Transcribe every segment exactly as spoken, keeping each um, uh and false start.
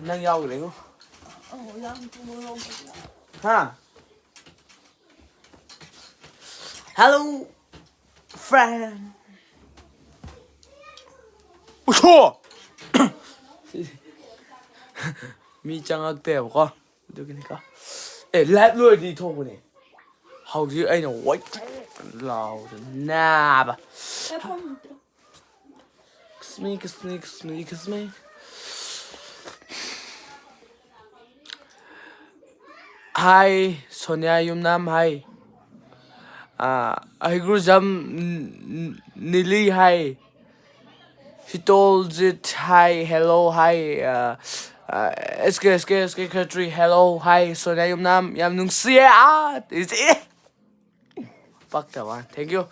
ꯅꯪ ꯌꯥꯎꯈ꯭ꯔꯦꯉꯣ꯫ ꯍꯥ? Hello, friend. ꯎꯁꯣ! ꯃꯤ ꯆꯪꯉꯛꯇꯦꯕꯀꯣ꯫ ꯑꯗꯨꯒꯤꯅꯤꯀꯣ꯫ ꯑꯦ, live ꯂꯣꯏꯔꯗꯤ ꯊꯣꯛꯄꯅꯦ꯫ ꯍꯧꯖꯤꯛ ꯑꯩꯅ ꯋꯥꯏ ꯂꯥꯎꯗ ꯅꯥꯕ꯫ Kiss me, kiss me, kiss me, kiss me. Hi, Sonia ꯌꯨꯝꯅꯥꯝ, hi. ꯑꯥ, ꯍꯩꯒ꯭ꯔꯨꯖꯝ ꯅꯤꯂꯤ, hi. ꯍꯤꯇꯣꯜꯖꯤꯠ, hi, hello, hi. ꯑꯥ, ꯑꯥ, S K, S K, S K Khatri, hello, hi. Sonia ꯌꯨꯝꯅꯥꯝ, ꯌꯥꯝ ꯅꯨꯡꯁꯤꯌꯦ꯫ ꯑꯥ, ꯏꯁ, ꯑꯦ꯫ ꯄꯛꯇꯕ꯫ Thank you꯫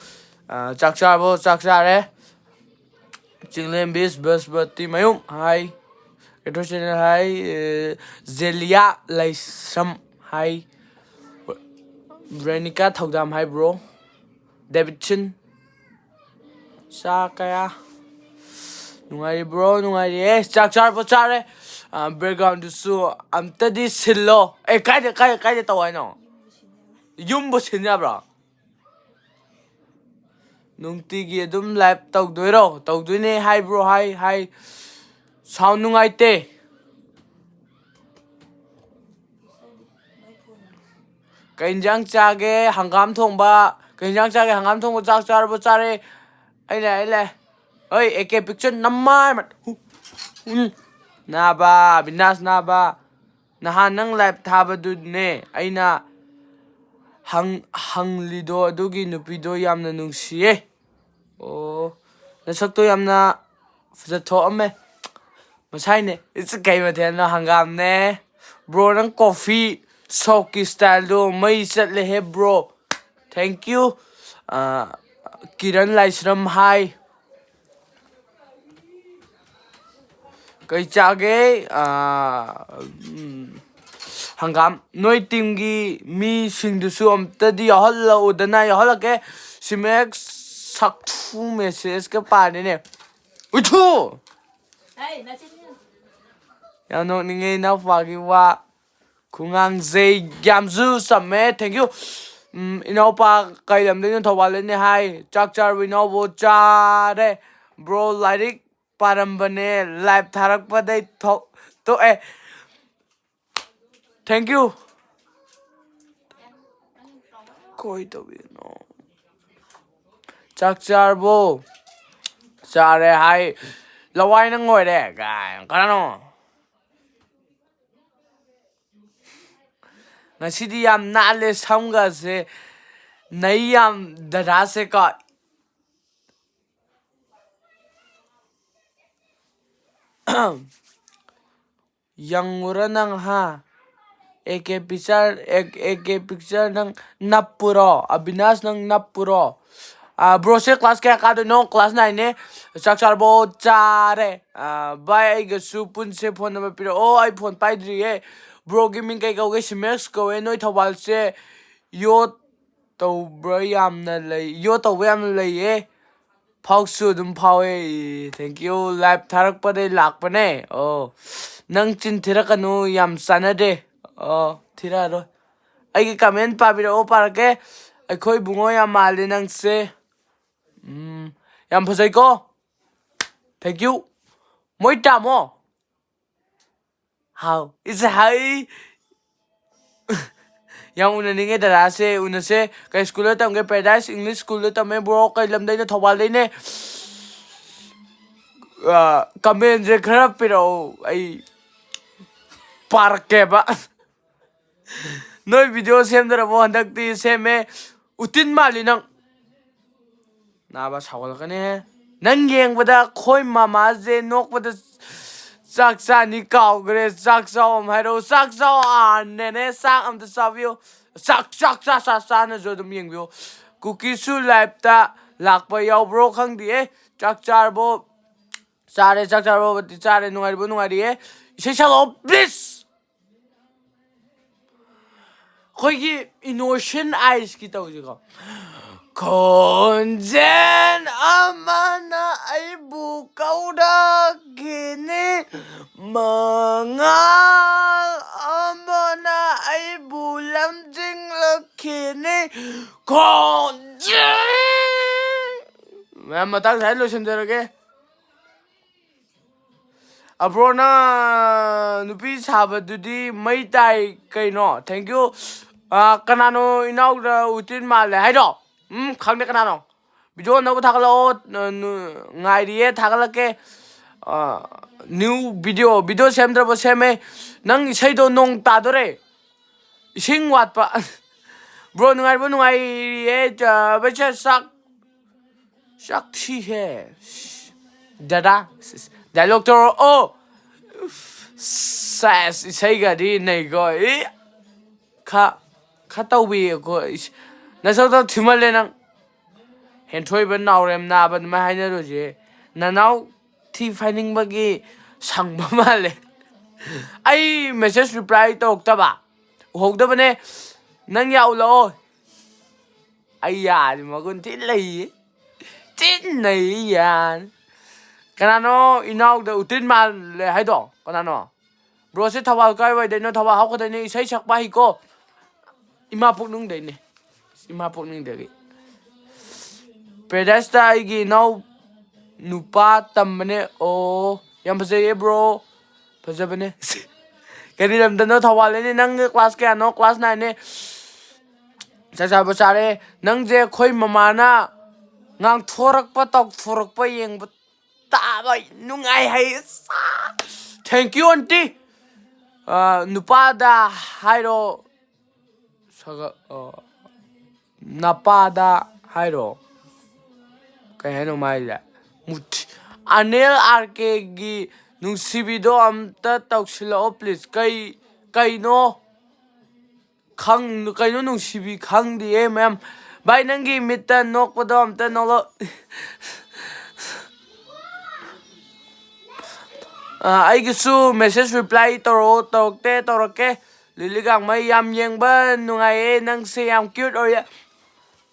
ꯑꯥ, ꯆꯥꯛ ꯆꯥꯔꯕꯣ? ꯆꯥꯛ ꯆꯥꯔꯦ꯫ ꯆꯤꯡꯂꯦꯝꯕꯤꯁ Brahaspati Mayum, hi꯫ Ketro channel, hi꯫ ꯑꯦ, Jelia Leishram, hi꯫ Renika Thoudam, hi bro꯫ Davidson. ꯆꯥꯛ ꯀꯌꯥ? ꯅꯨꯡꯉꯥꯏꯔꯤꯕ꯭ꯔꯣ? ꯅꯨꯡꯉꯥꯏꯔꯤꯌꯦ꯫ ꯆꯥꯛ ꯆꯥꯔꯕꯣ? ꯆꯥꯔꯦ꯫ ꯑꯥ, backgroundꯗꯨꯁꯨ ꯑꯝꯇꯗꯤ ꯁꯤꯜꯂꯣ꯫ ꯑꯦ, ꯀꯥꯏꯗ, ꯀꯥꯏꯗ, ꯀꯥꯏꯗ ꯇꯧ ꯍꯥꯏꯅꯣ? ꯌꯨꯝꯕꯨ ꯁꯤꯟ ꯌꯥꯕ꯭ꯔꯣ? ꯅꯨꯡꯇꯤꯒꯤ ꯑꯗꯨꯝ live ꯇꯧꯗꯣꯏꯔꯣ? ꯇꯧꯗꯣꯏꯅꯦ, hi bro, hi, hi꯫ Sound ꯅꯨꯡꯉꯥꯏꯇꯦ꯫ ꯀꯩ ꯏꯟꯖꯥꯡ ꯆꯥꯒꯦ? ꯍꯪꯒꯥꯝ ꯊꯣꯡꯕ꯫ ꯀꯩ ꯏꯟꯖꯥꯡ ꯆꯥꯒꯦ? ꯍꯪꯒꯥꯝ ꯊꯣꯡꯕ꯫ ꯆꯥꯛ ꯆꯥꯔꯕꯣ? ꯆꯥꯔꯦ꯫ ꯑꯩ ꯂꯥꯛꯑꯦ, ꯑꯩ ꯂꯥꯛꯑꯦ꯫ ꯍꯣꯏ, A K picture ꯅꯝꯃꯥꯏ ꯃꯠ-, ꯍꯨ-, ꯎꯝ꯫ ꯅꯥꯕ, ꯕꯤꯅꯥꯁ ꯅꯥꯕ꯫ ꯅꯍꯥꯟ ꯅꯪ live ꯊꯥꯕꯗꯨꯅꯦ ꯑꯩꯅ ꯍꯪ-, ꯍꯪꯂꯤꯗꯣ, ꯑꯗꯨꯒꯤ ꯅꯨꯄꯤꯗꯣ ꯌꯥꯝꯅ ꯅꯨꯡꯁꯤꯌꯦ꯫ ꯑꯣ, ꯅꯁꯛꯇꯣ ꯌꯥꯝꯅ ꯐꯖꯊꯣꯛꯑꯝꯃꯦ꯫ ꯃꯁꯥꯏꯅꯦ꯫ ꯏꯁ, ꯀꯩ ꯃꯊꯦꯜꯅꯣ? ꯍꯪꯒꯥꯝꯅꯦ꯫ Bro, ꯅꯪ coffee shopꯀꯤ styleꯗꯣ ꯃꯩ ꯆꯠꯂꯦꯍꯦ, bro꯫ Thank you꯫ Ah, Kiran Laishram, hi꯫ ꯀꯩ ꯆꯥꯒꯦ? ꯑꯥ, ꯎꯝ, ꯍꯪꯒꯥꯝ꯫ ꯅꯣꯏ teamꯒꯤ ꯃꯤꯁꯤꯡꯗꯨꯁꯨ ꯑꯝꯇꯗꯤ ꯌꯥꯎꯍꯜꯂꯛꯎꯗꯅ꯫ ꯌꯥꯎꯍꯜꯂꯛꯀꯦ꯫ ꯁꯤꯃꯦꯛ ꯁꯛꯊꯨ messageꯀ ꯄꯥꯔꯦꯅꯦ꯫ ꯎꯏꯊꯨ! ꯍꯩ, ꯅꯆꯤꯟ ꯌꯥꯝ ꯅꯣꯛꯅꯤꯡꯉꯦ ꯏꯅꯥꯎꯄꯥꯒꯤ ꯋꯥ ꯈꯨꯉꯥꯡꯁꯦ꯫ ꯌꯥꯝꯁꯨ ꯆꯝꯃꯦ꯫ Thank you꯫ ꯎꯝ, ꯏꯅꯥꯎꯄꯥ ꯀꯩ ꯂꯝꯗꯩꯅꯣ? ꯊꯧꯕꯥꯜꯗꯩꯅꯦ ꯍꯥꯏ꯫ ꯆꯥꯛ ꯆꯥꯔꯕ ꯏꯅꯥꯎꯕꯨ? ꯆꯥꯔꯦ꯫ ꯕ꯭ꯔꯣ, ꯂꯥꯏꯔꯤꯛ ꯄꯥꯔꯝꯕꯅꯦ, ꯂꯥꯏꯞ ꯊꯥꯔꯛꯄꯗꯩ ꯊꯣꯛ-, ꯇꯣꯛꯑꯦ꯫ Thank you꯫ ꯀꯣꯏ ꯇꯧꯕꯤꯒꯅꯣ꯫ ꯆꯥꯛ ꯆꯥꯔꯕꯣ? ꯆꯥꯔꯦ ꯍꯥꯏ꯫ ꯂꯋꯥꯏ ꯅꯪ ꯑꯣꯏꯔꯦ ꯀꯥꯏꯅ꯫ ꯀꯅꯥꯅꯣ? ꯉꯁꯤꯗꯤ ꯌꯥꯝ ꯅꯥꯜꯂꯦ ꯁꯝꯒꯁꯦ꯫ ꯅꯩ ꯌꯥꯝ ꯗꯗꯥꯁꯦꯀꯣ꯫ ꯌꯦꯡꯉꯨꯔ ꯅꯪ, ꯍꯥ? A K picture, A K picture ꯅꯪ ꯅꯞꯄꯨꯔꯣ? ꯑꯕꯤꯅꯥꯁ ꯅꯪ ꯅꯞꯄꯨꯔꯣ? ꯑꯥ, ꯕ꯭ꯔꯣꯁꯦ ꯀ꯭ꯂꯥꯁ ꯀꯌꯥ ꯀꯥꯗꯣꯏꯅꯣ? ꯀ꯭ꯂꯥꯁ ꯅꯥꯏꯟꯅꯦ꯫ ꯆꯥꯛ ꯆꯥꯔꯕꯣ? ꯆꯥꯔꯦ꯫ ꯑꯥ, ꯚꯥꯏ, ꯑꯩꯒꯁꯨ ꯄꯨꯟꯁꯦ, ꯐꯣꯟ ꯅꯝꯕꯔ ꯄꯤꯔꯛꯑꯣ꯫ ꯑꯩ ꯐꯣꯟ ꯄꯥꯏꯗ꯭ꯔꯤꯌꯦ꯫ ꯕ꯭ꯔꯣꯒꯤ ꯃꯤꯡ ꯀꯩ ꯀꯧꯒꯦ? ꯁꯤꯃꯦꯛꯁ ꯀꯧꯋꯦ꯫ ꯅꯣꯏ ꯊꯧꯕꯥꯜꯁꯦ ꯌꯣꯠ ꯇꯧꯕ꯭ꯔꯥ? ꯌꯥꯝꯅ ꯂꯩ, ꯌꯣꯠ ꯇꯧꯕ ꯌꯥꯝꯅ ꯂꯩꯌꯦ꯫ ꯐꯥꯎꯁꯨ ꯑꯗꯨꯝ ꯐꯥꯎꯋꯦ꯫ Thank you꯫ ꯂꯥꯏꯞ ꯊꯥꯔꯛꯄꯗꯩ ꯂꯥꯛꯄꯅꯦ꯫ ꯑꯣ, ꯅꯪ ꯆꯤꯟ ꯊꯤꯔꯛꯀꯅꯨ, ꯌꯥꯝ ꯆꯥꯟꯅꯗꯦ꯫ ꯑꯣ, ꯊꯤꯔꯛꯑꯔꯣꯏ꯫ ꯑꯩꯒꯤ ꯀꯃꯦꯟ ꯄꯥꯕꯤꯔꯛꯑꯣ, ꯄꯥꯔꯛꯀꯦ꯫ ꯑꯩꯈꯣꯏ ꯏꯕꯨꯡꯉꯣ ꯌꯥꯝ ꯃꯥꯜꯂꯦ ꯅꯪꯁꯦ꯫ ꯎꯝ, ꯌꯥꯝ ꯐꯖꯩꯀꯣ꯫ Thank you꯫ ꯃꯣꯏ ꯇꯥꯃꯣ꯫ ꯍꯥꯎ, ꯏꯁ ꯍꯥꯏ꯫ ꯌꯥꯝ ꯎꯅꯅꯤꯡꯉꯦ ꯗꯗꯥꯁꯦ, ꯎꯅꯁꯦ꯫ ꯀꯩ ꯁ꯭ꯀꯨꯜꯗ ꯇꯝꯒꯦ? ꯄꯦꯔꯥꯗꯥꯏꯁ ꯏꯪꯂꯤꯁ ꯁ꯭ꯀꯨꯜꯗ ꯇꯝꯃꯦ꯫ ꯕ꯭ꯔꯣ, ꯀꯩ ꯂꯝꯗꯩꯅꯣ? ꯊꯧꯕꯥꯜꯗꯩꯅꯦ꯫ ꯑ, ꯀꯃꯦꯟꯁꯦ ꯈꯔ ꯄꯤꯔꯛꯑꯣ, ꯑꯩ ꯄꯥꯔꯛꯀꯦꯕ꯫ ꯅꯣꯏ ꯚꯤꯗꯤꯑꯣ ꯁꯦꯝꯗ꯭ꯔꯕꯣ? ꯍꯟꯗꯛꯇꯤ ꯁꯦꯝꯃꯦ꯫ ꯎꯇꯤꯟ ꯃꯥꯜꯂꯤ ꯅꯪ꯫ ꯅꯥꯕ ꯁꯥꯎꯒꯠꯂꯛꯀꯅꯤꯍꯦ꯫ ꯅꯪ ꯌꯦꯡꯕꯗ ꯑꯩꯈꯣꯏ ꯃꯃꯥꯁꯦ ꯅꯣꯛꯄꯗ ꯆꯥꯛ ꯆꯥꯅꯤ ꯀꯥꯎꯈ꯭ꯔꯦ꯫ ꯆꯥꯛ ꯆꯥꯎ ꯑꯃ ꯍꯥꯏꯔꯛꯑꯣ꯫ ꯆꯥꯛ ꯆꯥꯎ꯫ ꯑꯥ, ꯅꯦꯅꯦ, ꯆꯥꯛ ꯑꯝꯇ ꯆꯥꯕꯤꯌꯨ꯫ ꯆꯥꯛ, ꯆꯥꯛ, ꯆꯥ, ꯆꯥ, ꯆꯥꯅꯁꯨ ꯑꯗꯨꯝ ꯌꯦꯡꯕꯤꯌꯨ꯫ ꯀꯨꯀꯤꯁꯨ ꯂꯥꯏꯞꯇ ꯂꯥꯛꯄ ꯌꯥꯎꯕ꯭ꯔꯣ ꯈꯪꯗꯤꯌꯦ꯫ ꯆꯥꯛ ꯆꯥꯔꯕꯣ? ꯆꯥꯔꯦ꯫ ꯆꯥꯛ ꯆꯥꯔꯕꯣ? ꯆꯥꯔꯦ꯫ ꯅꯨꯡꯉꯥꯏꯔꯤꯕꯣ? ꯅꯨꯡꯉꯥꯏꯔꯤꯌꯦ꯫ ꯏꯁꯩ ꯁꯛꯂꯛꯑꯣ, please꯫ ꯑꯩꯈꯣꯏꯒꯤ ꯏꯅꯣꯁꯦꯟ ꯑꯥꯏꯁꯀꯤ ꯇꯧꯁꯤꯀꯣ꯫ ꯈꯣꯟꯖꯦꯜ ꯑꯃꯅ ꯑꯩꯕꯨ ꯀꯧꯔꯛꯈꯤꯅꯤ꯫ ꯃꯪ ꯉꯁꯥꯏ ꯂꯣꯏꯁꯤꯟꯖꯔꯒꯦ꯫ ꯑꯕ꯭ꯔꯣꯅ ꯅꯨꯄꯤ ꯁꯥꯕꯗꯨꯗꯤ ꯃꯩ ꯇꯥꯏ ꯀꯩꯅꯣ꯫ Thank you. ꯑ, ꯀꯅꯥꯅꯣ ꯏꯅꯥꯎꯗ ꯎꯇꯤꯟ ꯃꯥꯜꯂꯦ ꯍꯥꯏꯗꯣ? ꯎꯝ, ꯈꯪꯗꯦ ꯀꯅꯥꯅꯣ꯫ ꯚꯤꯗꯤꯑꯣ ꯑꯅꯧꯕ ꯊꯥꯒꯠꯂꯛꯑꯣ꯫ ꯅ-, ꯅꯨ-, ꯉꯥꯏꯔꯤꯌꯦ, ꯊꯥꯒꯠꯂꯛꯀꯦ꯫ ꯑ, new video, video ꯁꯦꯝꯗ꯭ꯔꯕ ꯁꯦꯝꯃꯦ꯫ ꯅꯪ ꯏꯁꯩꯗꯣ ꯅꯣꯡ ꯇꯥꯗꯣꯔꯦ꯫ ꯏꯁꯤꯡ ꯋꯥꯠꯄ꯫ ꯕ꯭ꯔꯣ ꯅꯨꯡꯉꯥꯏꯔꯤꯕꯣ? ꯅꯨꯡꯉꯥꯏꯔꯤꯌꯦ꯫ ꯆ-, ꯕꯩ ꯆ-, ꯆꯥꯛ, ꯆꯥꯛ ꯊꯤꯍꯦ꯫ ꯗꯗꯥ, ꯗꯥꯏꯂꯣꯛ ꯇꯧꯔꯛꯑꯣ꯫ ꯁꯦꯁ, ꯏꯁꯩꯒꯗꯤ ꯅꯩꯀꯣ꯫ ꯏ, ꯈ, ꯈ ꯇꯧꯕꯤꯌꯦꯀꯣ꯫ ꯏꯁ, ꯅꯁꯛꯇꯣ ꯊꯤꯃꯜꯂꯦ ꯅꯪ꯫ ꯍꯦꯟꯊꯣꯏꯕ ꯅꯥꯎꯔꯦꯝ ꯅꯥꯕ ꯑꯗꯨꯃꯥꯏꯅ ꯍꯥꯏꯅꯔꯨꯁꯦ꯫ ꯅꯅꯥꯎ ꯊꯤ ꯐꯥꯏꯅꯤꯡꯕꯒꯤ ꯁꯪꯕ ꯃꯥꯜꯂꯦ꯫ ꯑꯩ message reply ꯇꯧꯔꯛꯇꯕ꯫ ꯎꯍꯧꯗꯕꯅꯦ꯫ ꯅꯪ ꯌꯥꯎꯂꯛꯑꯣ꯫ ꯑꯩ ꯌꯥꯁꯤ ꯃꯒꯨꯟ ꯊꯤ ꯂꯩꯌꯦ꯫ ꯊꯤ ꯅꯩꯌꯦ ꯌꯥꯅꯤ꯫ ꯀꯅꯥꯅꯣ ꯏꯅꯥꯎꯗ ꯎꯇꯤꯟ ꯃꯥꯜꯂꯦ ꯍꯥꯏꯗꯣ? ꯀꯅꯥꯅꯣ? ꯕ꯭ꯔꯣꯁꯦ ꯊꯧꯕꯥꯜ ꯀꯥꯏꯋꯥꯏꯗꯩꯅꯣ? ꯊꯧꯕꯥꯜ ꯍꯧꯈꯗꯩꯅꯦ꯫ ꯏꯁꯩ ꯁꯛꯄ ꯍꯩꯀꯣ꯫ ꯏꯃꯥ ꯄꯨꯛꯅꯨꯡꯗꯩꯅꯦ꯫ ꯏꯃꯥ ꯄꯨꯛꯅꯨꯡꯗꯒꯤ꯫ ꯄꯦꯔꯥꯗꯥꯏꯁꯇ ꯑꯩꯒꯤ ꯏꯅꯥꯎ ꯅꯨꯄꯥ ꯇꯝꯕꯅꯦ꯫ ꯑꯣ, ꯌꯥꯝ ꯐꯖꯩꯌꯦ ꯕ꯭ꯔꯣ꯫ ꯐꯖꯕꯅꯦ꯫ ꯀꯔꯤ ꯂꯝꯗꯅꯣ? ꯊꯧꯕꯥꯜꯗꯅꯦ꯫ ꯅꯪ ꯀ꯭ꯂꯥꯁ ꯀꯌꯥꯅꯣ? ꯀ꯭ꯂꯥꯁ ꯅꯥꯏꯟꯅꯦ꯫ ꯆꯥꯛ ꯆꯥꯕ ꯆꯥꯔꯦ꯫ ꯅꯪꯁꯦ ꯑꯩꯈꯣꯏ ꯃꯃꯥꯅ ꯉꯥꯡꯊꯣꯔꯛꯄ, ꯇꯧꯊꯣꯔꯛꯄ ꯌꯦꯡꯕ ꯇꯥꯕ ꯅꯨꯡꯉꯥꯏ ꯍꯥꯏ꯫ Thank you, aunty꯫ ꯑ, ꯅꯨꯄꯥꯗ ꯍꯥꯏꯔꯣ꯫ ꯁꯒ-, ꯑ, ꯅꯄꯥꯗ ꯍꯥꯏꯔꯣ꯫ ꯀꯩ ꯍꯥꯏꯅꯣ ꯃꯥꯏꯁꯦ? ꯃꯨꯊꯤ-, ꯑꯅꯤꯜ ꯑꯥꯔ ꯀꯦꯒꯤ ꯅꯨꯡꯁꯤꯕꯤꯗꯣ ꯑꯝꯇ ꯇꯧꯁꯤꯜꯂꯛꯑꯣ, please꯫ ꯀꯩ, ꯀꯩꯅꯣ? ꯈꯪ-, ꯀꯩꯅꯣ ꯅꯨꯡꯁꯤꯕꯤ? ꯈꯪꯗꯤꯌꯦ, ꯃꯌꯥꯝ꯫ ꯚꯥꯏ, ꯅꯪꯒꯤ ꯃꯤꯠꯇ ꯅꯣꯛꯄꯗꯣ ꯑꯝꯇ ꯅꯣꯛꯂꯛ-, ꯑ, ꯑꯩꯒꯤꯁꯨ message reply ꯇꯧꯔꯛꯑꯣ꯫ ꯇꯧꯔꯛꯇꯦ, ꯇꯧꯔꯛꯀꯦ꯫ ꯂꯤꯂꯤ ꯒꯥꯡꯃꯩ, ꯌꯥꯝ ꯌꯦꯡꯕ ꯅꯨꯡꯉꯥꯏꯌꯦ ꯅꯪꯁꯦ, ꯌꯥꯝ cute ꯑꯣꯏꯌꯦ꯫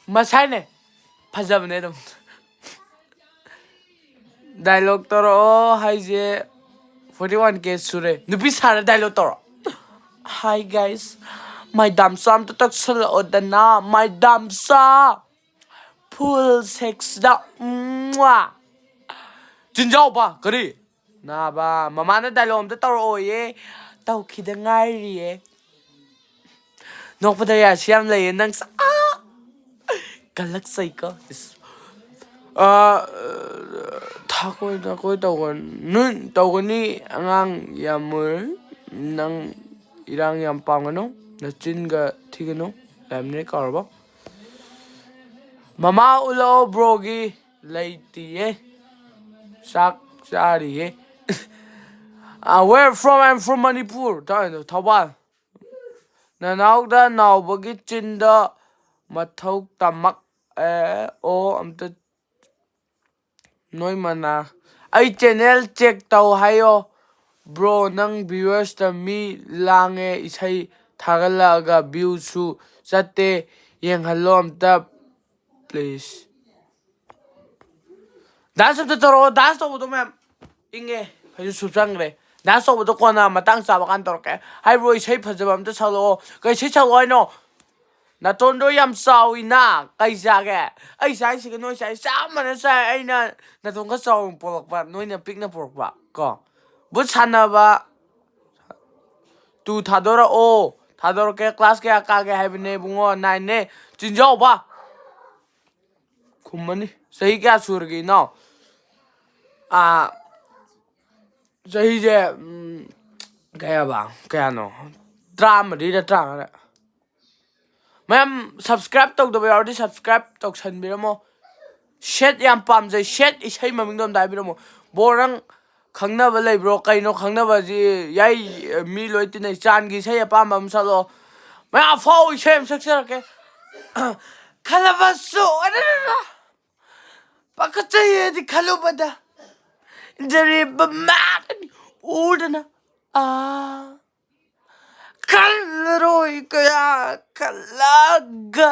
ꯃꯁꯥꯏꯅꯦ, ꯐꯖꯕꯅꯦ ꯑꯗꯨꯝ꯫ ꯗꯥꯏꯂꯣꯛ ꯇꯧꯔꯛꯑꯣ ꯍꯥꯏꯁꯦ forty one K ꯁꯨꯔꯦ꯫ ꯅꯨꯄꯤ ꯁꯥꯔ ꯗꯥꯏꯂꯣꯛ ꯇꯧꯔꯣ꯫ Hi guys, ꯃꯥꯏ ꯗꯥꯝꯆꯥ ꯑꯝꯇ ꯇꯛꯁꯜꯂꯛꯑꯣꯗꯅ, ꯃꯥꯏ ꯗꯥꯝꯆꯥ꯫ full sexꯇ꯫ ꯆꯤꯟꯖꯥꯎꯕ ꯀꯔꯤ? ꯅꯥꯕ, ꯃꯃꯥꯅ dialogue ꯑꯝꯇ ꯇꯧꯔꯛꯑꯣꯌꯦ꯫ ꯇꯧꯈꯤꯗ ꯉꯥꯏꯔꯤꯌꯦ꯫ ꯅꯣꯛꯄꯗ ꯌꯥꯁꯤ ꯌꯥꯝ ꯂꯩꯌꯦ ꯅꯪ꯫ ꯑꯥ! ꯀꯜꯂꯛꯆꯩꯀꯣ꯫ ꯏꯁ꯫ ꯑꯥ, ꯊꯥꯀꯣꯏ ꯊꯥꯀꯣꯏ ꯇꯧꯒꯅꯨ꯫ ꯇꯧꯒꯅꯤ꯫ ꯑꯉꯥꯡ ꯌꯥꯝ ꯑꯣꯏꯔꯤ꯫ ꯅꯪ ꯏꯔꯥꯡ ꯌꯥꯝ ꯄꯥꯝꯒꯅꯨ꯫ ꯅꯆꯤꯟꯒ ꯊꯤꯒꯅꯨ꯫ ꯂꯥꯏꯝꯅꯦ ꯀꯥꯎꯔꯕꯣ? ꯃꯃꯥ ꯎꯠꯂꯛꯑꯣ broꯒꯤ꯫ ꯂꯩꯇꯤꯌꯦ꯫ ꯆꯥꯛ ꯆꯥꯔꯤꯌꯦ꯫ ꯑꯥ, where from? I'm from Manipur. Thoubal. ꯅꯅꯥꯎꯗ ꯅꯥꯎꯕꯒꯤ ꯆꯤꯟꯗ ꯃꯊꯧ ꯇꯝꯃꯛ꯫ ꯑꯦ, ꯑꯣ, ꯑꯝꯇ ꯅꯣꯏ ꯃꯅꯥ꯫ ꯑꯩ channel check ꯇꯧ ꯍꯥꯏꯌꯣ꯫ Bro, ꯅꯪ viewersꯇ ꯃꯤ ꯂꯥꯡꯉꯦ, ꯏꯁꯩ ꯊꯥꯒꯠꯂꯛꯑꯒ viewꯁꯨ ꯆꯠꯇꯦ, ꯌꯦꯡꯍꯜꯂꯣ ꯑꯝꯇ please꯫ Dance ꯑꯝꯇ ꯇꯧꯔꯛꯑꯣ, dance ꯇꯧꯕꯗꯣ ꯃꯌꯥꯝ ꯏꯪꯉꯦ, ꯐꯩꯖꯨꯞ ꯁꯨꯞꯆꯟꯈ꯭ꯔꯦ꯫ Dance ꯇꯧꯕꯗꯣ ꯀꯣꯟꯅ ꯃꯇꯥꯡ ꯆꯥꯕ ꯀꯥꯟꯗ ꯇꯧꯔꯛꯀꯦ꯫ ꯍꯥꯏꯕ꯭ꯔꯣ, ꯏꯁꯩ ꯐꯖꯕ ꯑꯝꯇ ꯁꯛꯂꯛꯑꯣ꯫ ꯀꯩ ꯏꯁꯩ ꯁꯛꯂꯛꯑꯣ ꯍꯥꯏꯅꯣ? ꯅꯥꯇꯣꯟꯗꯣ ꯌꯥꯝ ꯆꯥꯎꯏꯅ, ꯀꯩ ꯆꯥꯒꯦ? ꯑꯩ ꯆꯥꯏꯁꯤꯒ ꯅꯣꯏ ꯆꯥꯏ ꯆꯞ ꯃꯥꯟꯅ ꯆꯥꯏ꯫ ꯑꯩꯅ ꯅꯥꯇꯣꯟ ꯈꯔ ꯆꯥꯎꯅ ꯄꯣꯛꯂꯛꯄ, ꯅꯣꯏꯅ ꯄꯤꯛꯅ ꯄꯣꯛꯂꯛꯄ ꯀꯣ꯫ ꯕꯨꯠ ꯁꯥꯟꯅꯕ two ꯊꯥꯗꯣꯔꯛꯑꯣ꯫ ꯊꯥꯗꯣꯔꯛꯀꯦ꯫ Class ꯀꯌꯥ ꯀꯥꯒꯦ ꯍꯥꯏꯕꯅꯦ ꯏꯕꯨꯡꯉꯣ? Nineꯅꯦ꯫ ꯆꯤꯟꯖꯥꯎꯕ꯫ ꯈꯨꯝꯃꯅꯤ꯫ ꯆꯍꯤ ꯀꯌꯥ ꯁꯨꯔꯒꯦ ꯏꯅꯥꯎ? ꯑꯥ, ꯆꯍꯤꯁꯦ, ꯎꯝ, ꯀꯌꯥꯕ? ꯀꯌꯥꯅꯣ? ꯇꯔꯥꯃꯔꯤꯔ ꯇꯔꯥꯃꯉꯥꯔ? ꯃꯌꯥꯝ subscribe ꯇꯧꯗꯕ ꯌꯥꯎꯔꯗꯤ subscribe ꯇꯧꯁꯟꯕꯤꯔꯝꯃꯣ꯫ ꯁꯦꯠ ꯌꯥꯝ ꯄꯥꯝꯖꯩ꯫ ꯁꯦꯠ ꯏꯁꯩ ꯃꯃꯤꯡꯗꯣ ꯑꯝꯇ ꯍꯥꯏꯕꯤꯔꯝꯃꯣ꯫ ꯕꯣꯔ ꯅꯪ ꯈꯪꯅꯕ ꯂꯩꯕ꯭ꯔꯣ? ꯀꯩꯅꯣ ꯈꯪꯅꯕꯁꯤ? ꯌꯥꯏ, ꯃꯤ ꯂꯣꯏ ꯇꯤꯟꯅꯩ꯫ ꯆꯥꯟꯒꯤ ꯏꯁꯩ ꯑꯄꯥꯝꯕ ꯑꯃ ꯁꯛꯂꯛꯑꯣ꯫ ꯃꯌꯥꯝ ꯑꯐꯥꯎ ꯏꯁꯩ ꯑꯃ ꯁꯛꯆꯔꯛꯀꯦ꯫ ꯈꯜꯂꯕꯁꯨ ꯑꯔꯔꯔ꯫ ꯄꯥꯈꯠꯆꯩ ꯍꯥꯏꯗꯤ ꯈꯜꯂꯨꯕꯗ꯫ ꯏꯟꯖꯔꯤꯕ ꯃꯥꯛ ꯎꯗꯅ꯫ ꯑꯥ꯫ ꯈꯜꯂꯔꯣꯏ ꯀꯌꯥ ꯈꯜꯂꯒ꯫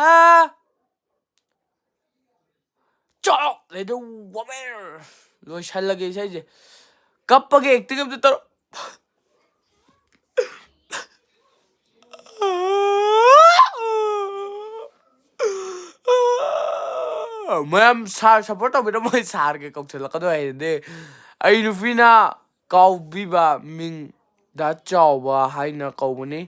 ꯆꯣꯛ ꯂꯩꯗꯧ ꯋꯥꯕꯦꯔ꯫ ꯂꯣꯏꯁꯜꯂꯒꯦ ꯏꯁꯩꯁꯦ꯫ ꯀꯞꯄꯒꯦ acting ꯑꯝꯇ ꯇꯧꯔꯣ꯫ ꯃꯌꯥꯝ ꯁꯥꯔ ꯁꯞꯄꯣꯔꯠ ꯇꯧꯕꯤꯔꯝꯃꯣꯏ, ꯁꯥꯔꯒ ꯀꯧꯁꯤꯜꯂꯛꯀꯗꯣꯏ ꯍꯥꯏꯗꯤ꯫ ꯑꯩ ꯅꯨꯄꯤꯅ ꯀꯥꯎꯕꯤꯕ ꯃꯤꯡ ꯗꯥ ꯆꯥꯎꯕ ꯍꯥꯏꯅ ꯀꯧꯕꯅꯤ꯫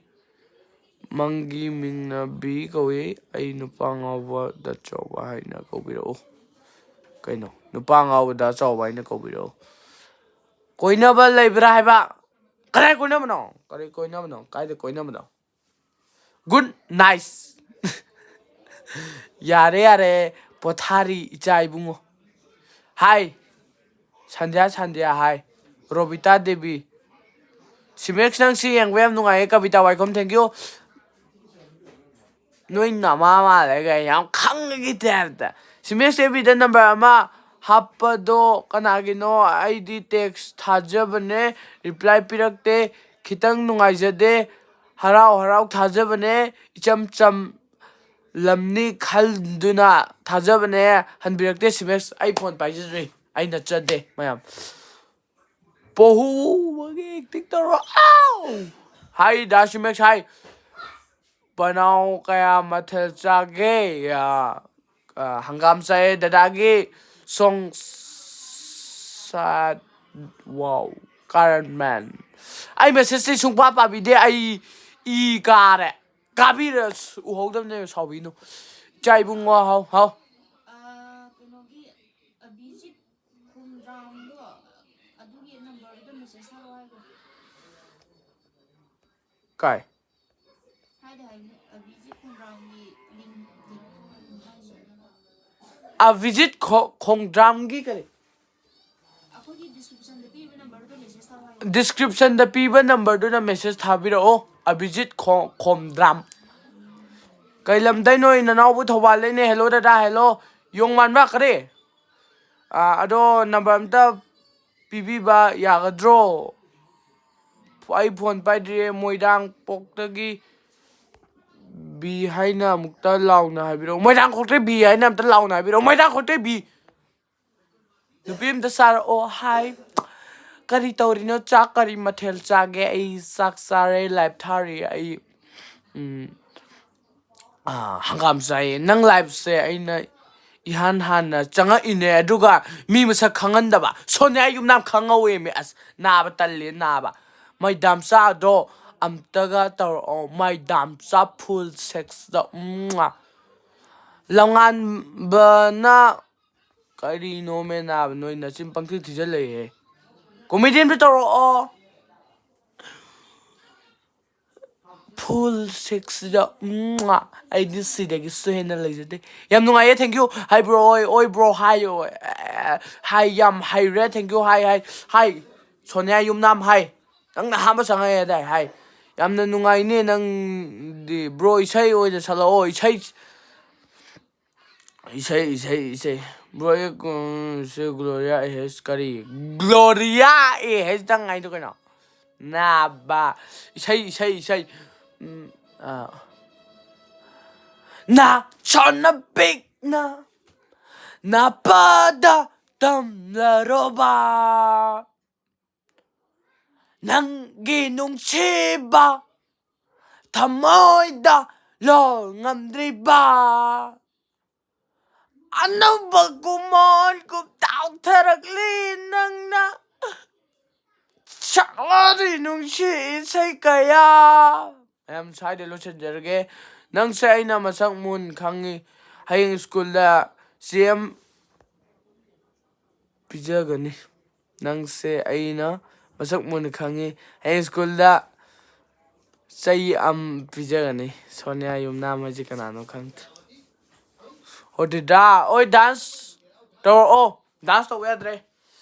ꯃꯪꯒꯤ ꯃꯤꯡꯅ ꯕꯤ ꯀꯧꯏ꯫ ꯑꯩ ꯅꯨꯄꯥ ꯉꯥꯎꯕ ꯗꯥ ꯆꯥꯎꯕ ꯍꯥꯏꯅ ꯀꯧꯕꯤꯔꯛꯎ꯫ ꯀꯩꯅꯣ? ꯅꯨꯄꯥ ꯉꯥꯎꯕ ꯗꯥ ꯆꯥꯎꯕ ꯍꯥꯏꯅ ꯀꯧꯕꯤꯔꯛꯎ꯫ ꯀꯣꯏꯅꯕ ꯂꯩꯕ꯭ꯔꯥ ꯍꯥꯏꯕ? ꯀꯗꯥꯏ ꯀꯣꯏꯅꯕꯅꯣ? ꯀꯔꯤ ꯀꯣꯏꯅꯕꯅꯣ? ꯀꯥꯏꯗ ꯀꯣꯏꯅꯕꯅꯣ? Good nice. ꯌꯥꯔꯦ, ꯌꯥꯔꯦ, ꯄꯣꯊꯥꯔꯤ ꯏꯆꯥ ꯏꯕꯨꯡꯉꯣ꯫ ꯍꯥꯏ꯫ ꯁꯟꯙ꯭ꯌꯥ, ꯁꯟꯙ꯭ꯌꯥ ꯍꯥꯏ꯫ ꯔꯣꯕꯤꯇꯥ ꯗꯦꯕꯤ꯫ ꯁꯤꯃꯦꯛꯁ, ꯅꯪ ꯁꯤ ꯌꯦꯡꯕ ꯌꯥꯝ ꯅꯨꯡꯉꯥꯏꯌꯦ꯫ ꯀꯕꯤꯇꯥ ꯋꯥꯏꯈꯣꯝ, thank you꯫ ꯅꯣꯏ ꯅꯃꯥ ꯃꯥꯜꯂꯦ ꯀꯥꯏ ꯌꯥꯝ ꯈꯪꯉꯒꯤ ꯇꯥꯏꯞꯇ꯫ ꯁꯤꯃꯦꯛꯁ ꯑꯦꯐ ꯕꯤꯗ ꯅꯝꯕꯔ ꯑꯃ ꯍꯥꯞꯄꯗꯣ ꯀꯅꯥꯒꯤꯅꯣ? ꯑꯩꯗꯤ ꯇꯦꯛꯁ ꯊꯥꯖꯕꯅꯦ, ꯔꯤꯄ꯭ꯂꯥꯏ ꯄꯤꯔꯛꯇꯦ꯫ ꯈꯤꯇꯪ ꯅꯨꯡꯉꯥꯏꯖꯗꯦ꯫ ꯍꯔꯥꯎ ꯍꯔꯥꯎ ꯊꯥꯖꯕꯅꯦ꯫ ꯏꯆꯝ ꯆꯝ ꯂꯝꯅꯤ ꯈꯟꯗꯨꯅ ꯊꯥꯖꯕꯅꯦ꯫ ꯍꯟꯕꯤꯔꯛꯇꯦ ꯁꯤꯃꯦꯛꯁ꯫ ꯑꯩ ꯐꯣꯟ ꯄꯥꯏꯖꯗ꯭ꯔꯤ꯫ ꯑꯩ ꯅꯠꯆꯗꯦ ꯃꯌꯥꯝ꯫ ꯄꯣꯍꯧꯕꯒꯤ ꯑꯦꯛꯇꯤꯡ ꯇꯧꯔꯣ꯫ ꯑꯥꯎ! ꯍꯥꯏ ꯗꯥ ꯁꯤꯃꯦꯛꯁ ꯍꯥꯏ꯫ ꯄꯅꯥꯎ ꯀꯌꯥ ꯃꯊꯦꯜ ꯆꯥꯒꯦ? ꯑ, ꯑ, ꯍꯪꯒꯥꯝ ꯆꯥꯏꯌꯦ ꯗꯗꯥꯒꯤ꯫ ꯁꯣꯡ ꯁꯥꯠ꯫ ꯋꯥꯎ꯫ ꯀꯥꯔꯟ ꯃꯦꯟ꯫ ꯑꯩ ꯃꯦꯁꯦꯖꯇꯤ ꯁꯨꯡꯄꯥ ꯄꯥꯕꯤꯗꯦ꯫ ꯑꯩ ꯏ ꯀꯥꯔꯦ꯫ ꯀꯥꯕꯤꯔꯁꯨ ꯎꯍꯧꯗꯕꯅꯦ, ꯁꯥꯎꯕꯤꯅꯨ꯫ ꯏꯆꯥ ꯏꯕꯨꯡꯉꯣ ꯍꯥꯎ, ꯍꯥꯎ꯫ ꯑ, ꯀꯩꯅꯣꯒꯤ ꯑꯕꯤꯖꯤꯠ ꯈꯣꯡꯗ꯭ꯔꯥꯝꯗꯣ, ꯑꯗꯨꯒꯤ ꯅꯝꯕꯔꯗꯨꯗ ꯃꯦꯁꯦꯖ ꯊꯥꯔꯛꯑꯣ ꯍꯥꯏꯈꯣ꯫ ꯀꯥꯏ? ꯍꯥꯏꯗꯤ ꯍꯥꯏꯕꯅꯦ, ꯑꯕꯤꯖꯤꯠ ꯈꯣꯡꯗ꯭ꯔꯥꯝꯒꯤ ꯂꯤꯡ, ꯂꯤꯡ ꯍꯥꯏꯁꯦ꯫ ꯑꯕꯤꯖꯤꯠ ꯈꯣ-, ꯈꯣꯡꯗ꯭ꯔꯥꯝꯒꯤ ꯀꯔꯤ? ꯑꯩꯈꯣꯏꯒꯤ ꯗꯤꯁꯀ꯭ꯔꯤꯞꯁꯟꯗ ꯄꯤꯔꯤꯕ ꯅꯝꯕꯔꯗꯨꯗ ꯃꯦꯁꯦꯖ ꯊꯥꯔꯛꯑꯣ ꯍꯥꯏꯕ꯫ ꯗꯤꯁꯀ꯭ꯔꯤꯞꯁꯟꯗ ꯄꯤꯕ ꯅꯝꯕꯔꯗꯨꯗ ꯃꯦꯁꯦꯖ ꯊꯥꯕꯤꯔꯛꯑꯣ꯫ ꯑꯕꯤꯖꯤꯠ ꯈꯣ-, ꯈꯣꯝꯗ꯭ꯔꯥꯝ꯫ ꯀꯩ ꯂꯝꯗꯩꯅꯣ? ꯏꯅꯥꯎꯕꯨ ꯊꯧꯕꯥꯜꯗꯩꯅꯦ꯫ ꯍꯦꯜꯂꯣ ꯗꯗꯥ, ꯍꯦꯜꯂꯣ꯫ ꯌꯣꯡ ꯃꯥꯟꯕ ꯀꯔꯤ? ꯑꯥ, ꯑꯗꯣ ꯅꯝꯕꯔ ꯑꯝꯇ ꯄꯤꯕꯤꯕ ꯌꯥꯒꯗ꯭ꯔꯣ? ꯑꯩ ꯐꯣꯟ ꯄꯥꯏꯗ꯭ꯔꯤꯌꯦ꯫ ꯃꯣꯏꯔꯥꯡ ꯄꯣꯛꯇꯒꯤ ꯕꯤ ꯍꯥꯏꯅ ꯑꯃꯨꯛꯇ ꯂꯥꯎꯅ ꯍꯥꯏꯕꯤꯔꯛꯑꯣ꯫ ꯃꯣꯏꯔꯥꯡ ꯈꯣꯛꯇꯩ ꯕꯤ ꯍꯥꯏꯅ ꯑꯝꯇ ꯂꯥꯎꯅ ꯍꯥꯏꯕꯤꯔꯛꯑꯣ꯫ ꯃꯣꯏꯔꯥꯡ ꯈꯣꯛꯇꯩ ꯕꯤ꯫ ꯅꯨꯄꯤ ꯑꯝꯇ ꯆꯥꯔꯛꯑꯣ꯫ ꯍꯥꯏ꯫ ꯀꯔꯤ ꯇꯧꯔꯤꯅꯣ? ꯆꯥꯛ ꯀꯔꯤ ꯃꯊꯦꯜ ꯆꯥꯒꯦ? ꯑꯩ ꯆꯥꯛ ꯆꯥꯔꯦ, ꯂꯥꯏꯞ ꯊꯥꯔꯤ꯫ ꯑꯩ, ꯎꯝ, ꯑꯥ, ꯍꯪꯒꯥꯝ ꯆꯥꯏꯌꯦ꯫ ꯅꯪ ꯂꯥꯏꯞꯁꯦ ꯑꯩꯅ ꯏꯍꯥꯟ ꯍꯥꯟꯅ ꯆꯪꯉꯛꯏꯅꯦ, ꯑꯗꯨꯒ ꯃꯤ ꯃꯁꯛ ꯈꯪꯍꯟꯗꯕ꯫ ꯁꯣꯅꯤꯌꯥ ꯌꯨꯝꯅꯥꯝ ꯈꯪꯍꯧꯋꯦꯃꯤ꯫ ꯑꯁ, ꯅꯥꯕ ꯇꯜꯂꯦ, ꯅꯥꯕ꯫ ꯃꯥꯏ ꯗꯥꯝꯆꯥꯗꯣ ꯑꯝꯇꯒ ꯇꯧꯔꯛꯑꯣ, ꯃꯥꯏ ꯗꯥꯝꯆꯥ ꯐꯨꯜ ꯁꯦꯛꯁꯇ꯫ ꯎꯝ꯫ ꯂꯝꯉꯥꯟꯕꯅ ꯀꯔꯤꯅꯣꯃꯦ ꯅꯥꯕ, ꯅꯣꯏ ꯅꯆꯤꯟ ꯄꯪꯊꯤ ꯊꯤꯖꯜꯂꯛꯑꯦ꯫ ꯀꯣꯃꯦꯗꯤꯌꯟꯗꯨ ꯇꯧꯔꯛꯑꯣ꯫ ꯐꯨꯜ ꯁꯤꯛꯁꯁꯤꯗ, ꯎꯝ, ꯑꯩꯗꯤ ꯁꯤꯗꯒꯤꯁꯨ ꯍꯦꯟꯅ ꯂꯩꯖꯗꯦ꯫ ꯌꯥꯝ ꯅꯨꯡꯉꯥꯏꯌꯦ, thank you꯫ ꯍꯥꯏ ꯕ꯭ꯔꯣ, ꯑꯣꯏ, ꯑꯣꯏ ꯕ꯭ꯔꯣ, ꯍꯥꯏ, ꯑꯣꯏ, ꯑꯦ, ꯍꯥꯏ, ꯌꯥꯝ ꯍꯩꯔꯦ, thank you, ꯍꯥꯏ, ꯍꯥꯏ, ꯍꯥꯏ꯫ ꯁꯣꯅꯤꯌꯥ ꯌꯨꯝꯅꯥꯝ, ꯍꯥꯏ꯫ ꯅꯪꯅ ꯑꯍꯥꯟꯕ ꯆꯪꯉꯛꯑꯦ ꯑꯗꯥꯏ, ꯍꯥꯏ꯫ ꯌꯥꯝꯅ ꯅꯨꯡꯉꯥꯏꯅꯦ ꯅꯪꯗꯤ꯫ ꯕ꯭ꯔꯣ, ꯏꯁꯩ ꯑꯣꯏꯅ ꯁꯛꯂꯛꯑꯣ, ꯏꯁꯩ꯫ ꯏꯁꯩ, ꯏꯁꯩ, ꯏꯁꯩ꯫ ꯕ꯭ꯔꯣ, ꯑꯩ, ꯎꯝ, ꯁꯤ ꯒ꯭ꯂꯣꯔꯤꯌꯥ ꯑꯦꯍꯦꯁ ꯀꯔꯤ? ꯒ꯭ꯂꯣꯔꯤꯌꯥ ꯑꯦꯍꯦꯁꯇꯪ ꯍꯥꯏꯗꯣ ꯀꯩꯅꯣ? ꯅꯥꯕ꯫ ꯏꯁꯩ, ꯏꯁꯩ, ꯏꯁꯩ꯫ ꯎꯝ, ꯑ꯫ ꯅꯥ ꯁꯣꯟꯅ ꯄꯤꯛꯅ ꯅꯥꯄꯥꯗ ꯇꯝꯂꯔꯣꯕ꯫ ꯅꯪꯒꯤ ꯅꯨꯡꯁꯤꯕ ꯊꯃꯣꯏꯗ ꯂꯣꯜ ꯉꯝꯗ꯭ꯔꯤꯕ꯫ ꯑꯅꯧꯕ ꯈꯨꯃꯣꯟ ꯀꯨꯞ ꯇꯥꯎꯊꯔꯛꯂꯤ ꯅꯪꯅ꯫ ꯁꯛꯂꯔꯤ ꯅꯨꯡꯁꯤ ꯏꯁꯩ ꯀꯌꯥ꯫ ꯃꯌꯥꯝ ꯁ꯭ꯋꯥꯏꯗ ꯂꯣꯏꯁꯤꯟꯖꯔꯒꯦ꯫ ꯅꯪꯁꯦ ꯑꯩꯅ ꯃꯁꯛ ꯃꯨꯟ ꯈꯪꯉꯤ꯫ ꯍꯌꯦꯡ ꯁ꯭ꯀꯨꯜꯗ ꯁꯤ ꯑꯦꯝ ꯄꯤꯖꯒꯅꯤ꯫ ꯅꯪꯁꯦ ꯑꯩꯅ ꯃꯁꯛ ꯃꯨꯟꯅ ꯈꯪꯉꯤ꯫ ꯍꯌꯦꯡ ꯁ꯭ꯀꯨꯜꯗ ꯆꯩ ꯑꯃ ꯄꯤꯖꯒꯅꯤ꯫ ꯁꯣꯅꯤꯌꯥ ꯌꯨꯝꯅꯥꯝ ꯍꯥꯏꯁꯦ ꯀꯅꯥꯅꯣ ꯈꯪꯗ꯭ꯔꯦ꯫ ꯍꯣ ꯗꯤꯗꯥ, ꯑꯣꯏ ꯗꯥꯟꯁ ꯇꯧꯔꯛꯑꯣ꯫ ꯗꯥꯟꯁ ꯇꯧꯕ ꯌꯥꯗ꯭ꯔꯦ꯫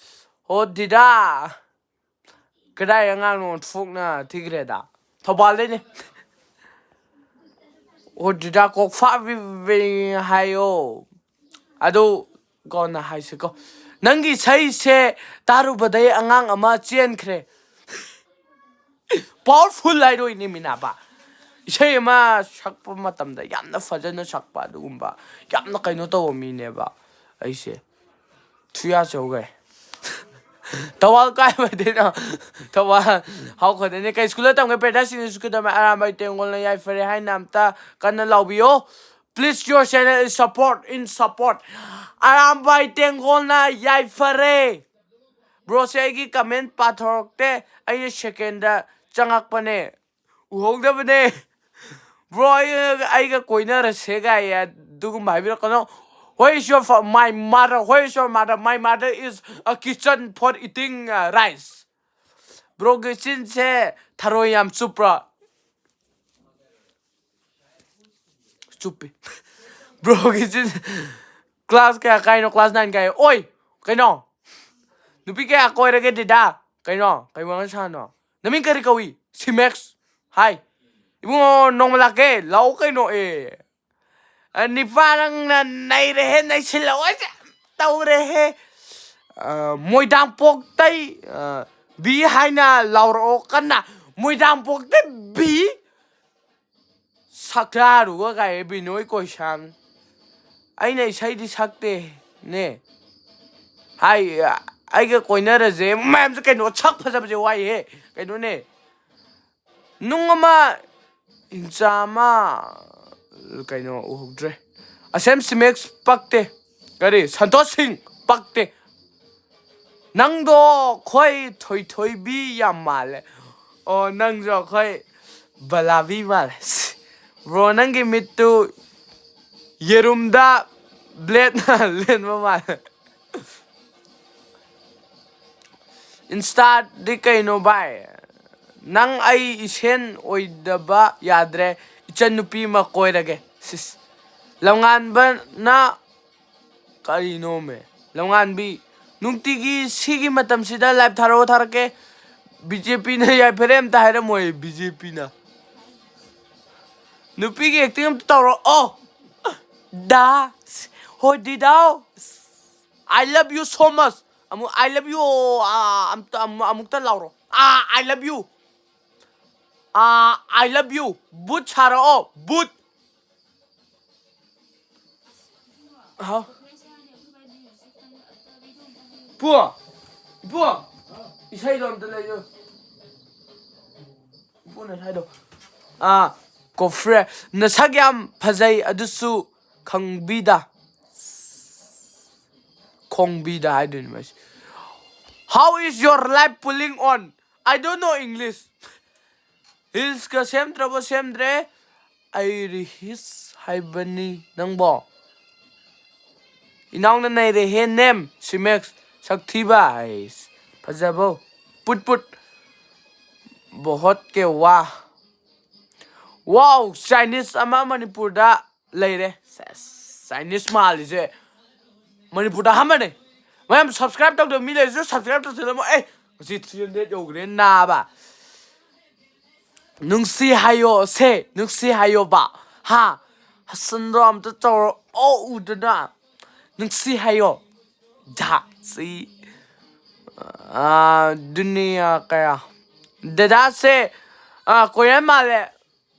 ꯍꯣ ꯗꯤꯗꯥ꯫ ꯀꯗꯥꯏ ꯑꯉꯥꯡꯅꯣ ꯑꯣꯟꯊꯣꯛꯅ ꯊꯤꯈ꯭ꯔꯦꯗ꯫ ꯊꯧꯕꯥꯜꯗꯩꯅꯦ꯫ ꯑꯣ ꯗꯤꯗꯥ ꯀꯣꯛꯐꯥꯕꯤ ꯍꯥꯏꯌꯣ꯫ ꯑꯗꯨ ꯀꯣꯟꯅ ꯍꯥꯏꯁꯤꯀꯣ꯫ ꯅꯪꯒꯤ ꯏꯁꯩꯁꯦ ꯇꯥꯔꯨꯕꯗꯩ ꯑꯉꯥꯡ ꯑꯃ ꯆꯦꯟꯈ꯭ꯔꯦ꯫ ꯄꯥꯋꯔꯐꯨꯜ ꯍꯥꯏꯗꯣꯏꯅꯦ ꯃꯤꯅꯥꯄꯥ꯫ ꯏꯁꯩ ꯑꯃ ꯁꯛꯄ ꯃꯇꯝꯗ ꯌꯥꯝꯅ ꯐꯖꯅ ꯁꯛꯄ, ꯑꯗꯨꯒꯨꯝꯕ ꯌꯥꯝꯅ ꯀꯩꯅꯣ ꯇꯧꯕ ꯃꯤꯅꯦꯕ ꯑꯩꯁꯦ꯫ ꯊꯨꯌꯥꯆꯧꯈꯩ꯫ ꯊꯧꯕꯥꯜ ꯀꯥꯏ ꯋꯥꯏꯗꯩꯅꯣ? ꯊꯧꯕꯥꯜ ꯍꯧꯈꯗꯩꯅꯦ꯫ ꯀꯩ ꯁ꯭ꯀꯨꯜꯗ ꯇꯝꯒꯦ? ꯄꯦꯔꯥꯗꯥꯏꯁ ꯏꯪꯂꯤꯁ ꯁ꯭ꯀꯨꯜ ꯇꯝꯃꯦ꯫ ꯑꯔꯥꯝꯕꯥꯏ ꯇꯦꯡꯒꯣꯜꯅ ꯌꯥꯏꯐꯔꯦ ꯍꯥꯏꯅ ꯑꯝꯇ ꯀꯟꯅ ꯂꯥꯎꯕꯤꯌꯣ꯫ Please your channel is support in support. Arambai ꯇꯦꯡꯒꯣꯜꯅ ꯌꯥꯏꯐꯔꯦ꯫ Bro ꯁꯦ ꯑꯩꯒꯤ comment ꯄꯥꯊꯣꯔꯛꯇꯦ, ꯑꯩꯅ second ꯆꯪꯉꯛꯄꯅꯦ, ꯎꯍꯧꯗꯕꯅꯦ꯫ Bro ꯑꯩ ꯑꯩꯒ ꯀꯣꯏꯅꯔꯁꯦ ꯒꯥꯏ ꯑꯗꯨꯒꯨꯝꯕ ꯍꯥꯏꯕꯤꯔꯛꯀꯅꯣ꯫ Where is your fa- my mother? Where is your mother? My mother is a kitchen for eating uh, rice. Bro ꯒꯤ ꯆꯤꯟꯁꯦ ꯊꯔꯣꯏ ꯌꯥꯝ ꯆꯨꯞꯄ꯭ꯔꯣ? ꯆꯨꯞꯄꯤ꯫ Bro ꯒꯤ ꯆꯤꯟ class ꯀꯌꯥ ꯀꯥꯏꯅꯣ? Class nine ꯀꯥꯏ꯫ ꯑꯣꯏ, ꯀꯩꯅꯣ? ꯅꯨꯄꯤ ꯀꯌꯥ ꯀꯣꯏꯔꯒꯦ ꯗꯤꯗꯥ? ꯀꯩꯅꯣ? ꯀꯩ ꯋꯥꯉꯥꯡ ꯁꯥꯅꯣ? ꯅꯃꯤꯡ ꯀꯔꯤ ꯀꯧꯏ? ꯁꯤꯃꯦꯛꯁ꯫ ꯍꯥꯏ꯫ ꯏꯕꯨꯡꯉꯣ ꯅꯣꯡꯃ ꯂꯥꯛꯀꯦ꯫ ꯂꯥꯛꯑꯣ ꯀꯩꯅꯣ ꯑꯦ꯫ ꯑ, ꯅꯤꯄꯥ ꯅꯪꯅ ꯅꯩꯔꯦꯍꯦ, ꯅꯩꯁꯤꯜꯂꯛꯑꯣ ꯇꯧꯔꯦꯍꯦ꯫ ꯑ, ꯃꯣꯏꯗꯥꯡꯄꯣꯛꯇꯩ ꯑ, ꯕꯤ ꯍꯥꯏꯅ ꯂꯥꯎꯔꯛꯑꯣ ꯀꯟꯅ꯫ ꯃꯣꯏꯗꯥꯡꯄꯣꯛꯇꯩ ꯕꯤ꯫ ꯁꯛꯇꯥꯗꯨꯒ ꯀꯥꯏ ꯕꯤꯅꯣꯏ ꯀꯣꯏꯁꯥꯡ꯫ ꯑꯩꯅ ꯏꯁꯩꯗꯤ ꯁꯛꯇꯦ ꯅꯦ꯫ ꯍꯥꯏ ꯑꯩꯒ ꯀꯣꯏꯅꯔꯁꯦ ꯃꯌꯥꯝꯁꯦ ꯀꯩꯅꯣ ꯁꯛ ꯐꯖꯕꯁꯦ ꯋꯥꯏꯍꯦ꯫ ꯀꯩꯅꯣꯅꯦ꯫ ꯅꯨꯡ ꯑꯃ ꯏꯟꯆꯥ ꯑꯃ ꯀꯩꯅꯣ ꯎꯍꯧꯗ꯭ꯔꯦ꯫ ꯑꯁꯦꯝ ꯁꯤꯃꯦꯛꯁ ꯄꯛꯇꯦ꯫ ꯀꯔꯤ ꯁꯟꯇꯣꯁ ꯁꯤꯡ ꯄꯛꯇꯦ꯫ ꯅꯪꯗꯣ ꯑꯩꯈꯣꯏ ꯊꯣꯏꯊꯣꯏꯕꯤ ꯌꯥꯝ ꯃꯥꯜꯂꯦ꯫ ꯑꯣ ꯅꯪꯁꯨ ꯑꯩꯈꯣꯏ ꯕꯂꯥꯕꯤ ꯃꯥꯜꯂꯦ꯫ Bro ꯅꯪꯒꯤ ꯃꯤꯠꯇꯨ ꯌꯦꯔꯨꯝꯗ ꯕ꯭ꯂꯦꯠꯅ ꯂꯦꯟꯕ ꯃꯥꯜꯂꯦ꯫ ꯏꯟꯁꯇꯥꯗꯤ ꯀꯩꯅꯣ ꯚꯥꯏ? ꯅꯪ ꯑꯩ ꯏꯁꯦꯟ ꯑꯣꯏꯗꯕ ꯌꯥꯗ꯭ꯔꯦ꯫ ꯏꯆꯟ ꯅꯨꯄꯤ ꯑꯃ ꯀꯣꯏꯔꯒꯦ꯫ ꯁꯤꯁ꯫ ꯂꯝꯉꯥꯟꯕꯅ ꯀꯔꯤꯅꯣꯃꯦ? ꯂꯝꯉꯥꯟꯕꯤ꯫ ꯅꯨꯡꯇꯤꯒꯤ ꯁꯤꯒꯤ ꯃꯇꯝꯁꯤꯗ ꯂꯥꯏꯚ ꯊꯥꯔꯛꯑꯣ ꯊꯥꯔꯛꯀꯦ꯫ ꯕꯤ ꯖꯦ ꯄꯤꯅ ꯌꯥꯏꯐꯔꯦ ꯑꯝꯇ ꯍꯥꯏꯔꯝꯃꯣꯏ ꯕꯤ ꯖꯦ ꯄꯤꯅ꯫ ꯅꯨꯄꯤꯒꯤ ꯑꯦꯛꯇꯤꯡ ꯑꯝꯇ ꯇꯧꯔꯣ꯫ ꯑꯣ꯫ ꯗꯥ꯫ ꯍꯣꯏ ꯗꯤꯗꯥꯎ꯫ I love you so much. ꯑꯃꯨꯛ I love you ꯑꯥ, ꯑꯃꯨꯛꯇ ꯑꯃꯨꯛ- ꯑꯃꯨꯛꯇ ꯂꯥꯎꯔꯣ꯫ ꯑꯥ, I love you. Ah, I love you. ꯕꯨꯠ ꯁꯥꯔꯛꯑꯣ ꯕꯨꯠ꯫ ꯍꯥꯎ꯫ ꯄꯨ꯫ ꯏꯄꯨ꯫ ꯏꯁꯩꯗꯣ ꯑꯝꯇ ꯂꯩꯌꯨ꯫ ꯏꯄꯨꯅ ꯁ꯭ꯋꯥꯏꯗꯣ꯫ ꯑꯥ꯫ ꯀꯣꯐ꯭ꯔꯦ, ꯅꯁꯛ ꯌꯥꯝ ꯐꯖꯩ ꯑꯗꯨꯁꯨ ꯈꯪꯕꯤꯗ꯫ ꯈꯣꯡꯕꯤꯗ ꯍꯥꯏꯗꯣꯏꯅꯤ ꯃꯁꯤ꯫ How is your life pulling on? I don't know English. Reels ꯀ ꯁꯦꯝꯗ꯭ꯔꯕꯣ? ꯁꯦꯝꯗ꯭ꯔꯦ꯫ ꯑꯩ ꯔꯤꯍꯤꯁ ꯍꯥꯏꯕꯅꯤ ꯅꯪꯕꯣ꯫ ꯏꯅꯥꯎꯅ ꯅꯩꯔꯦꯍꯦ ꯅꯦꯝ ꯁꯤꯃꯦꯛꯁ ꯁꯛꯊꯤꯕ ꯍꯥꯏꯁ꯫ ꯐꯖꯕꯧ꯫ ꯄꯨꯠ ꯄꯨꯠ꯫ ꯕꯣꯍꯠ ꯀꯦ ꯋꯥ꯫ ꯋꯥꯎ, ꯆꯥꯏꯅꯤꯁ ꯑꯃ ꯃꯅꯤꯄꯨꯔꯗ ꯂꯩꯔꯦ꯫ ꯁꯦꯁ, ꯆꯥꯏꯅꯤꯁ ꯃꯥꯜꯂꯤꯁꯦ ꯃꯅꯤꯄꯨꯔꯗ ꯑꯍꯥꯟꯕꯅꯦ꯫ ꯃꯌꯥꯝ subscribe ꯇꯧꯗꯕ ꯃꯤ ꯂꯩꯔꯁꯨ subscribe ꯇꯧꯁꯤꯜꯂꯝꯃꯣ꯫ ꯑꯦ, ꯉꯁꯤ three hundred ꯌꯧꯈ꯭ꯔꯦ ꯅꯥꯕ꯫ ꯅꯨꯡꯁꯤ ꯍꯥꯏꯌꯣ ꯁꯦ, ꯅꯨꯡꯁꯤ ꯍꯥꯏꯌꯣꯕ꯫ ꯍꯥ? ꯍꯁꯟꯗꯣ ꯑꯝꯇ ꯆꯥꯎꯔꯛꯑꯣ ꯎꯗꯅ꯫ ꯅꯨꯡꯁꯤ ꯍꯥꯏꯌꯣ꯫ ꯖꯥ, ꯁꯤ꯫ ꯑꯥ, ꯗꯨꯅꯤꯌꯥ ꯀꯌꯥ꯫ ꯗꯗꯥꯁꯦ, ꯑꯥ, ꯀꯣꯔꯤꯌꯟ ꯃꯥꯜꯂꯦ꯫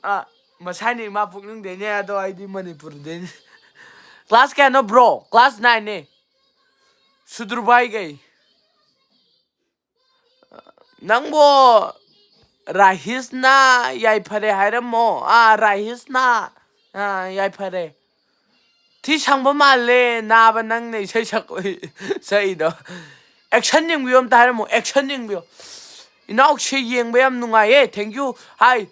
ꯑꯥ, ꯃꯁꯥꯏꯅꯦ ꯏꯃꯥ ꯄꯣꯛꯅꯨꯡꯗꯩꯅꯦ, ꯑꯗꯣ ꯑꯩꯗꯤ ꯃꯅꯤꯄꯨꯔꯗꯩꯅꯦ꯫ Class ꯀꯌꯥꯅꯣ bro? Class nine ꯅꯦ꯫ ꯁꯨꯗ꯭ꯔꯨꯕꯥꯏ ꯀꯩ? ꯅꯪꯕꯨ ꯔꯥꯍꯤꯁꯅ ꯌꯥꯏꯐꯔꯦ ꯍꯥꯏꯔꯝꯃꯣ꯫ ꯑꯥ, ꯔꯥꯍꯤꯁꯅ, ꯑꯥ, ꯌꯥꯏꯐꯔꯦ꯫ ꯊꯤ ꯁꯪꯕ ꯃꯥꯜꯂꯦ ꯅꯥꯕ ꯅꯪꯅ ꯏꯁꯩ ꯁꯛ-, ꯁꯛꯏꯗꯣ꯫ Action ꯌꯦꯡꯕꯤꯌꯣ ꯑꯝꯇ ꯍꯥꯏꯔꯝꯃꯣ, action ꯌꯦꯡꯕꯤꯌꯣ꯫ ꯏꯅꯥꯎꯁꯦ ꯌꯦꯡꯕ ꯌꯥꯝ ꯅꯨꯡꯉꯥꯏꯌꯦ, thank you ꯍꯥꯏ꯫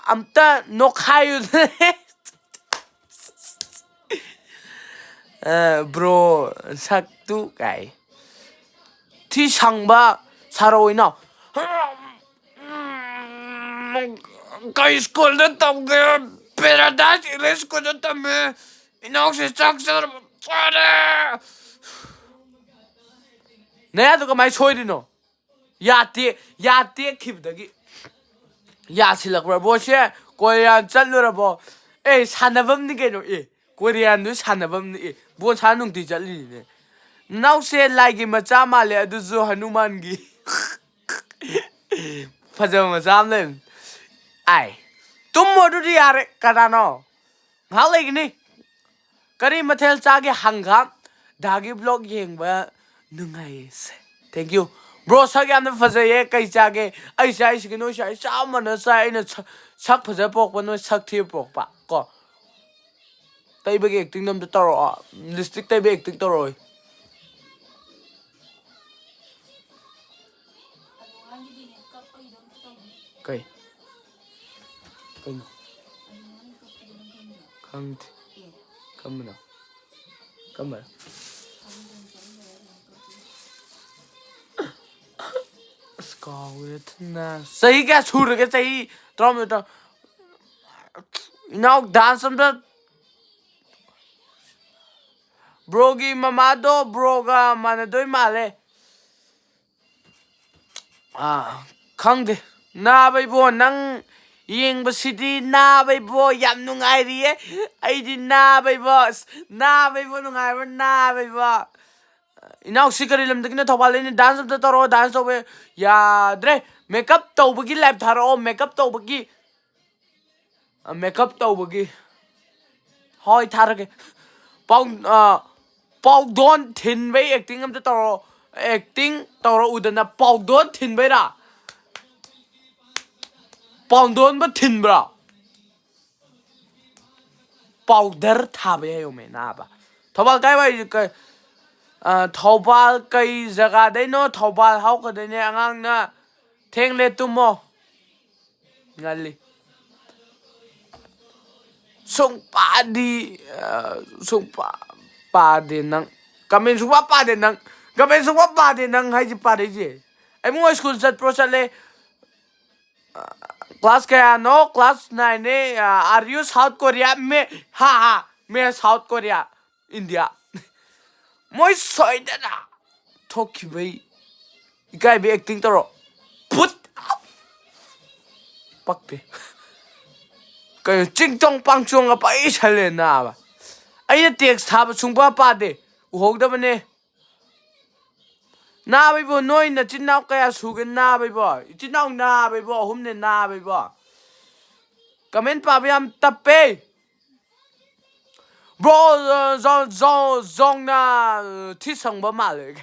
ꯑꯝꯇ ꯅꯣꯛꯈꯥꯏꯌꯨꯗꯅ꯫ ꯑ, bro, ꯁꯛꯇꯨ ꯀꯥꯏ꯫ ꯊꯤ ꯁꯪꯕ ꯁꯥꯔꯛꯑꯣ ꯏꯅꯥꯎ꯫ ꯀꯩ ꯁ꯭ꯀꯨꯜꯗ ꯇꯝꯒꯦ? ꯄꯦꯔꯥꯗꯥꯏꯁ ꯏꯪꯂꯤꯁ ꯁ꯭ꯀꯨꯜꯗ ꯇꯝꯃꯦ꯫ ꯏꯅꯥꯎꯁꯦ ꯆꯥꯛ ꯆꯥꯔꯕ? ꯆꯥꯔꯦ꯫ ꯅꯌꯥꯗꯣ ꯀꯃꯥꯏꯅ ꯁꯣꯏꯔꯤꯅꯣ? ꯌꯥ ꯇꯦꯛ-, ꯌꯥ ꯇꯦꯛꯈꯤꯕꯗꯒꯤ꯫ ꯌꯥ ꯁꯤꯜꯂꯛꯄ꯭ꯔꯥ? ꯕꯣꯁꯦ ꯀꯣꯔꯤꯌꯥ ꯆꯠꯂꯨꯔꯕꯣ? ꯑꯦ, ꯁꯥꯟꯅꯐꯝꯅꯤ ꯀꯩꯅꯣ꯫ ꯑꯦ, ꯀꯣꯔꯤꯌꯥꯟꯗꯨ ꯁꯥꯟꯅꯐꯝꯅꯤ꯫ ꯑꯦ, ꯕꯣꯟ ꯁꯥꯟꯅ ꯅꯨꯡꯇꯤ ꯆꯠꯂꯤꯅꯤꯅꯦ꯫ ꯅꯅꯥꯎꯁꯦ ꯂꯥꯏꯒꯤ ꯃꯆꯥ ꯃꯥꯜꯂꯦ, ꯑꯗꯨꯁꯨ ꯍꯅꯨꯃꯥꯟꯒꯤ꯫ ꯐꯖꯕ ꯃꯆꯥ ꯑꯃ ꯂꯩꯕꯅꯤ꯫ ꯑꯥꯏ, ꯇꯨꯝꯃꯣ ꯑꯗꯨꯗꯤ ꯌꯥꯔꯦ꯫ ꯀꯅꯥꯅꯣ? ꯉꯥꯏꯍꯥꯛ ꯂꯩꯒꯅꯤ꯫ ꯀꯔꯤ ꯃꯊꯦꯜ ꯆꯥꯒꯦ? ꯍꯪꯒꯥꯝ꯫ ꯗꯥꯒꯤ vlog ꯌꯦꯡꯕ ꯅꯨꯡꯉꯥꯏꯌꯦ꯫ ꯁꯦ, thank you꯫ ꯕ꯭ꯔꯣ, ꯁꯛ ꯌꯥꯝꯅ ꯐꯖꯩꯌꯦ, ꯀꯩ ꯆꯥꯒꯦ? ꯑꯩ ꯆꯥꯏꯁꯤꯒ ꯅꯣꯏ ꯆꯥꯏ ꯆꯞ ꯃꯥꯟꯅ ꯆꯥꯏ꯫ ꯑꯩꯅ ꯁꯛ, ꯁꯛ ꯐꯖꯕ ꯄꯣꯛꯄ, ꯅꯣꯏ ꯁꯛ ꯊꯤꯕ ꯄꯣꯛꯄ ꯀꯣ꯫ ꯇꯩꯕꯒꯤ ꯑꯦꯛꯇꯤꯡꯗꯣ ꯑꯝꯇ ꯇꯧꯔꯛꯑꯣ꯫ ꯂꯤꯞꯁꯇꯤꯛ ꯇꯩꯕ ꯑꯦꯛꯇꯤꯡ ꯇꯧꯔꯛꯑꯣ꯫ ꯀꯩ? ꯀꯩꯅꯣ? ꯈꯪꯗꯦ꯫ ꯀꯝꯕꯅꯣ? ꯀꯝꯕꯅꯣ? ꯑꯁ, ꯀꯥꯎꯔꯦ ꯊꯨꯅ꯫ ꯆꯍꯤ ꯀꯌꯥ ꯁꯨꯔꯒꯦ? ꯆꯍꯤ ꯇꯔꯥꯃꯥꯊꯣꯏ, ꯇꯔꯥ-, ꯏꯅꯥꯎ, ꯗꯥꯟꯁ ꯑꯝꯇ꯫ ꯕ꯭ꯔꯣꯒꯤ ꯃꯃꯥꯗꯣ ꯕ꯭ꯔꯣꯒ ꯃꯥꯟꯅꯗꯣꯏ ꯃꯥꯜꯂꯦ꯫ ꯑꯥ, ꯈꯪꯗꯦ꯫ ꯅꯥꯕ ꯏꯕꯣ, ꯅꯪ ꯌꯦꯡꯕꯁꯤꯗꯤ ꯅꯥꯕ ꯏꯕꯣ ꯌꯥꯝ ꯅꯨꯡꯉꯥꯏꯔꯤꯌꯦ꯫ ꯑꯩꯗꯤ ꯅꯥꯕ ꯏꯕꯣ, ꯑꯁ, ꯅꯥꯕ ꯏꯕꯣ ꯅꯨꯡꯉꯥꯏꯕ꯭ꯔꯥ, ꯅꯥꯕ ꯏꯕꯣ? ꯏꯅꯥꯎꯁꯤ ꯀꯔꯤ ꯂꯝꯗꯒꯤꯅꯣ? ꯊꯧꯕꯥꯜꯗꯩꯅꯦ꯫ ꯗꯥꯟꯁ ꯑꯝꯇ ꯇꯧꯔꯛꯑꯣ, ꯗꯥꯟꯁ ꯇꯧꯕ ꯌꯥꯗ꯭ꯔꯦ꯫ ꯃꯦꯀꯞ ꯇꯧꯕꯒꯤ ꯂꯥꯏꯞ ꯊꯥꯔꯛꯑꯣ, ꯃꯦꯀꯞ ꯇꯧꯕꯒꯤ꯫ ꯑ, ꯃꯦꯀꯞ ꯇꯧꯕꯒꯤ꯫ ꯍꯣꯏ, ꯊꯥꯔꯒꯦ꯫ ꯄꯥꯎ-, ꯑ, ꯄꯥꯎꯗꯣꯟ ꯊꯤꯟꯕꯩ ꯑꯦꯛꯇꯤꯡ ꯑꯝꯇ ꯇꯧꯔꯛꯑꯣ꯫ ꯑꯦꯛꯇꯤꯡ ꯇꯧꯔꯛꯎꯗꯅ, ꯄꯥꯎꯗꯣꯟ ꯊꯤꯟꯕꯩꯔꯥ? ꯄꯥꯎꯗꯣꯟꯕ ꯊꯤꯟꯕ꯭ꯔꯥ? ꯄꯥꯎꯗꯔ ꯊꯥꯕ ꯌꯥꯏꯌꯣꯃꯦ ꯅꯥꯕ꯫ ꯊꯧꯕꯥꯜ ꯀꯥꯏꯋꯥꯏ, ꯀ-, ꯑ, ꯊꯧꯕꯥꯜ ꯀꯩ ꯖꯒꯥꯗꯩꯅꯣ? ꯊꯧꯕꯥꯜ ꯍꯧꯈꯗꯣꯏꯅꯦ ꯑꯉꯥꯡꯅ꯫ ꯊꯦꯡꯂꯦ, ꯇꯨꯝꯃꯣ꯫ ꯉꯜꯂꯤ꯫ ꯁꯨꯡꯄꯥꯗꯤ, ꯑ, ꯁꯨꯡꯄꯥ ꯄꯥꯗꯦ ꯅꯪ꯫ ꯀꯃꯦꯟ ꯁꯨꯡꯄꯥ ꯄꯥꯗꯦ ꯅꯪ꯫ ꯀꯃꯦꯟ ꯁꯨꯡꯄꯥ ꯄꯥꯗꯦ ꯅꯪ ꯍꯥꯏꯁꯤ ꯄꯥꯔꯛꯏꯁꯦ꯫ ꯑꯩꯕꯨꯡꯉꯣ ꯁ꯭ꯀꯨꯜ ꯆꯠꯄ꯭ꯔꯣ? ꯆꯠꯂꯦ꯫ ꯀ꯭ꯂꯥꯁ ꯀꯌꯥꯅꯣ? ꯀ꯭ꯂꯥꯁ ꯅꯥꯏꯟꯅꯦ꯫ ꯑ, are you South Korea? ꯃꯦ, ꯍꯥ, ꯍꯥ, ꯃꯦ South Korea, India꯫ ꯃꯣꯏ ꯁꯣꯏꯗꯅ ꯊꯣꯛꯈꯤꯕꯩ ꯏꯀꯥꯏꯕꯩ ꯑꯦꯛꯇꯤꯡ ꯇꯧꯔꯣ꯫ ꯐꯨꯠ! ꯄꯛꯇꯦ꯫ ꯀꯩꯅꯣ, ꯆꯤꯡ ꯆꯣꯡ ꯄꯥꯡ ꯆꯣꯡꯒ ꯄꯩꯁꯜꯂꯦ ꯅꯥꯕ꯫ ꯑꯩꯅ ꯇꯦꯛꯁ ꯊꯥꯕ ꯁꯨꯡꯄꯥ ꯄꯥꯗꯦ꯫ ꯎꯍꯧꯗꯕꯅꯦ꯫ ꯅꯥꯕ ꯏꯕꯣ, ꯅꯣꯏ ꯅꯆꯤꯟ ꯅꯥꯎ ꯀꯌꯥ ꯁꯨꯒꯦ? ꯅꯥꯕ ꯏꯕꯣ, ꯏꯆꯤꯟ ꯅꯥꯎ ꯅꯥꯕ ꯏꯕꯣ, ꯑꯍꯨꯝꯅꯦ ꯅꯥꯕ ꯏꯕꯣ꯫ ꯀꯃꯦꯟ ꯄꯥꯕ ꯌꯥꯝ ꯇꯞꯄꯦ꯫ ꯕ꯭ꯔꯣ, ꯑ, ꯖꯣ-, ꯖꯣ-, ꯖꯣꯡꯅ, ꯑ, ꯊꯤ ꯁꯪꯕ ꯃꯥꯜꯂꯦ꯫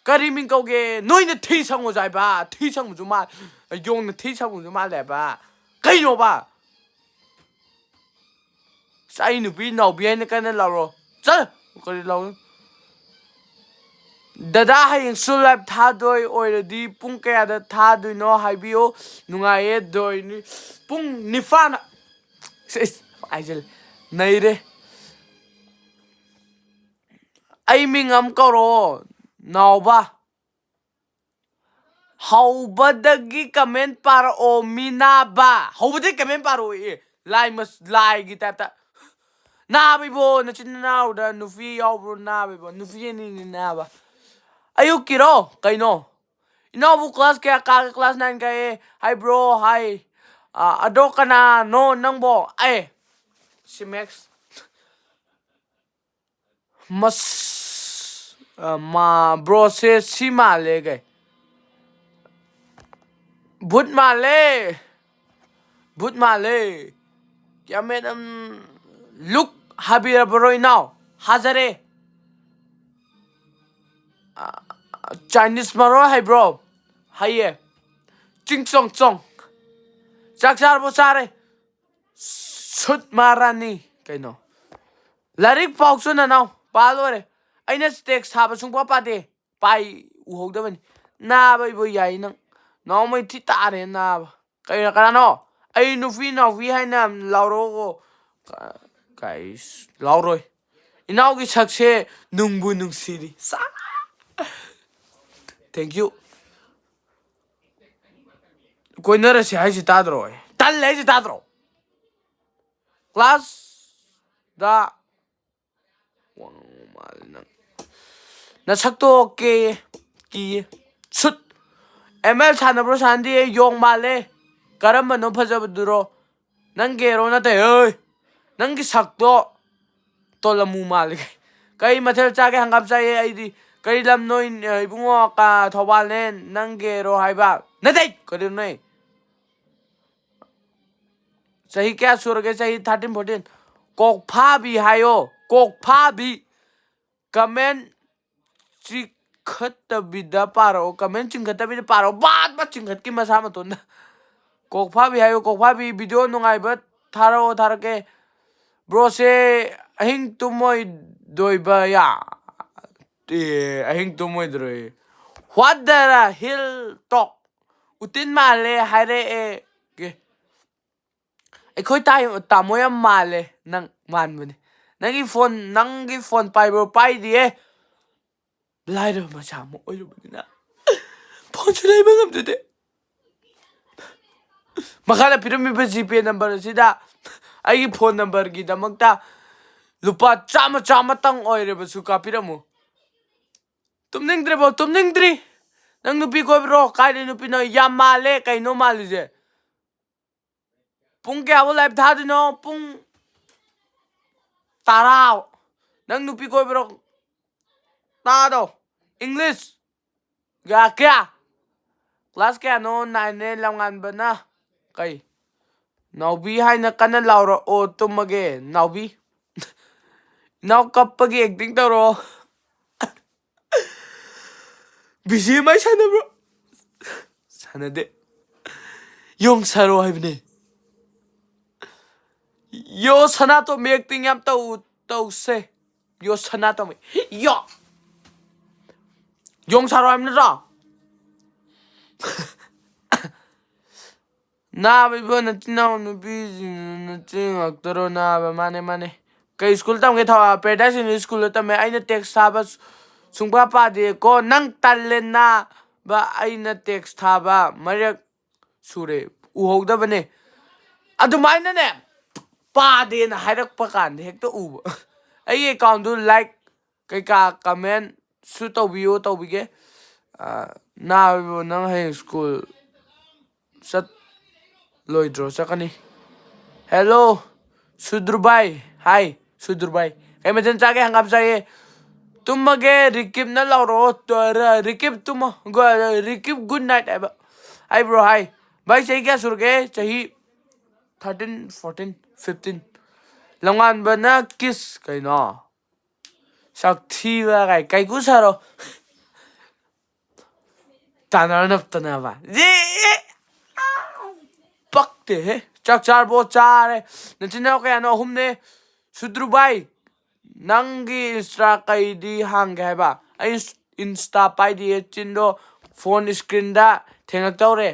ꯀꯔꯤ ꯃꯤꯡ ꯀꯧꯒꯦ? ꯅꯣꯏꯅ ꯊꯤ ꯁꯪꯉꯨꯁꯨ ꯍꯥꯏꯕ, ꯊꯤ ꯁꯪꯉꯨꯁꯨ ꯃꯥ, ꯌꯣꯡꯅ ꯊꯤ ꯁꯪꯉꯨꯁꯨ ꯃꯥꯜꯂꯦ ꯍꯥꯏꯕ꯫ ꯀꯩꯅꯣꯕ? ꯑꯁ, ꯑꯩ ꯅꯨꯄꯤ ꯅꯥꯎꯕꯤ ꯍꯥꯏꯅ ꯀꯟꯅ ꯂꯥꯎꯔꯣ꯫ ꯆꯠ! ꯀꯔꯤ ꯂꯥꯎ? ꯗꯗꯥ, ꯍꯌꯦꯡꯁꯨ ꯂꯥꯏꯚ ꯊꯥꯗꯣꯏ ꯑꯣꯏꯔꯗꯤ ꯄꯨꯡ ꯀꯌꯥꯗ ꯊꯥꯗꯣꯏꯅꯣ ꯍꯥꯏꯕꯤꯌꯨ꯫ ꯅꯨꯡꯉꯥꯏꯌꯦ ꯗꯣꯏꯅꯤ꯫ ꯄꯨꯡ ꯅꯤꯄꯥꯟ꯫ ꯏꯁ, ꯏꯁ, ꯍꯥꯏꯖꯜꯂꯦ꯫ ꯅꯩꯔꯦ꯫ ꯑꯩ ꯃꯤꯡ ꯑꯃ ꯀꯧꯔꯛꯑꯣ, ꯅꯥꯎꯕ꯫ ꯍꯧꯕꯗꯒꯤ ꯀꯃꯦꯟ ꯄꯥꯔꯛꯑꯣ, ꯃꯤꯅꯥꯕ꯫ ꯍꯧꯕꯗꯒꯤ ꯀꯃꯦꯟ ꯄꯥꯔꯛꯑꯣ, ꯑꯦ꯫ ꯂꯥꯏ ꯃꯁ-, ꯂꯥꯏꯒꯤ ꯇꯥꯏꯞꯇ꯫ ꯅꯥꯕ ꯏꯕꯣ, ꯅꯆꯤꯟ ꯅꯅꯥꯎꯗ ꯅꯨꯄꯤ ꯌꯥꯎꯕ꯭ꯔꯣ? ꯅꯥꯕ ꯏꯕꯣ, ꯅꯨꯄꯤ ꯑꯅꯤꯅꯤ ꯅꯥꯕ꯫ ꯑꯌꯨꯛꯀꯤꯔꯣ? ꯀꯩꯅꯣ? ꯏꯅꯥꯎꯕꯨ ꯀ꯭ꯂꯥꯁ ꯀꯌꯥ ꯀꯥꯒꯦ? ꯀ꯭ꯂꯥꯁ ꯅꯥꯏꯟ ꯀꯥꯏꯌꯦ ꯍꯥꯏꯕ꯭ꯔꯣ? ꯍꯥꯏ꯫ ꯑ, ꯑꯗꯣ ꯀꯅꯥꯅꯣ ꯅꯪꯕꯣ? ꯑꯦ, ꯁꯤ ꯃꯦꯛꯁ꯫ ꯃꯁ-, ꯑ, ꯃꯥ-, ꯕ꯭ꯔꯣꯁꯦ ꯁꯤ ꯃꯥꯜꯂꯦ ꯀꯩ? ꯚꯨꯠ ꯃꯥꯜꯂꯦ꯫ ꯚꯨꯠ ꯃꯥꯜꯂꯦ꯫ ꯀꯌꯥꯃꯦꯟ ꯑꯝ, ꯂꯨꯛ ꯍꯥꯕꯤꯔꯕꯔꯣ ꯏꯅꯥꯎ? ꯍꯥꯖꯔꯦ꯫ ꯑ, ꯆꯥꯏꯅꯤꯁ ꯃꯔꯣꯜ ꯍꯩꯕ꯭ꯔꯣ? ꯍꯩꯌꯦ꯫ ꯆꯤꯡ ꯆꯣꯡ ꯆꯣꯡ꯫ ꯆꯥꯛ ꯆꯥꯔꯕꯣ? ꯆꯥꯔꯦ꯫ ꯁꯨꯠ ꯃꯥꯔꯥꯅꯤ꯫ ꯀꯩꯅꯣ? ꯂꯥꯏꯔꯤꯛ ꯄꯥꯎ ꯆꯣ ꯅꯅꯥꯎ꯫ ꯄꯥ ꯂꯣꯏꯔꯦ꯫ ꯑꯩꯅ ꯇꯦꯛꯁ ꯊꯥꯕ ꯁꯨꯡꯄꯥ ꯄꯥꯗꯦ꯫ ꯄꯥꯏ ꯎꯍꯧꯗꯕꯅꯤ꯫ ꯅꯥꯕ ꯏꯕꯣ ꯌꯥꯏ ꯅꯪ꯫ ꯅꯥꯎꯃꯩ ꯊꯤ ꯇꯥꯔꯦ ꯅꯥꯕ꯫ ꯀꯩꯅꯣ ꯀꯅꯥꯅꯣ? ꯑꯩ ꯅꯨꯄꯤ ꯅꯥꯎꯄꯤ ꯍꯥꯏꯅ ꯂꯥꯎꯔꯛꯑꯣ꯫ ꯀ-, ꯀꯥꯏꯁ, ꯂꯥꯎꯔꯣꯏ꯫ ꯏꯅꯥꯎꯒꯤ ꯁꯛꯁꯦ ꯅꯨꯡꯕꯨ ꯅꯨꯡꯁꯤꯔꯤ꯫ ꯁꯥ-, thank you꯫ ꯀꯣꯏꯅꯔꯁꯤ ꯍꯥꯏꯁꯤ ꯇꯥꯗ꯭ꯔꯣ? ꯇꯜꯂꯦ ꯍꯥꯏꯁꯤ ꯇꯥꯗ꯭ꯔꯣ? ꯀ꯭ꯂꯥꯁꯇ ꯋꯥ ꯉꯥꯡꯕ ꯃꯥꯜꯂꯦ ꯅꯪ꯫ ꯅꯁꯛꯇꯣ ꯀꯦꯌꯦ, ꯀꯤꯌꯦ꯫ ꯁꯨꯠ! ꯑꯦꯝ ꯑꯦꯜ ꯁꯥꯟꯅꯕ꯭ꯔꯣ? ꯁꯥꯟꯅꯗꯦ, ꯌꯣꯡ ꯃꯥꯜꯂꯦ꯫ ꯀꯔꯝꯕꯅꯣ ꯐꯖꯕꯗꯨꯔꯣ? ꯅꯪꯒꯤꯔꯣ? ꯅꯠꯇꯦ, ꯍꯣꯏ꯫ ꯅꯪꯒꯤ ꯁꯛꯇꯣ ꯇꯣꯂꯃꯨ ꯃꯥꯜꯂꯦ꯫ ꯀꯩ ꯃꯊꯦꯜ ꯆꯥꯒꯦ? ꯍꯪꯒꯥꯝ ꯆꯥꯏꯌꯦ ꯑꯩꯗꯤ꯫ ꯀꯔꯤ ꯂꯝꯅꯣ, ꯏꯕꯨꯡꯉꯣ? ꯀ-, ꯊꯧꯕꯥꯜꯅꯦ꯫ ꯅꯪꯒꯤꯔꯣ ꯍꯥꯏꯕ? ꯅꯠꯇꯦ! ꯀꯔꯤꯅꯣ? ꯆꯍꯤ ꯀꯌꯥ ꯁꯨꯔꯒꯦ? ꯆꯍꯤ ꯊꯥꯔꯇꯤꯟ, ꯐꯣꯔꯇꯤꯟ꯫ ꯀꯣꯛꯐꯥꯕꯤ ꯍꯥꯏꯌꯣ, ꯀꯣꯛꯐꯥꯕꯤ꯫ ꯀꯃꯦꯟ ꯆꯤ-, ꯆꯤꯡꯈꯠꯇꯕꯤꯗ ꯄꯥꯔꯛꯑꯣ, ꯀꯃꯦꯟ ꯆꯤꯡꯈꯠꯇꯕꯤꯗ ꯄꯥꯔꯛꯑꯣ, ꯕꯥꯠ ꯕꯥꯠ ꯆꯤꯡꯈꯠꯀꯤ ꯃꯁꯥ ꯃꯇꯣꯟꯗ꯫ ꯀꯣꯛꯐꯥꯕꯤ ꯍꯥꯏꯌꯨ, ꯀꯣꯛꯐꯥꯕꯤ, ꯚꯤꯗꯤꯑꯣ ꯅꯨꯡꯉꯥꯏꯕ ꯊꯥꯔꯛꯑꯣ, ꯊꯥꯔꯛꯀꯦ꯫ ꯕ꯭ꯔꯣꯁꯦ ꯑꯍꯤꯡ ꯇꯨꯝꯃꯣꯏꯗꯣꯏꯕ ꯌꯥ? ꯑꯦ, ꯑꯍꯤꯡ ꯇꯨꯝꯃꯣꯏꯗ꯭ꯔꯣꯌꯦ꯫ What the hell talk? ꯎꯇꯤꯟ ꯃꯥꯜꯂꯦ ꯍꯥꯏꯔꯛꯑꯦ꯫ ꯑꯦ, ꯑꯩꯈꯣꯏ ꯇꯥꯏ-, ꯇꯥꯃꯣ ꯌꯥꯝ ꯃꯥꯜꯂꯦ꯫ ꯅꯪ ꯃꯥꯟꯕꯅꯦ꯫ ꯅꯪꯒꯤ ꯐꯣꯟ, ꯅꯪꯒꯤ ꯐꯣꯟ ꯄꯥꯏꯕ꯭ꯔꯣ? ꯄꯥꯏꯗꯤꯌꯦ꯫ ꯂꯥꯏꯔꯕ ꯃꯆꯥ ꯑꯃ ꯑꯣꯏꯔꯨꯕꯅꯤꯅ ꯐꯣꯟꯁꯨ ꯂꯩꯕ ꯉꯝꯖꯗꯦ꯫ ꯃꯈꯥꯗ ꯄꯤꯔꯝꯃꯤꯕ ꯖꯤꯄꯦ ꯅꯝꯕꯔ ꯑꯁꯤꯗ ꯑꯩꯒꯤ ꯐꯣꯟ ꯅꯝꯕꯔꯒꯤꯗꯃꯛꯇ ꯂꯨꯄꯥ ꯆꯥꯝꯃ, ꯆꯥꯝꯃꯇꯪ ꯑꯣꯏꯔꯕꯁꯨ ꯀꯥꯞꯄꯤꯔꯝꯃꯨ꯫ ꯇꯨꯝꯅꯤꯡꯗ꯭ꯔꯤꯕꯣ? ꯇꯨꯝꯅꯤꯡꯗ꯭ꯔꯤ꯫ ꯅꯪ ꯅꯨꯄꯤ ꯀꯣꯏꯕ꯭ꯔꯣ? ꯀꯥꯏꯗꯩ ꯅꯨꯄꯤꯅꯣ? ꯌꯥꯝ ꯃꯥꯜꯂꯦ꯫ ꯀꯩꯅꯣ ꯃꯥꯜꯂꯤꯁꯦ? ꯄꯨꯡ ꯀꯌꯥꯕꯨ ꯂꯥꯏꯞ ꯊꯥꯗꯣꯏꯅꯣ? ꯄꯨꯡ ꯇꯔꯥ꯫ ꯅꯪ ꯅꯨꯄꯤ ꯀꯣꯏꯕ꯭ꯔꯣ? ꯇꯥꯗꯣ꯫ ꯏꯪꯂꯤꯁ꯫ ꯀꯌꯥ, ꯀꯌꯥ? ꯀ꯭ꯂꯥꯁ ꯀꯌꯥꯅꯣ? ꯅꯥꯏꯟꯅꯦ꯫ ꯂꯝꯉꯥꯟꯕꯅ ꯀꯩ? ꯅꯥꯎꯕꯤ ꯍꯥꯏꯅ ꯀꯟꯅ ꯂꯥꯎꯔꯛꯑꯣ, ꯇꯨꯝꯃꯒꯦ꯫ ꯅꯥꯎꯕꯤ꯫ ꯏꯅꯥꯎ ꯀꯞꯄꯒꯤ ꯑꯦꯛꯇꯤꯡ ꯇꯧꯔꯣ꯫ ꯕꯤ ꯖꯤ ꯑꯦꯝ ꯑꯥꯏ ꯁꯥꯟꯅꯕ꯭ꯔꯣ? ꯁꯥꯟꯅꯗꯦ꯫ ꯌꯣꯡ ꯁꯥꯔꯣ ꯍꯥꯏꯕꯅꯦ꯫ ꯌꯣ ꯁꯅꯥꯇꯣꯝꯕꯤ ꯑꯦꯛꯇꯤꯡ ꯌꯥꯝ ꯇꯧ-, ꯇꯧꯁꯦ꯫ ꯌꯣ ꯁꯅꯥꯇꯣꯝꯕꯤ꯫ ꯌꯣ꯫ ꯌꯣꯡ ꯁꯥꯔꯣ ꯍꯥꯏꯕ ꯅꯠꯇ꯭ꯔꯣ? ꯅꯥꯕ ꯏꯕꯣ, ꯅꯆꯤꯟ ꯅꯅꯥꯎ ꯅꯨꯄꯤꯁꯤꯡ ꯅꯆꯤꯟ ꯉꯥꯛꯇꯔꯣ ꯅꯥꯕ? ꯃꯥꯅꯦ, ꯃꯥꯅꯦ꯫ ꯀꯩ ꯁ꯭ꯀꯨꯜ ꯇꯝꯒꯦ? ꯊꯧꯕꯥꯜ ꯄꯦꯔꯥꯗꯥꯏꯁ ꯏꯪꯂꯤꯁ ꯁ꯭ꯀꯨꯜꯗ ꯇꯝꯃꯦ꯫ ꯑꯩꯅ ꯇꯦꯛꯁ ꯊꯥꯕ ꯁꯨꯡꯄꯥ ꯄꯥꯗꯦꯀꯣ꯫ ꯅꯪ ꯇꯜꯂꯦ ꯅꯥꯕ꯫ ꯑꯩꯅ ꯇꯦꯛꯁ ꯊꯥꯕ ꯃꯔꯛ ꯁꯨꯔꯦ, ꯎꯍꯧꯗꯕꯅꯦ꯫ ꯑꯗꯨꯃꯥꯏꯅꯅꯦ, ꯄꯥꯗꯦꯅ ꯍꯥꯏꯔꯛꯄ ꯀꯥꯟꯗ ꯍꯦꯛꯇ ꯎꯕ꯫ ꯑꯩꯒꯤ ꯑꯦꯀꯥꯎꯟꯗꯨ ꯂꯥꯏꯛ ꯀꯩꯀꯥ ꯀꯃꯦꯟꯁꯨ ꯇꯧꯕꯤꯌꯨ, ꯇꯧꯕꯤꯒꯦ꯫ ꯑ, ꯅꯥꯕ ꯏꯕꯣ, ꯅꯪ ꯍꯌꯦꯡ ꯁ꯭ꯀꯨꯜ ꯆꯠꯂꯣꯏꯗ꯭ꯔꯣ? ꯆꯠꯀꯅꯤ꯫ ꯍꯦꯜꯂꯣ, ꯁꯨꯗ꯭ꯔꯨꯕꯥꯏ꯫ ꯍꯥꯏ, ꯁꯨꯗ꯭ꯔꯨꯕꯥꯏ꯫ ꯀꯩ ꯃꯊꯦꯜ ꯆꯥꯒꯦ? ꯍꯪꯒꯥꯝ ꯆꯥꯏꯌꯦ꯫ ꯇꯨꯝꯃꯒꯦ, ꯔꯤꯀꯤꯞꯅ ꯂꯥꯎꯔꯛꯑꯣ꯫ ꯇ-, ꯔ-, ꯔꯤꯀꯤꯞ ꯇꯨꯝꯃꯣ꯫ ꯒ-, ꯔꯤꯀꯤꯞ ꯒꯨꯗ ꯅꯥꯏꯠ ꯍꯥꯏꯕ꯫ ꯍꯥꯏꯕ꯭ꯔꯣ? ꯍꯥꯏ꯫ ꯚꯥꯏ, ꯆꯍꯤ ꯀꯌꯥ ꯁꯨꯔꯒꯦ? ꯆꯍꯤ ꯊꯥꯔꯇꯤꯟ, ꯐꯣꯔꯇꯤꯟ, ꯐꯤꯐꯇꯤꯟ꯫ ꯂꯝꯉꯥꯟꯕꯅ ꯀꯤꯁ ꯀꯩꯅꯣ? ꯁꯛ ꯊꯤꯕ ꯀꯥꯏ, ꯀꯩꯀꯨ ꯁꯥꯔꯣ꯫ ꯇꯥꯟꯅꯔ ꯅꯞꯇꯅꯕ꯫ ꯌꯦ! ꯄꯛꯇꯦꯍꯦ꯫ ꯆꯥꯛ ꯆꯥꯔꯕꯣ? ꯆꯥꯔꯦ꯫ ꯅꯆꯤꯟ ꯅꯅꯥꯎ ꯀꯌꯥꯅꯣ? ꯑꯍꯨꯝꯅꯦ꯫ ꯁꯨꯗ꯭ꯔꯨ ꯚꯥꯏ, ꯅꯪꯒꯤ ꯏꯟꯁꯇꯥ ꯀꯩꯗꯤ ꯍꯥꯡꯒꯦ ꯍꯥꯏꯕ? ꯑꯩ ꯏꯟꯁꯇꯥ ꯄꯥꯏꯗꯤꯌꯦ, ꯆꯤꯟꯗꯣ ꯐꯣꯟ ꯏꯁꯀ꯭ꯔꯤꯟꯗ ꯊꯦꯡꯉꯛꯇꯧꯔꯦ꯫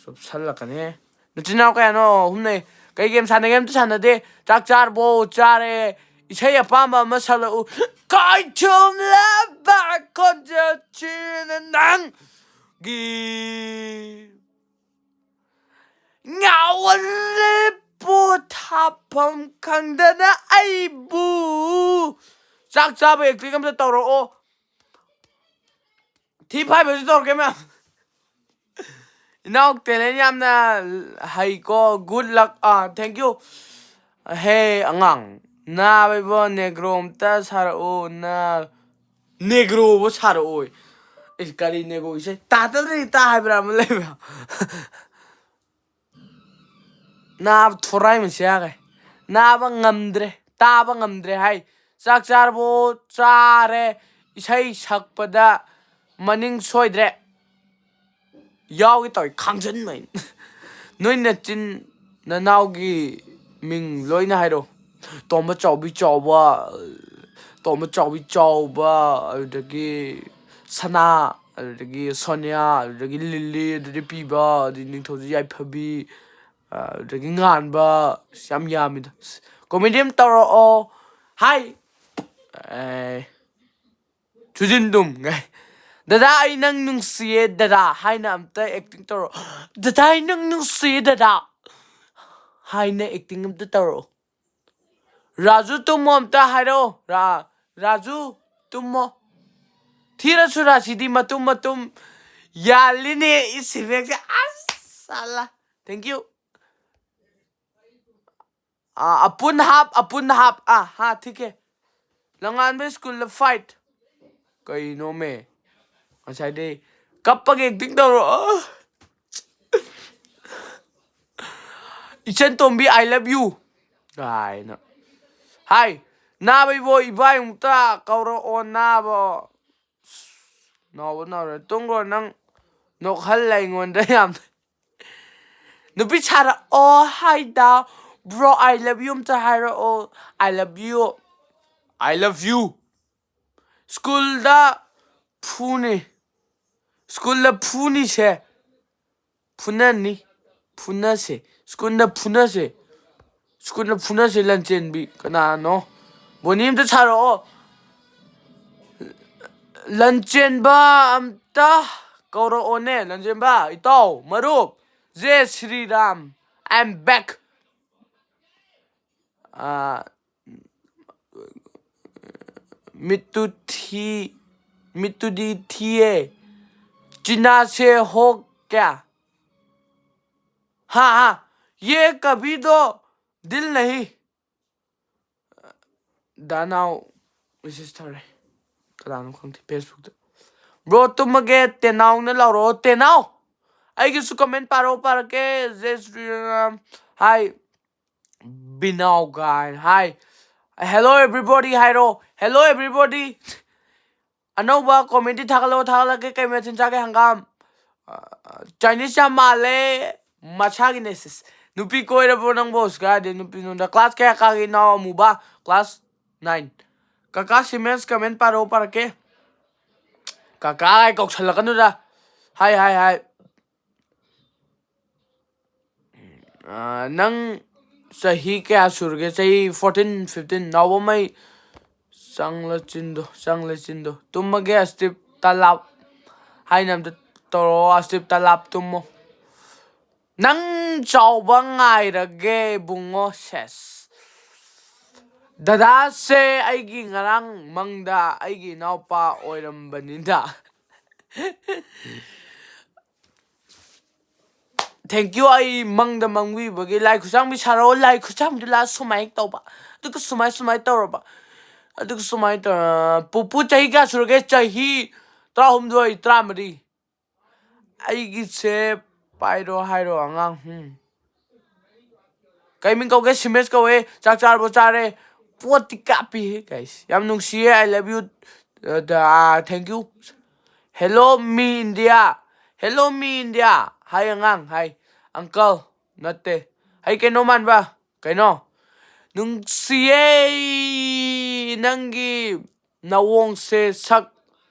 ꯆꯨꯞꯁꯜꯂꯛꯀꯅꯤ꯫ ꯅꯆꯤꯟ ꯅꯅꯥꯎ ꯀꯌꯥꯅꯣ? ꯑꯍꯨꯝꯅꯦ꯫ ꯀꯩ ꯒꯦꯝ ꯁꯥꯟꯅꯒꯦ? ꯑꯝꯇ ꯁꯥꯟꯅꯗꯦ꯫ ꯆꯥꯛ ꯆꯥꯔꯕꯣ? ꯆꯥꯔꯦ꯫ ꯏꯁꯩ ꯑꯄꯥꯝꯕ ꯑꯃ ꯁꯛꯂꯛꯎ꯫ ꯀꯥꯏꯊꯨꯝꯂꯕ ꯈꯣꯟꯖꯦꯜꯁꯤꯅ ꯅꯪꯒꯤ ꯉꯥꯎꯍꯜꯂꯦ ꯄꯣꯊꯥꯐꯝ ꯈꯪꯗꯅ ꯑꯩꯕꯨ꯫ ꯆꯥꯛ ꯆꯥꯕ ꯑꯦꯛꯇꯤꯡ ꯑꯝꯇ ꯇꯧꯔꯛꯑꯣ꯫ ꯊꯤ ꯐꯥꯏꯕꯁꯨ ꯇꯧꯔꯛꯀꯦ ꯃꯌꯥꯝ꯫ ꯏꯅꯥꯎ ꯇꯦꯂꯦꯟ ꯌꯥꯝꯅ ꯍꯩꯀꯣ꯫ Good luck꯫ Ah, thank you꯫ ꯍꯦ ꯑꯉꯥꯡ, ꯅꯥꯕ ꯏꯕꯣ, ꯅꯦꯒ꯭ꯔꯣ ꯑꯝꯇ ꯁꯥꯔꯛꯑꯣ꯫ ꯅ ꯅꯦꯒ꯭ꯔꯣꯕꯨ ꯁꯥꯔꯛꯑꯣꯏ꯫ ꯑꯩ ꯀꯔꯤ ꯅꯦꯒ꯭ꯔꯣ ꯏꯁꯩ ꯇꯥꯗꯕ꯭ꯔꯥ ꯇꯥ ꯍꯥꯏꯕ꯭ꯔꯥ ꯑꯃ ꯂꯩꯕ꯭ꯔꯥ? ꯅꯥꯕ ꯊꯣꯔꯥꯏ ꯃꯁꯤ ꯌꯥꯈ꯭ꯔꯦ꯫ ꯅꯥꯕ ꯉꯝꯗ꯭ꯔꯦ꯫ ꯇꯥꯕ ꯉꯝꯗ꯭ꯔꯦ ꯍꯥꯏ꯫ ꯆꯥꯛ ꯆꯥꯔꯕꯣ? ꯆꯥꯔꯦ꯫ ꯏꯁꯩ ꯁꯛꯄꯗ ꯃꯅꯤꯡ ꯁꯣꯏꯗ꯭ꯔꯦ꯫ ꯌꯥꯎꯒꯦ ꯇꯧꯋꯤ, ꯈꯥꯡꯖꯟꯕ ꯑꯩꯅ꯫ ꯅꯣꯏ ꯅꯆꯤꯟ ꯅꯅꯥꯎꯒꯤ ꯃꯤꯡ ꯂꯣꯏꯅ ꯍꯥꯏꯔꯛꯑꯣ꯫ ꯇꯣꯝꯕ ꯆꯥꯎꯕꯤ ꯆꯥꯎꯕ, ꯇꯣꯝꯕ ꯆꯥꯎꯕꯤ ꯆꯥꯎꯕ, ꯑꯗꯨꯗꯒꯤ ꯁꯅꯥ, ꯑꯗꯨꯗꯒꯤ ꯁꯣꯅꯤꯌꯥ, ꯑꯗꯨꯗꯒꯤ ꯂꯤꯂꯤ, ꯑꯗꯨꯗꯒꯤ ꯄꯤꯕ, ꯑꯗꯨꯗꯒꯤ ꯅꯤꯡꯊꯧꯖꯝ ꯌꯥꯏꯐꯕꯤ, ꯑꯗꯨꯗꯒꯤ ꯉꯥꯟꯕ꯫ ꯑꯁ, ꯌꯥꯝ ꯌꯥꯝꯃꯤꯗ꯫ ꯀꯣꯃꯦꯟ ꯑꯃ ꯇꯧꯔꯛꯑꯣ꯫ ꯍꯥꯏ꯫ ꯑꯦ꯫ ꯆꯨꯖꯤꯟꯗꯨꯝ꯫ ꯗꯗꯥ, ꯑꯩ ꯅꯪ ꯅꯨꯡꯁꯤꯌꯦ, ꯗꯗꯥ, ꯍꯥꯏꯅ ꯑꯝꯇ ꯑꯦꯛꯇꯤꯡ ꯇꯧꯔꯛꯑꯣ꯫ ꯗꯗꯥ, ꯑꯩ ꯅꯪ ꯅꯨꯡꯁꯤꯌꯦ, ꯗꯗꯥ, ꯍꯥꯏꯅ ꯑꯦꯛꯇꯤꯡ ꯑꯝꯇ ꯇꯧꯔꯛꯑꯣ꯫ ꯔꯥꯖꯨ, ꯇꯨꯝꯃꯣ ꯑꯝꯇ ꯍꯥꯏꯔꯛꯑꯣ꯫ ꯔꯥ-, ꯔꯥꯖꯨ, ꯇꯨꯝꯃꯣ꯫ ꯊꯤꯔꯁꯨ ꯔꯥꯁꯤꯗꯤ ꯃꯇꯨꯝ ꯃꯇꯨꯝ ꯌꯥꯜꯂꯤꯅꯦ ꯏꯁꯤꯕꯦꯛꯁꯦ꯫ ꯑꯁ, ꯑꯜꯂꯥ꯫ Thank you꯫ ꯑꯥ, ꯑꯄꯨꯟ ꯍꯥꯞ, ꯑꯄꯨꯟ ꯍꯥꯞ꯫ ꯑꯥ, ꯍꯥ, ꯊꯤꯛꯀꯦ꯫ ꯂꯝꯉꯥꯟꯕ ꯁ꯭ꯀꯨꯜꯗ ꯐꯥꯏꯠ꯫ ꯀꯩꯅꯣꯃꯦ? ꯉꯁꯥꯏꯗꯩ ꯀꯞꯄꯒꯤ ꯑꯦꯛꯇꯤꯡ ꯇꯧꯔꯣ꯫ ꯑꯥ꯫ ꯏꯆꯟ ꯇꯣꯝꯕꯤ, I love you꯫ ꯀꯥꯏꯅ꯫ ꯍꯥꯏ, ꯅꯥꯕ ꯏꯕꯣ, ꯏꯕꯥꯏ ꯑꯃꯨꯛꯇ ꯀꯧꯔꯛꯑꯣ, ꯅꯥꯕ꯫ ꯅꯥꯎꯕ ꯅꯥꯎꯔꯦ꯫ ꯇꯨꯝꯈ꯭ꯔꯣ ꯅꯪ꯫ ꯅꯣꯛꯍꯜꯂꯦ ꯑꯩꯉꯣꯟꯗ ꯌꯥꯝ꯫ ꯅꯨꯄꯤ ꯁꯥꯔꯛꯑꯣ ꯍꯥꯏꯗ꯫ Bro, I love you ꯑꯝꯇ ꯍꯥꯏꯔꯛꯑꯣ꯫ I love you. I love you. ꯁ꯭ꯀꯨꯜꯗ ꯐꯨꯅꯤ꯫ ꯁ꯭ꯀꯨꯜꯗ ꯐꯨꯅꯤꯁꯦ꯫ ꯐꯨꯅꯅꯤ꯫ ꯐꯨꯅꯁꯦ꯫ ꯁ꯭ꯀꯨꯜꯗ ꯐꯨꯅꯁꯦ꯫ ꯁ꯭ꯀꯨꯜꯗ ꯐꯨꯅꯁꯦ ꯂꯟꯆꯦꯟꯕꯤ꯫ ꯀꯅꯥꯅꯣ? ꯕꯣꯅꯤ ꯑꯝꯇ ꯁꯥꯔꯛꯑꯣ꯫ ꯂꯟꯆꯦꯟꯕ ꯑꯝꯇ ꯀꯧꯔꯛꯑꯣꯅꯦ꯫ ꯂꯟꯆꯦꯟꯕ, ꯏꯇꯥꯎ, ꯃꯔꯨꯞ꯫ J Sriram, I am back. ꯑꯥ, ꯃꯤꯠꯇꯨ ꯊꯤ, ꯃꯤꯠꯇꯨꯗꯤ ꯊꯤꯌꯦ꯫ ꯆꯤꯅꯥꯁꯦ ꯍꯣ ꯀꯌꯥ? ꯍꯥ, ꯍꯥ꯫ ꯌꯦ ꯀꯕꯤ ꯗꯣ ꯗꯤꯜ ꯅꯍꯤ꯫ ꯗꯥꯅꯥꯎ ꯃꯦꯁꯦꯖ ꯊꯥꯔꯦ꯫ ꯀꯅꯥꯅꯣ ꯈꯪꯗꯦ Facebookꯇ꯫ Bro, ꯇꯨꯝꯃꯒꯦ, ꯇꯦꯅꯥꯎꯅ ꯂꯥꯎꯔꯛꯑꯣ꯫ ꯇꯦꯅꯥꯎ! ꯑꯩꯒꯤꯁꯨ comment ꯄꯥꯔꯛꯑꯣ, ꯄꯥꯔꯛꯀꯦ꯫ ꯖꯦ ꯁ꯭ꯔꯤꯔꯥꯝ꯫ Hi. ꯕꯤꯅꯥꯎ ꯒꯥꯏ꯫ Hi. Hello everybody ꯍꯥꯏꯔꯣ꯫ Hello everybody. ꯑꯅꯧꯕ commentꯇꯤ ꯊꯥꯒꯠꯂꯣ, ꯊꯥꯒꯠꯂꯛꯀꯦ꯫ ꯀꯩ ꯃꯊꯦꯜ ꯆꯥꯒꯦ? ꯍꯪꯒꯥꯝ꯫ ꯑ, Chinese ꯌꯥꯝ ꯃꯥꯜꯂꯦ꯫ ꯃꯁꯥꯒꯤꯅꯦ ꯁꯤꯁ꯫ ꯅꯨꯄꯤ ꯀꯣꯏꯔꯕꯣ ꯅꯪꯕꯣ? ꯁꯤ ꯀꯥꯏꯗꯩ ꯅꯨꯄꯤꯅꯣꯗ꯫ Class ꯀꯌꯥ ꯀꯥꯒꯦ ꯏꯅꯥꯎ ꯑꯃꯨꯕ? Class nine. ꯀꯀꯥ ꯁꯤꯃꯦꯟꯁ comment ꯄꯥꯔꯛꯑꯣ, ꯄꯥꯔꯛꯀꯦ꯫ ꯀꯀꯥ ꯍꯥꯏ ꯀꯧꯁꯜꯂꯛꯀꯅꯨꯗ꯫ Hi, hi, hi. ꯑꯥ, ꯅꯪ ꯆꯍꯤ ꯀꯌꯥ ꯁꯨꯔꯒꯦ? ꯆꯍꯤ fourteen, fifteen꯫ ꯅꯥꯎꯕꯝꯃꯩ ꯆꯪꯂ ꯆꯤꯟꯗꯣ, ꯆꯪꯂ ꯆꯤꯟꯗꯣ꯫ ꯇꯨꯝꯃꯒꯦ ꯑꯁꯇꯤꯞ ꯇꯂꯥꯞ ꯍꯥꯏꯅ ꯑꯝꯇ ꯇꯧꯔꯛꯑꯣ, ꯑꯁꯇꯤꯞ ꯇꯂꯥꯞ ꯇꯨꯝꯃꯣ꯫ ꯅꯪ ꯆꯥꯎꯕ ꯉꯥꯏꯔꯒꯦ ꯏꯕꯨꯡꯉꯣ꯫ ꯁꯦꯁ꯫ ꯗꯗꯥꯁꯦ ꯑꯩꯒꯤ ꯉꯔꯥꯡ ꯃꯪꯗ ꯑꯩꯒꯤ ꯏꯅꯥꯎꯄꯥ ꯑꯣꯏꯔꯝꯕꯅꯤꯗ꯫ Thank you, ꯑꯩ ꯃꯪꯗ ꯃꯪꯕꯤꯕꯒꯤ꯫ ꯂꯥꯏ ꯈꯨꯠꯁꯥꯡꯕꯤ ꯁꯥꯔꯛꯑꯣ, ꯂꯥꯏ ꯈꯨꯠꯁꯥꯡꯕꯤꯗꯨ ꯂꯥꯛꯑ ꯁꯨꯃꯥꯏꯅ ꯇꯧꯕ, ꯑꯗꯨꯒ ꯁꯨꯃꯥꯏ ꯁꯨꯃꯥꯏ ꯇꯧꯔꯕ, ꯑꯗꯨꯒ ꯁꯨꯃꯥꯏ ꯇꯧꯔ꯫ ꯄꯨꯄꯨ ꯆꯍꯤ ꯀꯌꯥ ꯁꯨꯔꯒꯦ? ꯆꯍꯤ ꯇꯔꯥꯍꯨꯝꯗꯣꯏ, ꯇꯔꯥꯃꯔꯤ꯫ ꯑꯩꯒꯤꯁꯦ ꯄꯥꯏꯔꯣ ꯍꯥꯏꯔꯣ ꯑꯉꯥꯡ꯫ ꯍꯨꯝ꯫ ꯀꯩ ꯃꯤꯡ ꯀꯧꯒꯦ? ꯁꯤꯃꯦꯁ ꯀꯧꯋꯦ꯫ ꯆꯥꯛ ꯆꯥꯔꯕꯣ? ꯆꯥꯔꯦ꯫ ꯄꯣꯠꯇꯤ ꯀꯥꯞꯄꯤꯍꯦ guys꯫ ꯌꯥꯝ ꯅꯨꯡꯁꯤꯌꯦ, I love you꯫ ꯑ, ꯗ-, thank you꯫ "Hello me India, hello me India" ꯍꯥꯏ ꯑꯉꯥꯡ, ꯍꯥꯏ uncle ꯅꯠꯇꯦ, ꯍꯩ ꯀꯩꯅꯣ ꯃꯥꯟꯕ, ꯀꯩꯅꯣ, ꯅꯨꯡꯁꯤꯌꯦ ꯅꯪꯒꯤ ꯅꯋꯣꯡꯁꯦ, ꯁꯛ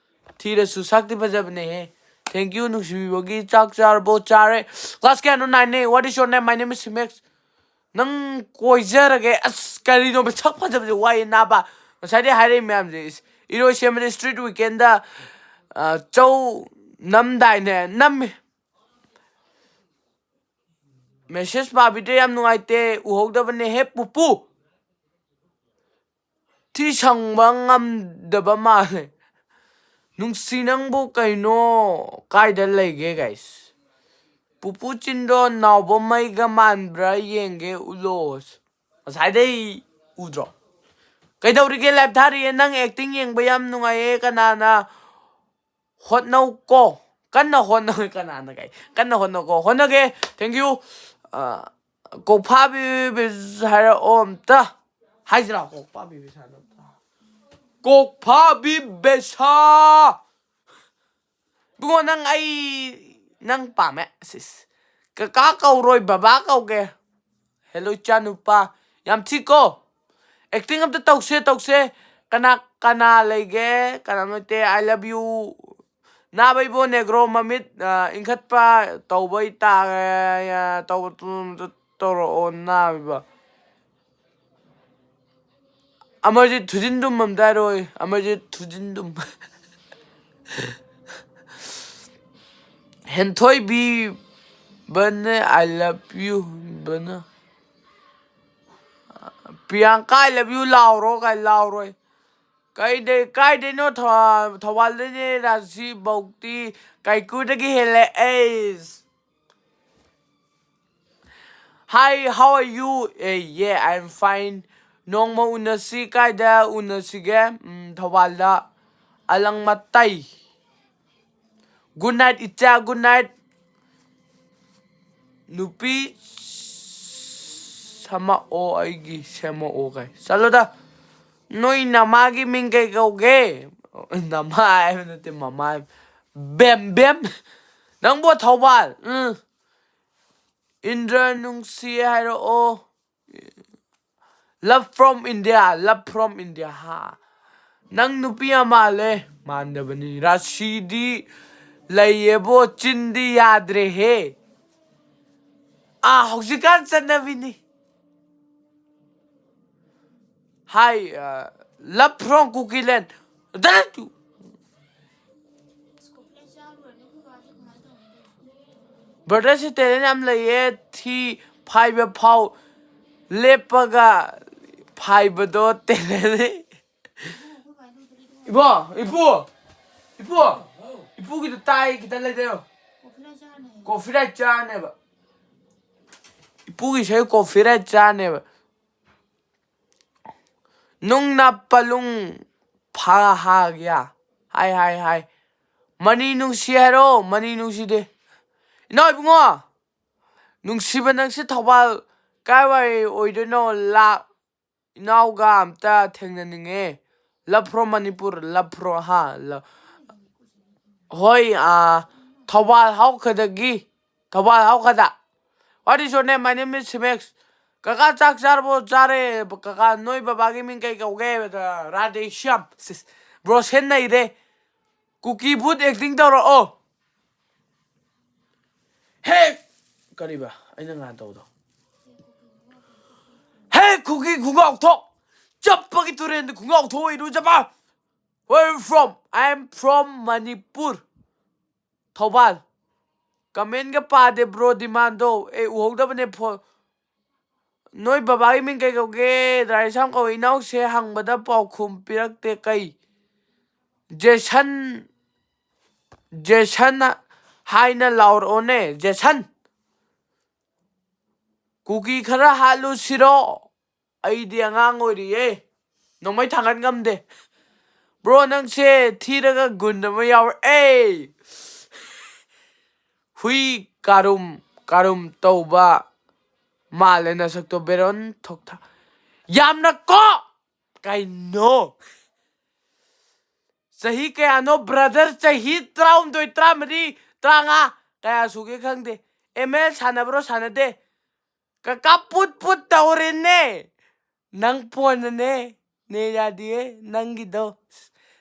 ꯊꯤꯔꯁꯨ ꯁꯛꯇꯤ ꯐꯖꯕꯅꯦꯍꯦ꯫ Thank you ꯅꯨꯡꯁꯤꯕꯤꯕꯒꯤ꯫ ꯆꯥꯛ ꯆꯥꯔꯕꯣ? ꯆꯥꯔꯦ꯫ Class ꯀꯌꯥꯅꯣ? Nineꯅꯦ꯫ What is your name? My name is Simex. ꯅꯪ ꯀꯣꯏꯖꯔꯒꯦ꯫ ꯑꯁ, ꯀꯔꯤꯅꯣ, ꯁꯛ ꯐꯖꯕꯁꯦ ꯋꯥꯏꯌꯦ ꯅꯥꯕ꯫ ꯉꯁꯥꯏꯗꯩ ꯍꯥꯏꯔꯛꯏ ꯃꯌꯥꯝꯁꯦ꯫ ꯏꯁ, ꯏꯔꯣꯏꯁꯦꯝꯕꯗ street weekendꯗ, ꯑ, ꯆꯧ ꯅꯝꯗꯥꯏꯅꯦ? ꯅꯝꯃꯤ꯫ Message ꯄꯥꯕꯤꯗ꯭ꯔꯦ, ꯌꯥꯝ ꯅꯨꯡꯉꯥꯏꯇꯦ꯫ ꯎꯍꯧꯗꯕꯅꯦ ꯍꯦ ꯄꯨꯄꯨ꯫ ꯊꯤ ꯁꯪꯕ ꯉꯝꯗꯕ ꯃꯥꯜꯂꯦ꯫ ꯅꯨꯡꯁꯤ ꯅꯪꯕꯨ ꯀꯩꯅꯣ, ꯀꯥꯏꯗ ꯂꯩꯒꯦ, guys? ꯄꯨꯄꯨ ꯆꯤꯟꯗꯣ ꯅꯥꯎꯕ ꯃꯩꯒ ꯃꯥꯟꯕ꯭ꯔꯥ ꯌꯦꯡꯒꯦ, ꯎꯠꯂꯣ꯫ ꯉꯁꯥꯏꯗꯩ ꯎꯗ꯭ꯔꯣ? ꯀꯩꯗꯧꯔꯤꯒꯦ? Live ꯊꯥꯔꯤꯌꯦ꯫ ꯅꯪ acting ꯌꯦꯡꯕ ꯌꯥꯝ ꯅꯨꯡꯉꯥꯏꯌꯦ꯫ ꯀꯅꯥꯅ ꯍꯣꯠꯅꯧ ꯀꯣ꯫ ꯀꯟꯅ ꯍꯣꯠꯅꯧ꯫ ꯀꯅꯥꯅ ꯀꯩ? ꯀꯟꯅ ꯍꯣꯠꯅꯧ ꯀꯣ꯫ ꯍꯣꯠꯅꯒꯦ꯫ Thank you꯫ ꯑ, ꯀꯣꯛꯐꯥꯕꯤ ꯕꯤꯁ ꯍꯥꯏꯔꯛꯑꯣ ꯑꯝꯇ꯫ ꯍꯥꯏꯁꯤꯔꯥ? ꯀꯣꯛꯐꯥꯕꯤ ꯕꯤꯁ ꯍꯥꯏꯔꯛꯑꯣ ꯑꯝꯇ꯫ ꯀꯣꯛꯐꯥꯕꯤ ꯕꯦꯁꯥ꯫ ꯏꯕꯨꯡꯉꯣ, ꯅꯪ ꯑꯩ, ꯅꯪ ꯄꯥꯝꯃꯦ꯫ ꯁꯤꯁ꯫ ꯀꯀꯥ ꯀꯧꯔꯣꯏ, ꯕꯕꯥ ꯀꯧꯒꯦ꯫ Hello, ꯏꯆꯥ ꯅꯨꯄꯥ꯫ ꯌꯥꯝ ꯊꯤꯀꯣ꯫ Acting ꯑꯝꯇ ꯇꯧꯁꯦ, ꯇꯧꯁꯦ꯫ ꯀꯅꯥ, ꯀꯅꯥ ꯂꯩꯒꯦ? ꯀꯅꯥ ꯂꯩꯇꯦ? I love you꯫ ꯅꯥꯕ ꯏꯕꯣ ꯅꯦꯒ꯭ꯔꯣ ꯃꯃꯤꯠ, ꯑ, ꯏꯪꯈꯠꯄ ꯇꯧꯕꯩ ꯇꯥ-, ꯑ, ꯇꯧ-, ꯇꯧꯔꯛꯑꯣ ꯅꯥꯕ ꯏꯕꯣ꯫ ꯑꯃꯔꯖꯤꯠ ꯊꯨꯖꯤꯟꯗꯨꯝ ꯑꯝꯇ ꯍꯥꯏꯔꯛꯑꯣ꯫ ꯑꯃꯔꯖꯤꯠ ꯊꯨꯖꯤꯟꯗꯨꯝ꯫ ꯍꯦꯟꯊꯣꯏꯕꯤ ꯕꯅꯦ, I love you ꯕꯅ꯫ Priyanka, I love you ꯂꯥꯎꯔꯣ ꯀꯥꯏ ꯂꯥꯎꯔꯣꯏ꯫ ꯀꯩꯗꯩ, ꯀꯥꯏꯗꯩꯅꯣ? ꯊꯧ-, ꯊꯧꯕꯥꯜꯗꯩꯅꯦ ꯔꯥꯖꯤ ꯚꯧꯇꯤ꯫ ꯀꯥꯏꯀꯨꯗꯒꯤ ꯍꯦꯜꯂꯦ ꯑꯩꯁ꯫ Hi, how are you? Eh, yeah, I'm fine. ꯅꯣꯡꯃ ꯎꯅꯁꯤ꯫ ꯀꯥꯏꯗ ꯎꯅꯁꯤꯒꯦ? ꯎꯝ, ꯊꯧꯕꯥꯜꯗ꯫ ꯑꯂꯪ ꯃꯇꯩ꯫ Good night, ꯏꯆꯥ, good night꯫ ꯅꯨꯄꯤ ꯁꯦꯝꯃꯛꯑꯣ, ꯑꯩꯒꯤ ꯁꯦꯝꯃꯛꯑꯣ ꯀꯥꯏ꯫ ꯆꯠꯂꯣꯗ꯫ ꯅꯣꯏ ꯅꯃꯥꯒꯤ ꯃꯤꯡ ꯀꯩ ꯀꯧꯒꯦ? ꯅꯃꯥ ꯍꯥꯏꯕ ꯅꯠꯇꯦ, ꯃꯃꯥ ꯍꯥꯏꯕ꯫ ꯕꯦꯝ ꯕꯦꯝ꯫ ꯅꯪꯕꯨ ꯊꯧꯕꯥꯜ? ꯎꯝ꯫ ꯏꯟꯗ꯭ꯔ ꯅꯨꯡꯁꯤ ꯍꯥꯏꯔꯛꯑꯣ꯫ Love from India, love from India, ꯍꯥ꯫ ꯅꯪ ꯅꯨꯄꯤ ꯌꯥꯝ ꯃꯥꯜꯂꯦ꯫ ꯃꯥꯟꯗꯕꯅꯤ꯫ ꯔꯥꯁꯤꯗꯤ ꯂꯩꯌꯦꯕꯣ, ꯆꯤꯟꯗꯤ ꯌꯥꯗ꯭ꯔꯦꯍꯦ꯫ ꯑꯥ, ꯍꯧꯖꯤꯛꯀꯥꯟ ꯆꯠꯅꯕꯤꯅꯤ꯫ Hi, uh, love from Kukiland. ꯕ꯭ꯔꯗꯔꯁꯤ ꯇꯦꯂꯦꯟ ꯌꯥꯝ ꯂꯩꯌꯦ꯫ ꯊꯤ ꯐꯥꯏꯕ ꯐꯥꯎ ꯂꯦꯞꯄꯒ ꯐꯥꯏꯕꯗꯣ ꯇꯦꯂꯦꯟꯅꯤ꯫ ꯏꯕꯣ, ꯏꯄꯨ, ꯏꯄꯨ, ꯏꯄꯨꯒꯤꯗꯣ ꯇꯥꯏ, ꯈꯤꯇꯪ ꯂꯩꯗꯧ꯫ ꯀꯣꯐꯤ ꯔꯥꯏꯠ ꯆꯥꯔꯅꯦꯕ꯫ ꯏꯄꯨꯒꯤ ꯏꯁꯩ ꯀꯣꯐꯤ ꯔꯥꯏꯠ ꯆꯥꯔꯅꯦꯕ꯫ ꯅꯨꯡꯅ ꯄꯂꯨꯡ ꯐꯥꯍꯥꯒ꯭ꯌꯥ꯫ ꯍꯥꯏ, ꯍꯥꯏ, ꯍꯥꯏ꯫ ꯃꯅꯤ ꯅꯨꯡꯁꯤ ꯍꯥꯏꯔꯣ, ꯃꯅꯤ ꯅꯨꯡꯁꯤꯗꯦ꯫ ꯏꯅꯥꯎ ꯏꯕꯨꯡꯉꯣ, ꯅꯨꯡꯁꯤꯕ ꯅꯪꯁꯤ ꯊꯧꯕꯥꯜ ꯀꯥꯏꯋꯥꯏ ꯑꯣꯏꯗꯣꯏꯅꯣ? ꯂꯥꯛ ꯏꯅꯥꯎꯒ ꯑꯝꯇ ꯊꯦꯡꯅꯅꯤꯡꯉꯦ꯫ Love from Manipur, love from, ꯍꯥ, love. ꯍꯣꯏ, ꯑꯥ, Thoubal ꯍꯥꯎꯈꯗꯒꯤ, Thoubal ꯍꯥꯎꯈꯗ꯫ What is your name? My name is Simex. ꯀꯀꯥ, ꯆꯥꯛ ꯆꯥꯔꯕꯣ? ꯆꯥꯔꯦ꯫ ꯀꯀꯥ, ꯅꯣꯏ ꯕꯕꯥꯒꯤ ꯃꯤꯡ ꯀꯩ ꯀꯧꯒꯦ? ꯔꯥꯙꯦꯁ꯭ꯌꯥꯝ꯫ ꯁꯤꯁ, ꯕ꯭ꯔꯣ, ꯁꯦꯟ ꯅꯩꯔꯦ꯫ ꯀꯨꯀꯤ ꯕꯨꯠ ꯑꯦꯛꯇꯤꯡ ꯇꯧꯔꯛꯑꯣ꯫ ꯍꯦ! ꯀꯔꯤꯕ? ꯑꯩꯅ ꯉꯥꯟ ꯇꯧꯕꯗꯣ꯫ ꯍꯦ, ꯀꯨꯀꯤ ꯈꯨꯒꯥꯎ ꯊꯣꯛ! ꯆꯞꯄꯒꯤ ꯇꯨꯔꯦꯟꯗ ꯈꯨꯒꯥꯎ ꯊꯣꯛ ꯏꯔꯨꯖꯕ! Where you from? I am from Manipur. Thoubal. ꯀꯃꯦꯟꯒ ꯄꯥꯗꯦ, ꯕ꯭ꯔꯣ ꯗꯤꯃꯥꯟꯗꯣ꯫ ꯑꯦ, ꯎꯍꯧꯗꯕꯅꯦ ꯐꯣꯟ꯫ ꯅꯣꯏ ꯕꯕꯥꯒꯤ ꯃꯤꯡ ꯀꯩ ꯀꯧꯒꯦ? ꯗ꯭ꯔꯥꯏꯁꯥꯝ ꯀꯧꯋꯦ꯫ ꯏꯅꯥꯎꯁꯦ ꯍꯪꯕꯗ ꯄꯥꯎꯈꯨꯝ ꯄꯤꯔꯛꯇꯦ ꯀꯩ? ꯖꯦꯁꯟ, ꯖꯦꯁꯟ ꯍꯥꯏꯅ ꯂꯥꯎꯔꯛꯑꯣꯅꯦ, ꯖꯦꯁꯟ꯫ ꯀꯨꯀꯤ ꯈꯔ ꯍꯥꯠꯂꯨꯁꯤꯔꯣ? ꯑꯩꯗꯤ ꯑꯉꯥꯡ ꯑꯣꯏꯔꯤꯌꯦ, ꯅꯣꯡꯃꯩ ꯊꯥꯡꯒꯠ ꯉꯝꯗꯦ꯫ ꯕ꯭ꯔꯣ, ꯅꯪꯁꯦ ꯊꯤꯔꯒ ꯒꯨꯟ ꯑꯃ ꯌꯥꯎꯔꯛꯑꯦ꯫ ꯍꯨꯏ ꯀꯥꯔꯨꯝ ꯀꯥꯔꯨꯝ ꯇꯧꯕ ꯃꯥꯜꯂꯦ ꯅꯁꯛꯇꯣ, ꯕꯦꯔꯣꯟ ꯊꯣꯛꯊ-, ꯌꯥꯝꯅ ꯀꯣ! ꯀꯩꯅꯣ? ꯆꯍꯤ ꯀꯌꯥꯅꯣ, ꯕ꯭ꯔꯗꯔ? ꯆꯍꯤ ꯇꯔꯥꯍꯨꯝꯗꯣꯏ, ꯇꯔꯥꯃꯔꯤ, ꯇꯔꯥꯃꯉꯥ, ꯀꯌꯥ ꯁꯨꯒꯦ ꯈꯪꯗꯦ꯫ ꯑꯦꯝ ꯑꯦꯜ ꯁꯥꯟꯅꯕ꯭ꯔꯣ? ꯁꯥꯟꯅꯗꯦ꯫ ꯀꯀꯥ ꯄꯨꯠ ꯄꯨꯠ ꯇꯧꯔꯦꯅꯦ꯫ ꯅꯪ ꯐꯣꯟꯅꯅꯦ꯫ ꯅꯦ ꯌꯥꯗꯤꯌꯦ ꯅꯪꯒꯤꯗꯣ꯫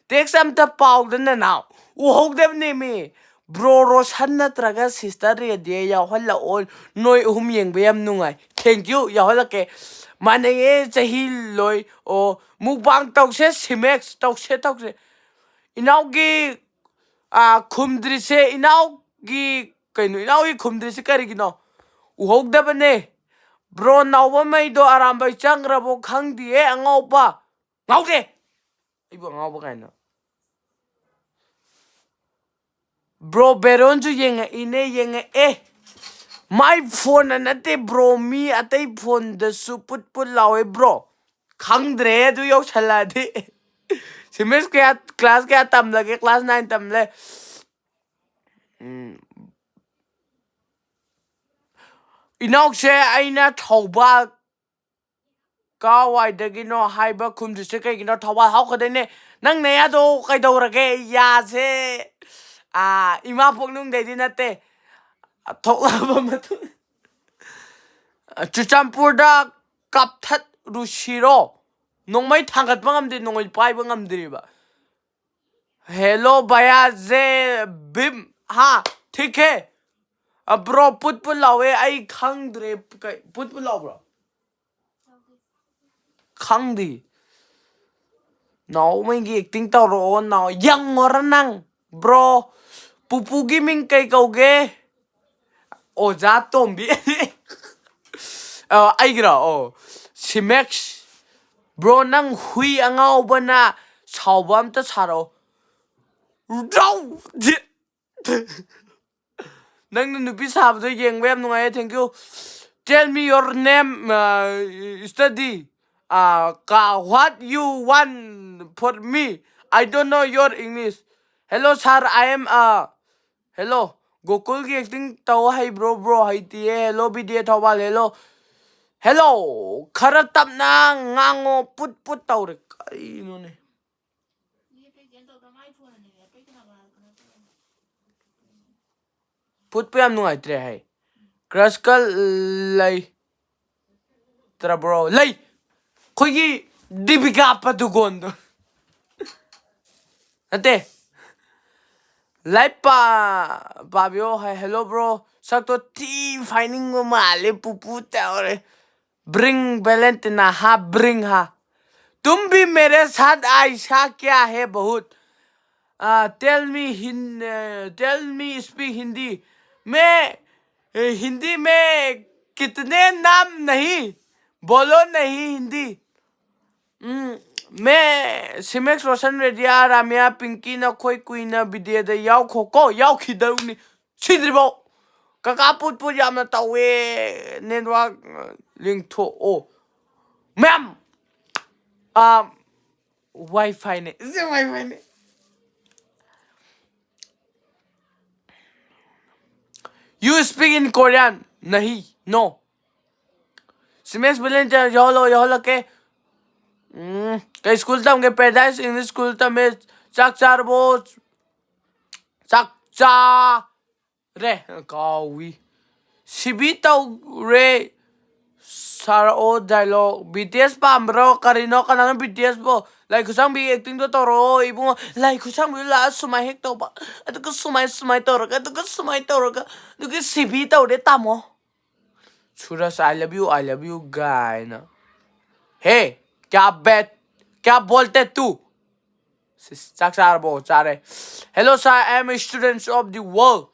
ꯇꯦꯛꯁ ꯑꯝꯇ ꯄꯥꯎꯗ ꯅꯅꯥꯎ꯫ ꯎꯍꯧꯗꯕꯅꯦꯃꯤ꯫ ꯕ꯭ꯔꯣ ꯔꯣꯁꯟ ꯅꯠꯇ꯭ꯔꯒ ꯁꯤꯁꯇꯔ ꯔꯦꯗꯤꯌꯦ ꯌꯥꯎꯍꯜꯂꯛꯑꯣ꯫ ꯅꯣꯏ ꯑꯍꯨꯝ ꯌꯦꯡꯕ ꯌꯥꯝ ꯅꯨꯡꯉꯥꯏ꯫ Thank you, ꯌꯥꯎꯍꯜꯂꯛꯀꯦ꯫ ꯃꯥꯟꯅꯩꯌꯦ ꯆꯍꯤ ꯂꯣꯏ꯫ ꯑꯣ, ꯃꯨꯛꯕꯥꯡ ꯇꯧꯁꯦ ꯁꯤꯃꯦꯛꯁ꯫ ꯇꯧꯁꯦ, ꯇꯧꯁꯦ꯫ ꯏꯅꯥꯎꯒꯤ, ꯑꯥ, ꯈꯨꯝꯗ꯭ꯔꯤꯁꯦ, ꯏꯅꯥꯎꯒꯤ, ꯀꯩꯅꯣ, ꯏꯅꯥꯎꯒꯤ ꯈꯨꯝꯗ꯭ꯔꯤꯁꯦ ꯀꯔꯤꯒꯤꯅꯣ? ꯎꯍꯧꯗꯕꯅꯦ꯫ ꯕ꯭ꯔꯣ ꯅꯥꯎꯕ ꯃꯩꯗꯣ ꯑꯔꯥꯝꯕꯩ ꯆꯪꯈ꯭ꯔꯕꯣ ꯈꯪꯗꯤꯌꯦ, ꯑꯉꯥꯎꯕ꯫ ꯉꯥꯎꯗꯦ꯫ ꯑꯩꯕꯨ ꯑꯉꯥꯎꯕ ꯀꯥꯏꯅ꯫ ꯕ꯭ꯔꯣ ꯕꯦꯔꯣꯟꯁꯨ ꯌꯦꯡꯉꯛꯏꯅꯦ, ꯌꯦꯡꯉꯛꯑꯦ꯫ ꯃꯥꯏ ꯐꯣꯟꯅ ꯅꯠꯇꯦ ꯕ꯭ꯔꯣ, ꯃꯤ ꯑꯇꯩ ꯐꯣꯟꯗꯁꯨ ꯄꯨꯠ ꯄꯨꯠ ꯂꯥꯎꯋꯦ ꯕ꯭ꯔꯣ꯫ ꯈꯪꯗ꯭ꯔꯦ ꯑꯗꯨ ꯌꯧꯁꯜꯂꯛꯑꯗꯤ꯫ ꯁꯤꯃꯦꯁ ꯀꯌꯥ, ꯀ꯭ꯂꯥꯁ ꯀꯌꯥ ꯇꯝꯂꯒꯦ? Class nine ꯇꯝꯂꯦ꯫ ꯎꯝ꯫ ꯏꯅꯥꯎꯁꯦ ꯑꯩꯅ ꯊꯧꯕꯥꯜ ꯀꯥꯋꯥꯏꯗꯒꯤꯅꯣ ꯍꯥꯏꯕ ꯈꯨꯝꯗ꯭ꯔꯤꯁꯦ ꯀꯩꯒꯤꯅꯣ? ꯊꯧꯕꯥꯜ ꯍꯧꯈꯗꯣꯏꯅꯦ꯫ ꯅꯪ ꯅꯌꯥꯗꯣ ꯀꯩꯗꯧꯔꯒꯦ? ꯌꯥꯁꯦ, ꯑꯥ, ꯏꯃꯥ ꯄꯣꯛꯅꯨꯡꯗꯩꯗꯤ ꯅꯠꯇꯦ꯫ ꯊꯣꯛꯂꯛꯑꯕ ꯃꯇꯨꯡ, ꯆꯨꯔꯆꯥꯟꯄꯨꯔꯗ ꯀꯥꯞꯊꯠꯔꯨꯁꯤꯔꯣ? ꯅꯣꯡꯃꯩ ꯊꯥꯡꯒꯠꯄ ꯉꯝꯗꯦ, ꯅꯣꯡꯃꯩ ꯄꯥꯏꯕ ꯉꯝꯗ꯭ꯔꯤꯕ꯫ ꯍꯦꯜꯂꯣ ꯚꯌꯥ ꯖꯦ ꯚꯤꯝ꯫ ꯍꯥ? ꯊꯤꯛ ꯍꯦ꯫ ꯑ, ꯕ꯭ꯔꯣ, ꯄꯨꯠ ꯄꯨꯠ ꯂꯥꯎꯋꯦ꯫ ꯑꯩ ꯈꯪꯗ꯭ꯔꯦ꯫ ꯀꯩ, ꯄꯨꯠ ꯄꯨꯠ ꯂꯥꯎꯕ꯭ꯔꯣ? ꯈꯪꯗꯦ꯫ ꯅꯥꯎꯃꯩꯒꯤ ꯑꯦꯛꯇꯤꯡ ꯇꯧꯔꯛꯑꯣ, ꯅꯥꯎ꯫ ꯌꯦꯡꯉꯣꯔ ꯅꯪ, ꯕ꯭ꯔꯣ꯫ ꯄꯨꯄꯨꯒꯤ ꯃꯤꯡ ꯀꯩ ꯀꯧꯒꯦ? ꯑꯣꯖꯥ ꯇꯣꯝꯕꯤ꯫ ꯑ, ꯑꯩꯒꯤꯔꯣ? ꯑꯣ, ꯁꯤꯃꯦꯛꯁ꯫ ꯕ꯭ꯔꯣ, ꯅꯪ ꯍꯨꯏ ꯑꯉꯥꯎꯕꯅ ꯁꯥꯎꯕ ꯑꯝꯇ ꯁꯥꯔꯛꯑꯣ꯫ ꯔꯥꯎ! ꯖꯤ-, ꯅꯪꯅ ꯅꯨꯄꯤ ꯁꯥꯕꯗꯣ ꯌꯦꯡꯕ ꯌꯥꯝ ꯅꯨꯡꯉꯥꯏꯌꯦ, thank you. Tell me your name, uh, study. Uh, ka-, what you want for me? I don't know your English. Hello, sir, I am, uh, hello. ꯒꯣꯀꯨꯜꯒꯤ ꯑꯦꯛꯇꯤꯡ ꯇꯧ ꯍꯩꯕ꯭ꯔꯣ, ꯕ꯭ꯔꯣ? ꯍꯩꯇꯤꯌꯦ꯫ Hello, B D A Thoubal, hello. Hello, ꯈꯔ ꯇꯞꯅ ꯉꯥꯡꯉꯣ, ꯄꯨꯠ ꯄꯨꯠ ꯇꯧꯔꯦ꯫ ꯀꯔꯤꯅꯣꯅꯦ? ꯄꯨꯠꯄ ꯌꯥꯝ ꯅꯨꯡꯉꯥꯏꯇ꯭ꯔꯦ ꯍꯥꯏ꯫ ꯀ꯭ꯔꯁꯀ ꯂꯩꯇ꯭ꯔꯕ꯭ꯔꯣ? ꯂꯩ꯫ ꯑꯩꯈꯣꯏꯒꯤ ꯗꯤꯄꯤꯀꯥ ꯄꯗꯨꯀꯣꯟꯗꯣ꯫ ꯅꯠꯇꯦ꯫ ꯂꯥꯏꯔꯤꯛ ꯄꯥ ꯄꯥꯕꯤꯌꯣ ꯍꯥꯏ꯫ ꯍꯦꯜꯂꯣ ꯕ꯭ꯔꯣ, ꯁꯛꯇꯣ ꯊꯤ ꯐꯥꯏꯅꯤꯡꯕ ꯃꯥꯜꯂꯦ ꯄꯨꯄꯨ ꯇꯧꯔꯦ꯫ ꯕ꯭ꯔꯤꯡ ꯕꯦꯂꯦꯟꯇꯤꯅꯥ ꯍꯥ ꯕ꯭ꯔꯤꯡ ꯍꯥ꯫ तुम भी मेरे साथ ऐसा क्या है बहुत। Tell me Hindi. Tell me speak Hindi. मैं हिंदी में कितने नाम नहीं बोलो नहीं हिंदी। ꯎꯝ, मैं सिमेक्स रोशन रेडिया रामिया पिंकी ꯅꯈꯣꯏ ꯀꯨꯏꯅ ꯕꯤꯗꯦꯗ ꯌꯥꯎꯈꯣꯀꯣ꯫ ꯌꯥꯎꯈꯤꯗꯧꯅꯤ ꯁꯤꯗ꯭ꯔꯤꯐꯥꯎ꯫ ꯀꯀꯥ ꯄꯨꯠ ꯄꯨꯠ ꯌꯥꯝꯅ ꯇꯧꯋꯦ꯫ ꯅꯦꯠꯋꯥꯛ ꯂꯤꯡꯊꯣꯛꯑꯣ ꯃꯌꯥꯝ꯫ ꯋꯥꯏ ꯐꯥꯏꯅꯦ ꯁꯤ ꯋꯥꯏ ꯐꯥꯏꯅꯦ꯫ You speak in Korean? नहीं, no. ꯁꯤꯃꯦꯛꯁ ꯕꯦꯂꯦꯟꯇꯤꯅꯥ ꯌꯥꯎꯍꯜꯂꯣ, ꯌꯥꯎꯍꯜꯂꯛꯀꯦ꯫ ꯎꯝ, ꯀꯩ ꯁ꯭ꯀꯨꯜ ꯇꯝꯒꯦ? ꯄꯦꯔꯥꯗꯥꯏꯁ ꯏꯪꯂꯤꯁ ꯁ꯭ꯀꯨꯜ ꯇꯝꯃꯦ꯫ ꯆꯥꯛ ꯆꯥꯔꯕꯣ? ꯆꯥꯛ ꯆꯥꯔꯦ꯫ ꯀꯥꯎꯏ꯫ ꯁꯤꯕꯤ ꯇꯧꯔꯦ꯫ ꯁꯥꯔꯛꯑꯣ ꯗꯥꯏꯂꯣꯛ꯫ ꯕꯤ ꯇꯤ ꯑꯦꯁ ꯄꯥꯝꯕ꯭ꯔꯣ? ꯀꯔꯤꯅꯣ? ꯀꯅꯥꯅꯣ ꯕꯤ ꯇꯤ ꯑꯦꯁꯄꯣ? ꯂꯥꯏ ꯈꯨꯠꯁꯥꯡꯕꯤ ꯑꯦꯛꯇꯤꯡꯗꯣ ꯇꯧꯔꯛꯑꯣ ꯏꯕꯨꯡꯉꯣ꯫ ꯂꯥꯏ ꯈꯨꯠꯁꯥꯡꯕꯤꯗꯣ ꯂꯥꯛꯑ ꯁꯨꯃꯥꯏꯅ ꯍꯦꯛ ꯇꯧꯕ, ꯑꯗꯨꯒ ꯁꯨꯃꯥꯏ ꯁꯨꯃꯥꯏ ꯇꯧꯔꯒ, ꯑꯗꯨꯒ ꯁꯨꯃꯥꯏ ꯇꯧꯔꯒ, ꯑꯗꯨꯒ ꯁꯤꯕꯤ ꯇꯧꯔꯦ ꯇꯥꯃꯣ꯫ ꯁꯨꯔꯖ, I love you, I love you ꯒꯥꯏꯅ꯫ हे, क्या बैठ, क्या बोलते तू? ꯆꯥꯛ ꯆꯥꯔꯕꯣ? ꯆꯥꯔꯦ꯫ Hello sir, I am students of the world.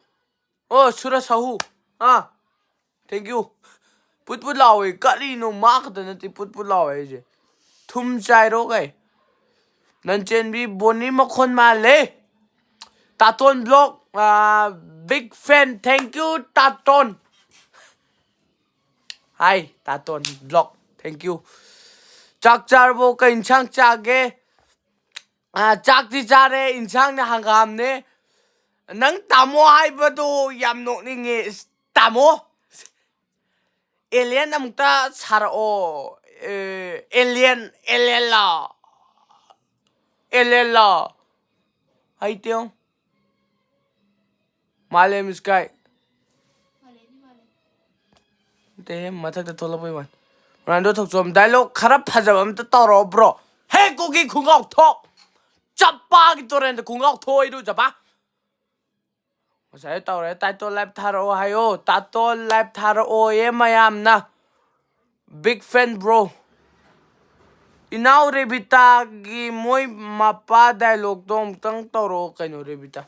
ꯑꯣ, ꯁꯨꯔꯖ ꯁꯥꯍꯨ꯫ ꯑꯥ, thank you. ꯄꯨꯠ ꯄꯨꯠ ꯂꯥꯎꯋꯦ꯫ ꯀꯔꯤꯅꯣ? ꯃꯥ ꯈꯛꯇ ꯅꯠꯇꯦ ꯄꯨꯠ ꯄꯨꯠ ꯂꯥꯎꯋꯦ ꯍꯥꯏꯁꯦ꯫ ꯊꯨꯝ ꯆꯥꯏꯔꯣ ꯀꯩ? ꯅꯟꯆꯦꯟꯕꯤ ꯕꯣꯅꯤ ꯃꯈꯣꯟ ꯃꯥꯜꯂꯦ꯫ ꯇꯥꯇꯣꯟ blog, big fan, thank you ꯇꯥꯇꯣꯟ꯫ ꯍꯥꯏ ꯇꯥꯇꯣꯟ ꯕ꯭ꯂꯣꯛ, thank you꯫ ꯆꯥꯛ ꯆꯥꯔꯕꯣ? ꯀꯩ ꯏꯟꯁꯥꯡ ꯆꯥꯒꯦ? ꯑꯥ, ꯆꯥꯛꯇꯤ ꯆꯥꯔꯦ, ꯏꯟꯁꯥꯡꯅ ꯍꯪꯒꯥꯝꯅꯦ꯫ ꯅꯪ ꯇꯥꯃꯣ ꯍꯥꯏꯕꯗꯣ ꯌꯥꯝ ꯅꯣꯛꯅꯤꯡꯉꯦ꯫ ꯏꯁ, ꯇꯥꯃꯣ? ꯑꯦꯂꯤꯌꯟ ꯑꯃꯨꯛꯇ ꯁꯥꯔꯛꯑꯣ꯫ ꯑꯦ, ꯑꯦꯂꯤꯌꯟ, ꯑꯦꯂꯤꯌꯟꯂꯣ? ꯑꯦꯂꯤꯌꯟꯂꯣ? ꯍꯩꯇꯦꯉꯣ꯫ ꯃꯥꯂꯦꯝ ꯁ꯭ꯀꯥꯏ꯫ ꯅꯠꯇꯦ, ꯃꯊꯛꯇ ꯊꯣꯛꯂꯛꯄꯩ ꯋꯥꯅꯤ꯫ ꯔꯣꯅꯥꯜꯗꯣ ꯊꯣꯛꯆꯣꯝ, ꯗꯥꯏꯂꯣꯛ ꯈꯔ ꯐꯖꯕ ꯑꯝꯇ ꯇꯧꯔꯛꯑꯣ ꯕ꯭ꯔꯣ꯫ ꯍꯦ ꯀꯨꯀꯤ ꯈꯨꯡꯒꯥꯎ ꯊꯣꯛ, ꯆꯞꯄꯥꯒꯤ ꯇꯨꯔꯦꯟꯗ ꯈꯨꯡꯒꯥꯎ ꯊꯣꯛꯑꯣ ꯏꯔꯨꯖꯕ꯫ ꯉꯁꯥꯏ ꯇꯧꯔꯦ, ꯇꯥꯏꯇꯣ ꯂꯥꯏꯞ ꯊꯥꯔꯛꯑꯣ ꯍꯥꯏꯌꯣ, ꯇꯥꯇꯣ ꯂꯥꯏꯞ ꯊꯥꯔꯛꯑꯣꯌꯦ ꯃꯌꯥꯝꯅ꯫ ꯕꯤꯛ ꯐꯦꯟ ꯕ꯭ꯔꯣ꯫ ꯏꯅꯥꯎ ꯔꯦꯕꯤꯇꯥꯒꯤ ꯃꯣꯏ ꯃꯄꯥ ꯗꯥꯏꯂꯣꯛꯇꯣ ꯑꯃꯨꯛꯇꯪ ꯇꯧꯔꯛꯑꯣ ꯀꯩꯅꯣ ꯔꯦꯕꯤꯇꯥ꯫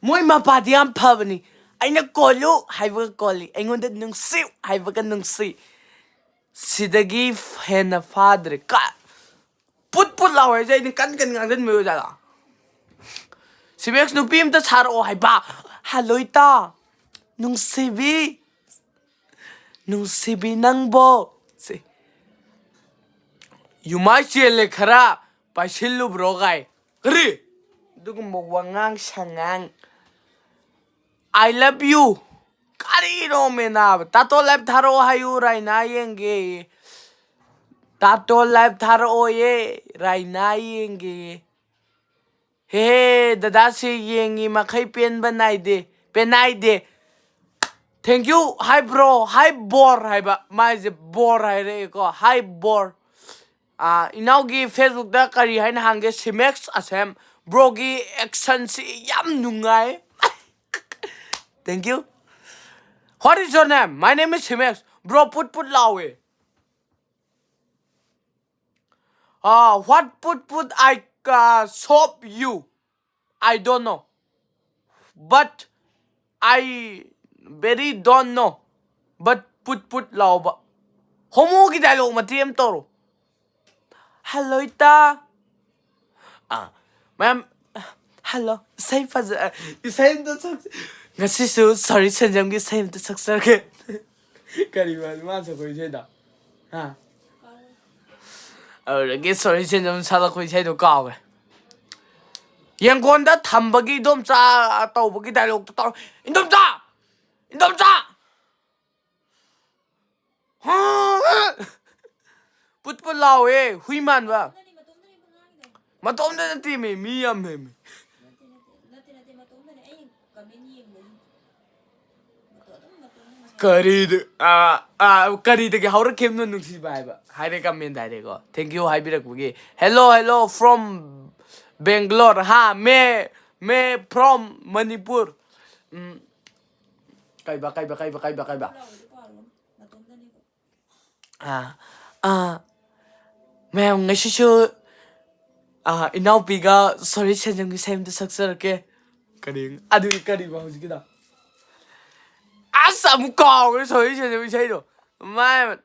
ꯃꯣꯏ ꯃꯄꯥꯗꯤ ꯌꯥꯝ ꯐꯕꯅꯤ꯫ ꯑꯩꯅ ꯀꯣꯜꯂꯨ ꯍꯥꯏꯕꯒ ꯀꯣꯜꯂꯤ, ꯑꯩꯉꯣꯟꯗ ꯅꯨꯡꯁꯤꯌꯨ ꯍꯥꯏꯕꯒ ꯅꯨꯡꯁꯤ꯫ ꯁꯤꯗꯒꯤ ꯍꯦꯟꯅ ꯐꯥꯗ꯭ꯔꯦ꯫ ꯀ-, ꯄꯨꯠ ꯄꯨꯠ ꯂꯥꯎꯋꯦ ꯍꯥꯏꯁꯦ ꯑꯩꯅ ꯀꯟ ꯀꯟ ꯉꯥꯡꯁꯤꯟꯕꯩ ꯑꯣꯏꯖꯥꯠꯂꯣ? ꯁꯤꯃꯦꯛꯁ, ꯅꯨꯄꯤ ꯑꯝꯇ ꯁꯥꯔꯛꯑꯣ ꯍꯥꯏꯕ꯫ ꯍꯜꯂꯣ ꯏꯇꯥ꯫ ꯅꯨꯡꯁꯤꯕꯤ꯫ ꯅꯨꯡꯁꯤꯕꯤ ꯅꯪꯕꯣ꯫ ꯁꯤ꯫ ꯌꯨꯃꯥꯏ ꯆꯦꯜꯂꯦ ꯈꯔ ꯄꯥꯏꯁꯤꯜꯂꯨꯕ꯭ꯔꯣ ꯒꯥꯏ꯫ ꯀꯔꯤ? ꯑꯗꯨꯒꯨꯝꯕ ꯋꯥꯉꯥꯡ ꯁꯉꯥꯡ꯫ I love you꯫ ꯀꯔꯤꯅꯣ ꯃꯦꯅꯥꯕ? ꯇꯥꯇꯣ ꯂꯥꯏꯞ ꯊꯥꯔꯛꯑꯣ ꯍꯥꯏꯌꯨ, ꯔꯥꯏꯅꯥ ꯌꯦꯡꯒꯦ꯫ ꯇꯥꯇꯣ ꯂꯥꯏꯞ ꯊꯥꯔꯛꯑꯣꯌꯦ, ꯔꯥꯏꯅꯥ ꯌꯦꯡꯒꯦ꯫ ꯍꯦ, ꯗꯗꯥꯁꯦ ꯌꯦꯡꯉꯤ ꯃꯈꯩ ꯄꯦꯟꯕ ꯅꯥꯏꯗꯦ, ꯄꯦꯟꯅꯥꯏꯗꯦ꯫ Thank you꯫ Hi bro, hi ꯕꯣꯔ ꯍꯥꯏꯕ꯫ ꯃꯥꯏꯁꯦ ꯕꯣꯔ ꯍꯥꯏꯔꯛꯑꯦꯀꯣ꯫ Hi ꯕꯣꯔ꯫ ꯑꯥ, ꯏꯅꯥꯎꯒꯤ Facebook ꯇ ꯀꯔꯤ ꯍꯥꯏꯅ ꯍꯥꯡꯒꯦ? ꯁꯤꯃꯦꯛꯁ ꯑꯁꯦꯝ꯫ ꯕ꯭ꯔꯣꯒꯤ ꯑꯦꯛꯁꯟꯁꯤ ꯌꯥꯝ ꯅꯨꯡꯉꯥꯏ꯫ Thank you꯫ What is your name? My name is ꯁꯤꯃꯦꯛꯁ꯫ ꯕ꯭ꯔꯣ ꯄꯨꯠ ꯄꯨꯠ ꯂꯥꯎꯋꯦ꯫ ꯑꯥ, what put put I, uh, soap you? I don't know. But I very don't know. But put put ꯂꯥꯎꯕ꯫ ꯍꯣꯃꯣꯒꯤ ꯗꯥꯏꯂꯣꯛ ꯃꯇꯦꯛ ꯑꯃ ꯇꯧꯔꯣ꯫ ꯍꯜꯂꯣ ꯏꯇꯥ꯫ ꯑꯥ, ꯃꯌꯥꯝ, ꯍꯜꯂꯣ꯫ ꯏꯁꯩ ꯐꯖ-, ꯏꯁꯩ ꯑꯝꯇ ꯁꯛ-, ꯉꯁꯤꯁꯨ ꯁꯣꯔꯤ ꯁꯦꯟꯖꯝꯒꯤ ꯏꯁꯩ ꯑꯝꯇ ꯁꯛꯆꯔꯒꯦ꯫ ꯀꯔꯤ ꯋꯥꯅꯣ ꯃꯥꯅ ꯁꯛꯄ ꯏꯁꯩꯗꯣ? ꯍꯥ? ꯑꯗꯨꯗꯒꯤ ꯁꯣꯔꯤ ꯁꯦꯟꯖꯝ ꯁꯛꯂꯛꯄ ꯏꯁꯩꯗꯣ ꯀꯥꯎꯈ꯭ꯔꯦ꯫ ꯌꯦꯡꯒꯣꯟꯗ ꯊꯝꯕꯒꯤ ꯏꯗꯣꯝꯆꯥ ꯇꯧꯕꯒꯤ ꯗꯥꯏꯂꯣꯛꯇꯣ ꯇꯧꯔꯣ꯫ ꯏꯟꯗꯣꯝꯆꯥ! ꯏꯟꯗꯣꯝꯆꯥ! ꯄꯨꯠ ꯄꯨꯠ ꯂꯥꯎꯋꯦ, ꯍꯨꯏ ꯃꯥꯟꯕ꯫ ꯃꯇꯣꯝꯗ ꯅꯠꯇꯦꯃꯤ, ꯃꯤ ꯌꯥꯝꯃꯦꯃꯤ꯫ ꯀꯔꯤꯗ ꯑꯥ ꯑꯥ ꯀꯔꯤꯗꯒꯤ ꯍꯧꯔꯛꯈꯤꯕꯅꯣ ꯅꯨꯡꯁꯤꯕ ꯍꯥꯏꯕ? ꯍꯥꯏꯔꯦ, ꯀꯃꯦꯟ ꯍꯥꯏꯔꯦꯀꯣ, thank you ꯍꯥꯏꯕꯤꯔꯛꯄꯒꯤ꯫ Hello, hello from Bangalore. ꯍꯥ, me, me from Manipur. ꯎꯝ, ꯀꯩꯕ ꯀꯩꯕ ꯀꯩꯕ ꯀꯩꯕ ꯀꯩꯕ ꯑꯥ ꯑꯥ ꯃꯌꯥꯝ, ꯉꯁꯤꯁꯨ ꯑꯥ ꯏꯅꯥꯎꯄꯤꯒ ꯁꯣꯔꯤ ꯁꯦꯟꯖꯝꯒꯤ ꯏꯁꯩ ꯑꯝꯇ ꯁꯛꯆꯔꯛꯀꯦ꯫ ꯀꯔꯤ? ꯑꯗꯨꯗꯤ ꯀꯔꯤꯕ ꯍꯧꯖꯤꯛꯀꯤꯗꯣ? ꯑꯁ, ꯑꯃꯨꯛ ꯀꯥꯎꯈ꯭ꯔꯦ ꯁꯣꯔꯤ ꯁꯦꯟꯖꯝ ꯏꯁꯩꯗꯣ꯫ ꯃꯥꯏ,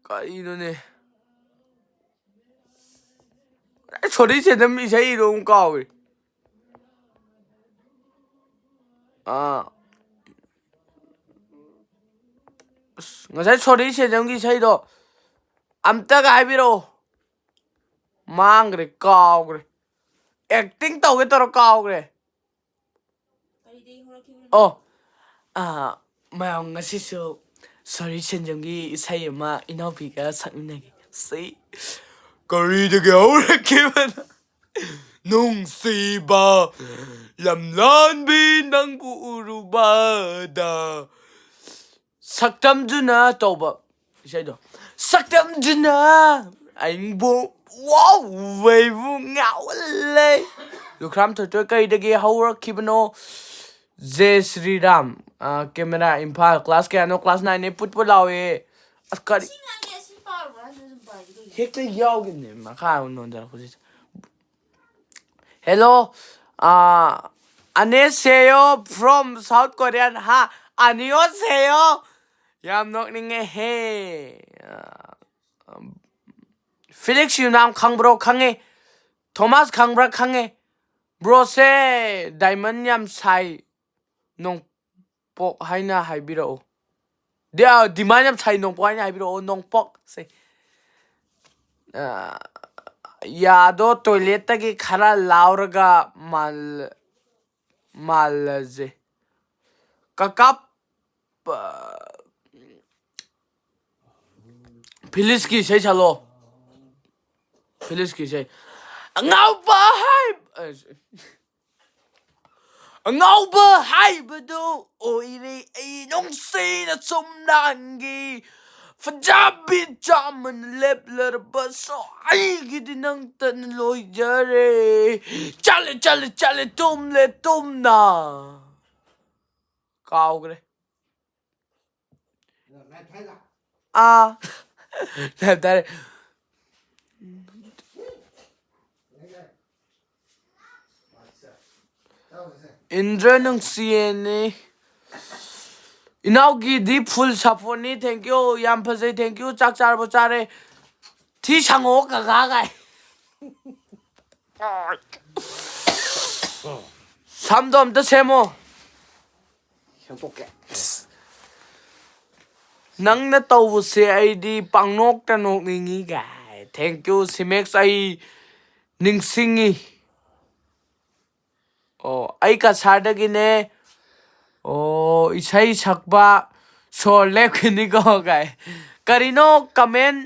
ꯀꯔꯤꯅꯣꯅꯦ? ꯁꯣꯔꯤ ꯁꯦꯟꯖꯝ ꯏꯁꯩꯗꯣ ꯑꯃꯨꯛ ꯀꯥꯎꯈ꯭ꯔꯦ꯫ ꯑꯥ ꯑꯁ, ꯉꯁꯥꯏ ꯁꯣꯔꯤ ꯁꯦꯟꯖꯝꯒꯤ ꯏꯁꯩꯗꯣ ꯑꯝꯇꯒ ꯍꯥꯏꯕꯤꯔꯛꯑꯣ꯫ ꯃꯥꯡꯈ꯭ꯔꯦ, ꯀꯥꯎꯈ꯭ꯔꯦ꯫ ꯑꯦꯛꯇꯤꯡ ꯇꯧꯒꯦ ꯇꯧꯔ ꯀꯥꯎꯈ꯭ꯔꯦ꯫ ꯑꯣ, ꯑꯥ, ꯃꯌꯥꯝ, ꯉꯁꯤꯁꯨ ꯁꯣꯔꯤ ꯁꯦꯟꯖꯝꯒꯤ ꯏꯁꯩ ꯑꯃ ꯏꯅꯥꯎꯄꯤꯒ ꯁꯛꯃꯤꯟꯅꯒꯦ꯫ ꯁꯤ ꯀꯔꯤꯗꯒꯤ ꯍꯧꯔꯛꯈꯤꯕꯅꯣ? ꯅꯨꯡꯁꯤꯕ ꯂꯝꯂꯥꯟꯕꯤ ꯅꯪꯕꯨ ꯎꯔꯨꯕꯗ ꯁꯛꯇꯝꯗꯨꯅ ꯇꯧꯕ ꯏꯁꯩꯗꯣ꯫ ꯁꯛꯇꯝꯗꯨꯅ ꯑꯩꯕꯨ, wow, ꯑꯩꯕꯨ ꯉꯥꯎꯍꯜꯂꯦ꯫ ꯂꯨꯈ꯭ꯔꯥꯝ ꯊꯣꯏꯊꯣꯏ ꯀꯩꯗꯒꯤ ꯍꯧꯔꯛꯈꯤꯕꯅꯣ? ꯖꯦ ꯁ꯭ꯔꯤꯔꯥꯝ, ꯑ, ꯀꯦꯃꯦꯔꯥ ꯏꯝꯐꯥꯜ꯫ ꯀ꯭ꯂꯥꯁ ꯀꯌꯥꯅꯣ? ꯀ꯭ꯂꯥꯁ ꯅꯥꯏꯟꯅꯦ꯫ ꯄꯨꯠ ꯄꯨꯠ ꯂꯥꯎꯋꯦ꯫ ꯑꯁ, ꯀꯔꯤ? ꯁꯤ ꯉꯥꯡꯉꯦ, ꯑꯁꯤ ꯄꯥꯔꯨꯕ꯭ꯔꯥ? ꯑꯗꯨ ꯑꯗꯨꯝ ꯄꯥꯏꯒꯦ ꯀꯩꯒꯤꯅꯣ? ꯍꯦꯛꯇ ꯌꯥꯎꯈꯤꯕꯅꯦ ꯃꯈꯥ ꯑꯃꯨꯛ ꯅꯣꯟꯊꯔꯛꯄꯁꯤꯗ꯫ Hello, ꯑ, ꯑꯅꯦꯁꯦꯌꯣ from South Korean꯫ ꯍꯥ, ꯑꯅꯤꯌꯣꯁꯦꯌꯣ꯫ ꯌꯥꯝ ꯅꯣꯛꯅꯤꯡꯉꯦ ꯍꯦ꯫ ꯑ, ꯐꯤꯂꯤꯛꯁ ꯌꯨꯅꯥꯝ ꯈꯪꯕ꯭ꯔꯣ? ꯈꯪꯉꯦ꯫ ꯊꯣꯃꯥꯁ ꯈꯪꯕ꯭ꯔꯥ? ꯈꯪꯉꯦ꯫ ꯕ꯭ꯔꯣꯁꯦ ꯗꯥꯏꯃꯟ ꯌꯥꯝ ꯁꯥꯏ꯫ ꯅꯣꯡꯄꯣꯛ ꯍꯥꯏꯅ ꯍꯥꯏꯕꯤꯔꯛꯎ꯫ ꯗꯤ-, ꯑ, ꯗꯤꯃꯥꯟ ꯌꯥꯝ ꯁꯥꯏ, ꯅꯣꯡꯄꯣꯛ ꯍꯥꯏꯅ ꯍꯥꯏꯕꯤꯔꯛꯑꯣ, ꯅꯣꯡꯄꯣꯛꯁꯦ꯫ ꯑ, ꯌꯥꯗꯣ ꯇꯣꯏꯂꯦꯠꯇꯒꯤ ꯈꯔ ꯂꯥꯎꯔꯒ ꯃꯥꯜ-, ꯃꯥꯜꯂꯁꯦ꯫ ꯀꯀꯥ, ꯑ, ꯐꯤꯂꯤꯛꯁꯀꯤ ꯏꯁꯩ ꯁꯛꯂꯣ꯫ ꯐꯤꯂꯤꯛꯁꯀꯤ ꯏꯁꯩ꯫ ꯑꯉꯥꯎꯕ ꯍꯥꯏ-, ꯑ, ꯑꯉꯥꯎꯕ ꯍꯥꯏꯕꯗꯨ ꯑꯣꯏꯔꯦ ꯑꯩ ꯅꯨꯡꯁꯤꯅ ꯁꯨꯝ ꯅꯪꯒꯤ ꯐꯖꯕꯤ ꯆꯥꯝꯃꯅ ꯂꯦꯞꯂꯔꯕꯁꯨ ꯑꯩꯒꯤꯗꯤ ꯅꯪꯇꯅ ꯂꯣꯏꯖꯔꯦ ꯆꯠꯂꯦ ꯆꯠꯂꯦ ꯆꯠꯂꯦ ꯇꯨꯝꯂꯦ ꯇꯨꯝꯅ ꯀꯥꯎꯈ꯭ꯔꯦ ꯑꯥ ꯇꯥꯔꯦ ꯏꯟꯗ꯭ꯔ ꯅꯨꯡꯁꯤꯌꯦꯅꯤ ꯏꯅꯥꯎꯒꯤꯗꯤ ꯐꯨꯜ ꯁꯞꯄꯣꯔꯠꯅꯤ ꯊꯦꯡꯀ꯭ꯌꯨ ꯌꯥꯝ ꯐꯖꯩ ꯊꯦꯡꯀ꯭ꯌꯨ ꯆꯥꯛ ꯆꯥꯔꯕꯣ ꯆꯥꯔꯦ ꯊꯤ ꯁꯪꯉꯣ ꯀꯀꯥ ꯀꯥꯏ ꯁꯝꯗꯣ ꯑꯝꯇ ꯁꯦꯝꯃꯣ ꯁꯦꯝꯗꯣꯛꯀꯦ ꯅꯪꯅ ꯇꯧꯕꯁꯦ ꯑꯩꯗꯤ ꯄꯥꯡꯅꯣꯛꯇ ꯅꯣꯛꯅꯤꯡꯉꯤ ꯀꯥꯏ ꯊꯦꯡꯀ꯭ꯌꯨ ꯁꯤꯃꯦꯛꯁ ꯑꯩ ꯅꯤꯡꯁꯤꯡꯉꯤ ꯑꯣ ꯑꯩ ꯀꯁꯥꯔꯗꯒꯤꯅꯦ ꯑꯣ ꯏꯁꯩ ꯁꯛꯄ ꯁꯣꯔ ꯂꯦꯞꯈꯤꯅꯤꯀꯣ ꯀꯥꯏ ꯀꯔꯤꯅꯣ ꯀꯃꯦꯟ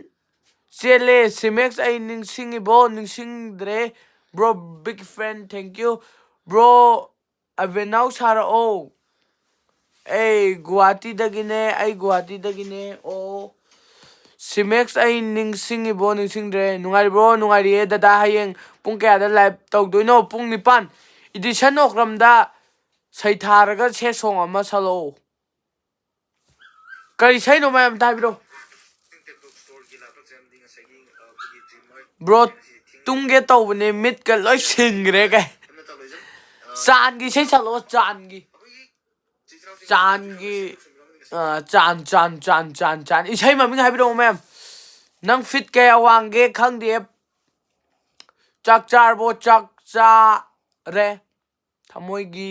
ꯆꯦꯜꯂꯦ ꯁꯤꯃꯦꯛꯁ ꯑꯩ ꯅꯤꯡꯁꯤꯡꯉꯤꯕꯣ ꯅꯤꯡꯁꯤꯡꯗ꯭ꯔꯦ bro big fan thank you bro ꯑꯕꯦꯅꯥꯎ ꯁꯥꯔꯛꯑꯣ ꯑꯩ ꯒꯨꯍꯥꯇꯤꯗꯒꯤꯅꯦ ꯑꯩ ꯒꯨꯍꯥꯇꯤꯗꯒꯤꯅꯦ ꯑꯣ ꯁꯤꯃꯦꯛꯁ ꯑꯩ ꯅꯤꯡꯁꯤꯡꯉꯤꯕꯣ ꯅꯤꯡꯁꯤꯡꯗ꯭ꯔꯦ ꯅꯨꯡꯉꯥꯏꯔꯤꯕ꯭ꯔꯣ ꯅꯨꯡꯉꯥꯏꯔꯤꯌꯦ ꯗꯗꯥ ꯍꯌꯦꯡ ꯄꯨꯡ ꯀꯌꯥꯗ ꯂꯥꯏꯚ ꯇꯧꯗꯣꯏꯅꯣ ꯄꯨꯡ ꯅꯤꯄꯥꯟ ꯏꯗꯤꯁꯟ ꯑꯣꯀ꯭ꯔꯝꯗ ꯁꯩꯊꯥꯔꯒ ꯁꯦ ꯁꯣꯡ ꯑꯃ ꯁꯛꯂꯛꯑꯣ ꯀꯔꯤ ꯁꯩꯅꯣ ꯃꯌꯥꯝ ꯇꯥꯕꯤꯔꯣ ꯕ꯭ꯔꯣ ꯇꯨꯝꯒꯦ ꯇꯧꯕꯅꯦ ꯃꯤꯠꯀ ꯂꯣꯏ ꯁꯤꯡꯈ꯭ꯔꯦ ꯀꯩ ꯆꯥꯟꯒꯤ ꯏꯁꯩ ꯁꯛꯂꯛꯑꯣ ꯆꯥꯟꯒꯤ ꯆꯥꯟꯒꯤ ꯑ, ꯆꯥꯟ ꯆꯥꯟ ꯆꯥꯟ ꯆꯥꯟ ꯆꯥꯟ ꯏꯁꯩ ꯃꯃꯤꯡ ꯍꯥꯏꯕꯤꯔꯛꯑꯣ ꯃꯌꯥꯝ ꯅꯪ ꯐꯤꯠ ꯀꯌꯥ ꯋꯥꯡꯒꯦ ꯈꯪꯗꯦ ꯆꯥꯛ ꯆꯥꯔꯕꯣ ꯆꯥꯛ ꯆꯥꯔꯦ ꯊꯃꯣꯏꯒꯤ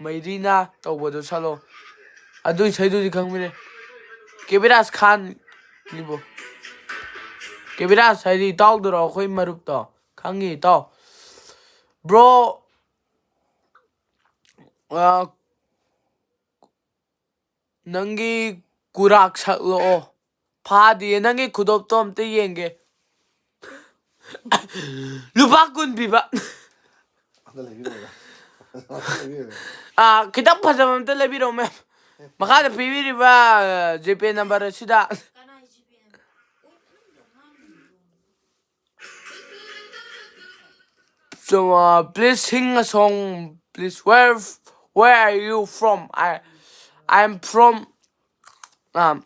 ꯃꯩꯔꯤꯅ ꯇꯧꯕꯗꯣ ꯁꯥꯂꯣ ꯑꯗꯨ ꯏꯁꯩꯗꯨꯗꯤ ꯈꯪꯕꯅꯦ ꯀꯦꯕꯤꯔꯥꯖ ꯈꯥꯟ ꯅꯤꯕꯣ ꯀꯦꯕꯤꯔꯥꯖ ꯍꯥꯏꯗꯤ ꯏꯇꯥꯎꯗꯨꯔꯣ ꯑꯩꯈꯣꯏ ꯃꯔꯨꯞꯇꯣ ꯈꯪꯉꯤ ꯏꯇꯥꯎ ꯕ꯭ꯔꯣ ꯅꯪꯒꯤ ꯀꯨꯔꯥꯛ ꯁꯛꯂꯛꯑꯣ ꯐꯥꯗꯤꯌꯦ ꯅꯪꯒꯤ ꯈꯨꯗꯣꯞꯇꯣ ꯑꯝꯇ ꯌꯦꯡꯒꯦ ꯂꯨꯄꯥ ꯀꯨꯟ ꯄꯤꯕ ꯑꯗ ꯂꯩꯕꯤꯔꯣꯏꯗ ꯑꯥ, ꯈꯤꯇꯪ ꯐꯖꯕ ꯑꯝꯇ ꯂꯩꯕꯤꯔꯛꯑꯣ, ꯃꯦꯝ꯫ ꯃꯈꯥꯗ ꯄꯤꯕꯤꯔꯤꯕ, ꯑ, ꯖꯤꯄꯦ ꯅꯝꯕꯔ ꯑꯁꯤꯗ꯫ So, uh, please sing a song, please. Where, where are you from? I, I'm from, um,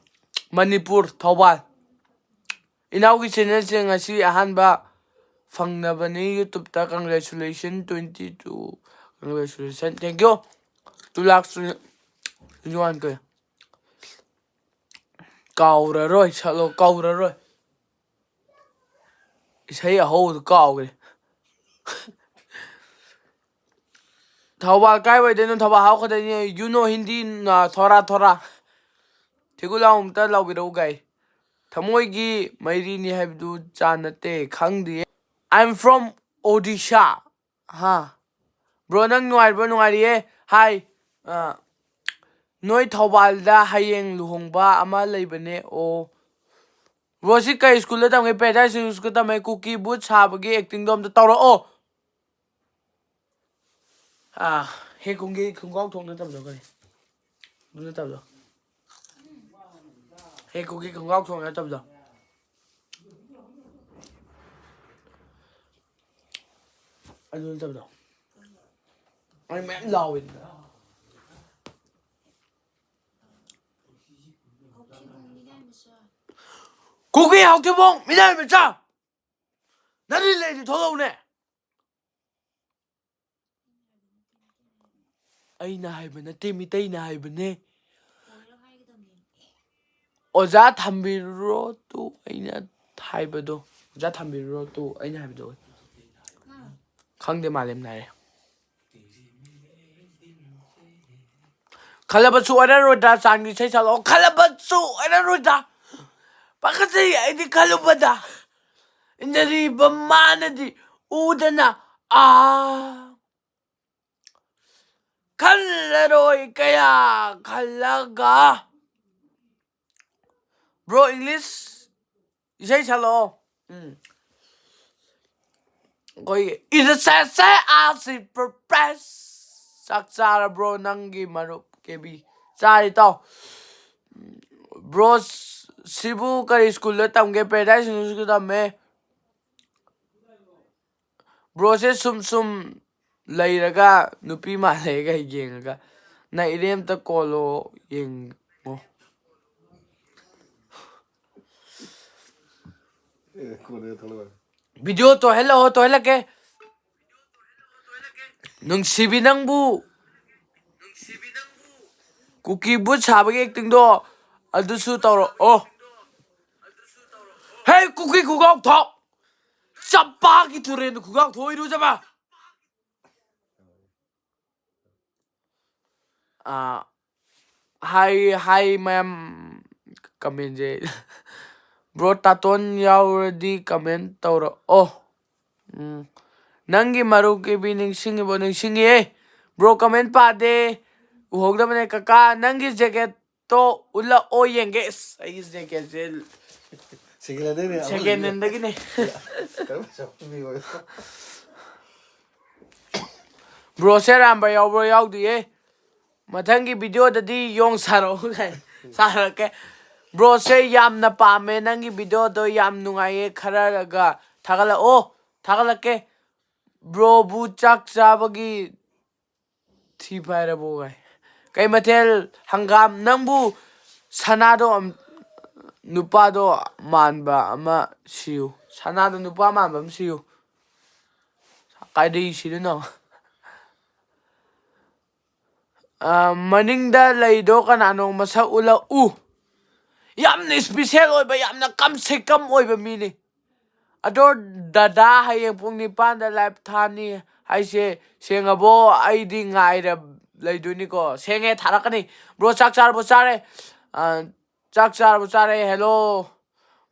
Manipur, Thoubal. ꯏꯅꯥꯎꯒꯤ ꯆꯦꯅꯦꯜꯁꯦ ꯉꯁꯤ ꯑꯍꯥꯟꯕ ꯐꯪꯅꯕꯅꯤ YouTube-ꯇ꯫ Congratulation, twenty two. Congratulation. Thank you. Two lakh twenty one K. ꯀꯥꯎꯔꯔꯣꯏ, ꯁꯛꯂꯣ, ꯀꯥꯎꯔꯔꯣꯏ꯫ ꯏꯁꯩ ꯑꯍꯧꯕꯗꯣ ꯀꯥꯎꯈ꯭ꯔꯦ꯫ Thoubal ꯀꯥꯏꯋꯥꯏꯗꯩꯅꯣ? Thoubal ꯍꯥꯎꯈꯗꯩꯅꯦ꯫ You know Hindi, ꯅ, ꯊꯣꯔꯥ ꯊꯣꯔꯥ꯫ ꯊꯤꯒꯨꯂꯥꯎ ꯑꯝꯇ ꯂꯥꯎꯕꯤꯔꯛꯎ, ꯒꯥꯏ꯫ ꯊꯃꯣꯏꯒꯤ ꯃꯩꯔꯤꯅꯤ ꯍꯥꯏꯕꯗꯨ ꯆꯥ ꯅꯠꯇꯦ, ꯈꯪꯗꯦ꯫ I'm from Odisha. ꯍꯥ꯫ Bro, ꯅꯪ ꯅꯨꯡꯉꯥꯏꯔꯤꯕ꯭ꯔꯣ? ꯅꯨꯡꯉꯥꯏꯔꯤꯌꯦ꯫ Hi꯫ ꯑ, ꯅꯣꯏ ꯊꯧꯕꯥꯜꯗ ꯍꯌꯦꯡ ꯂꯨꯍꯣꯡꯕ ꯑꯃ ꯂꯩꯕꯅꯦ꯫ ꯑꯣ꯫ Bro, ꯁꯤ ꯀꯩ school-ꯗ ꯇꯝꯒꯦ? Paradise English School ꯇꯝꯃꯦ꯫ ꯀꯨꯀꯤ ꯕꯨꯠ ꯁꯥꯕꯒꯤ acting-ꯗꯣ ꯑꯝꯇ ꯇꯧꯔꯛꯑꯣ꯫ ꯑꯥ, ꯍꯦ ꯀꯨꯝꯒꯤ ꯈꯣꯡꯒ꯭ꯔꯥꯎ ꯊꯣꯡ ꯅꯠꯇꯕꯗꯣ ꯀꯔꯤ? ꯑꯗꯨ ꯅꯠꯇꯕꯗꯣ꯫ ꯍꯦ ꯀꯨꯝꯒꯤ ꯈꯣꯡꯒ꯭ꯔꯥꯎ ꯊꯣꯡ ꯅꯠꯇꯕꯗꯣ꯫ ꯑꯗꯨ ꯅꯠꯇꯕꯗꯣ꯫ ꯑꯩ ꯃꯌꯥꯝ ꯂꯥꯎꯋꯦ꯫ ꯀꯨꯀꯤ ꯍꯥꯎꯊꯤꯕꯣꯡ ꯃꯤꯅꯥꯏ ꯃꯆꯥ! ꯅꯪꯗꯤ ꯂꯩꯗꯤ ꯊꯣꯛꯂꯛꯎꯅꯦ! ꯑꯩꯅ ꯍꯥꯏꯕ ꯅꯠꯇꯦ, ꯃꯤꯇꯩꯅ ꯍꯥꯏꯕꯅꯦ꯫ ꯑꯣꯖꯥ ꯊꯝꯕꯤꯔꯨꯔꯣ ꯇꯨ ꯑꯩꯅ ꯍꯥꯏꯕꯗꯣ꯫ ꯑꯣꯖꯥ ꯊꯝꯕꯤꯔꯨꯔꯣ ꯇꯨ ꯑꯩꯅ ꯍꯥꯏꯕꯗꯣ꯫ ꯈꯪꯗꯦ, ꯃꯥꯂꯦꯝ ꯅꯥꯏꯔꯦ꯫ ꯈꯜꯂꯕꯁꯨ ꯑꯣꯏꯔꯔꯣꯏꯗ꯭ꯔꯥ? ꯆꯥꯟꯒꯤ ꯏꯁꯩ ꯁꯛꯂꯛꯑꯣ꯫ ꯈꯜꯂꯕꯁꯨ ꯑꯣꯏꯔꯔꯣꯏꯗ꯭ꯔꯥ? ꯄꯥꯈꯠꯆꯩ ꯑꯩꯗꯤ ꯈꯜꯂꯨꯕꯗ꯫ ꯏꯟꯖꯔꯤꯕ ꯃꯥꯅꯗꯤ ꯎꯗꯅ꯫ ꯑꯥ꯫ ꯈꯜꯂꯔꯣꯏ ꯀꯌꯥ ꯈꯜꯂꯒ꯫ Bro, English ꯏꯁꯩ ꯁꯛꯂꯛꯑꯣ꯫ ꯎꯝ꯫ ꯑꯩꯈꯣꯏꯒꯤ, "It's a sad, sad, I see purpose." ꯆꯥꯛ ꯆꯥꯔꯕ꯭ꯔꯣ ꯅꯪꯒꯤ ꯃꯔꯨꯞ ꯀꯦꯕꯤ? ꯆꯥꯔꯦ ꯏꯇꯥꯎ꯫ ꯕ꯭ꯔꯣ, ꯁꯤꯕꯨ ꯀꯔꯤ ꯁ꯭ꯀꯨꯜꯗ ꯇꯝꯒꯦ? ꯄꯦꯔꯥꯗꯥꯏꯁ ꯏꯪꯂꯤꯁ ꯁ꯭ꯀꯨꯜꯗ ꯇꯝꯃꯦ꯫ ꯕ꯭ꯔꯣꯁꯦ ꯁꯨꯝ ꯁꯨꯝ ꯂꯩꯔꯒ ꯅꯨꯄꯤ ꯃꯥꯜꯂꯦꯒ ꯌꯦꯡꯉꯒ, ꯅꯪ ꯏꯔꯦꯝꯇ ꯀꯣꯜꯂꯣ ꯌꯦꯡꯉꯣ꯫ ꯚꯤꯗꯤꯑꯣ ꯇꯣꯏꯍꯜꯂꯛꯑꯣ, ꯇꯣꯏꯍꯜꯂꯛꯀꯦ꯫ ꯅꯨꯡꯁꯤꯕꯤ ꯅꯪꯕꯨ ꯀꯨꯀꯤ ꯕꯨꯠ ꯁꯥꯕꯒꯤ ꯑꯦꯛꯇꯤꯡꯗꯣ ꯑꯗꯨꯁꯨ ꯇꯧꯔꯛꯑꯣ꯫ ꯍꯦ, ꯀꯨꯀꯤ ꯈꯨꯒꯥꯎ ꯊꯥꯎ! ꯆꯝꯄꯥꯒꯤ ꯇꯨꯔꯦꯟꯗ ꯈꯨꯒꯥꯎ ꯊꯣꯛꯏꯔꯨꯖꯕ! ꯑꯥ, ꯍꯥꯏ, ꯍꯥꯏ ꯃꯌꯥꯝ, ꯀꯃꯦꯟꯁꯦ꯫ ꯕ꯭ꯔꯣ ꯇꯥꯇꯣꯟ ꯌꯥꯎꯔꯗꯤ ꯀꯃꯦꯟ ꯇꯧꯔꯛꯑꯣ꯫ ꯎꯝ꯫ ꯅꯪꯒꯤ ꯃꯔꯨꯞ ꯀꯦꯕꯤ ꯅꯤꯡꯁꯤꯡꯉꯤꯕꯣ? ꯅꯤꯡꯁꯤꯡꯉꯤꯌꯦ꯫ ꯕ꯭ꯔꯣ ꯀꯃꯦꯟ ꯄꯥꯗꯦ꯫ ꯎꯍꯧꯗꯕꯅꯦ꯫ ꯀꯀꯥ, ꯅꯪꯒꯤ ꯖꯦꯀꯦꯠꯇꯣ ꯎꯠꯂꯛꯑꯣ ꯌꯦꯡꯒꯦ꯫ ꯑꯁ, ꯑꯩꯒꯤ ꯖꯦꯀꯦꯠꯁꯦ ꯁꯦꯀꯦꯟ ꯍꯦꯟꯗꯒꯤꯅꯦ꯫ ꯕ꯭ꯔꯣꯁꯦ ꯑꯔꯥꯟꯕ ꯌꯥꯎꯕ꯭ꯔꯣ? ꯌꯥꯎꯗꯤꯌꯦ꯫ ꯃꯊꯪꯒꯤ ꯚꯤꯗꯤꯑꯣꯗꯗꯤ ꯌꯣꯡ ꯁꯥꯔꯛꯑꯣ ꯀꯥꯏ ꯁꯥꯔꯛꯀꯦ꯫ ꯕ꯭ꯔꯣꯁꯦ ꯌꯥꯝꯅ ꯄꯥꯝꯃꯦ ꯅꯪꯒꯤ ꯚꯤꯗꯤꯑꯣꯗꯣ, ꯌꯥꯝ ꯅꯨꯡꯉꯥꯏꯌꯦ꯫ ꯈꯔꯒ ꯊꯥꯒꯠꯂꯛꯑꯣ꯫ ꯊꯥꯒꯠꯂꯛꯀꯦ꯫ ꯕ꯭ꯔꯣꯕꯨ ꯆꯥꯛ ꯆꯥꯕꯒꯤ ꯊꯤ ꯐꯥꯏꯔꯕꯣ ꯀꯥꯏ꯫ ꯀꯩ ꯃꯊꯦꯜ? ꯍꯪꯒꯥꯝ꯫ ꯅꯪꯕꯨ ꯁꯅꯥꯗꯣ ꯑꯝ-, ꯅꯨꯄꯥꯗꯣ ꯃꯥꯟꯕ ꯑꯃ ꯁꯤꯌꯨ꯫ ꯁꯅꯥꯗꯣ ꯅꯨꯄꯥ ꯃꯥꯟꯕ ꯑꯃ ꯁꯤꯌꯨ꯫ ꯀꯥꯏꯗꯩ ꯁꯤꯗꯣꯏꯅꯣ? ꯑ, ꯃꯅꯤꯡꯗ ꯂꯩꯗꯣ ꯀꯅꯥꯅꯣ? ꯃꯁꯛ ꯎꯠꯂꯛꯎ꯫ ꯌꯥꯝꯅ ꯏꯁꯄꯤꯁꯦꯜ ꯑꯣꯏꯕ, ꯌꯥꯝꯅ ꯀꯝ ꯁꯦ ꯀꯝ ꯑꯣꯏꯕ ꯃꯤꯅꯤ꯫ ꯑꯗꯣ ꯗꯗꯥ, ꯍꯌꯦꯡ ꯄꯨꯡ ꯅꯤꯄꯥꯟꯗ ꯂꯥꯏꯚ ꯊꯥꯅꯤ ꯍꯥꯏꯁꯦ ꯁꯦꯡꯉꯕꯣ? ꯑꯩꯗꯤ ꯉꯥꯏꯔ ꯂꯩꯗꯣꯏꯅꯤꯀꯣ꯫ ꯁꯦꯡꯉꯦ, ꯊꯥꯔꯛꯀꯅꯤ꯫ ꯕ꯭ꯔꯣ, ꯆꯥꯛ ꯆꯥꯔꯕꯣ? ꯆꯥꯔꯦ꯫ ꯑ, ꯆꯥꯛ ꯆꯥꯔꯕꯣ? ꯆꯥꯔꯦ꯫ ꯍꯦꯜꯂꯣ꯫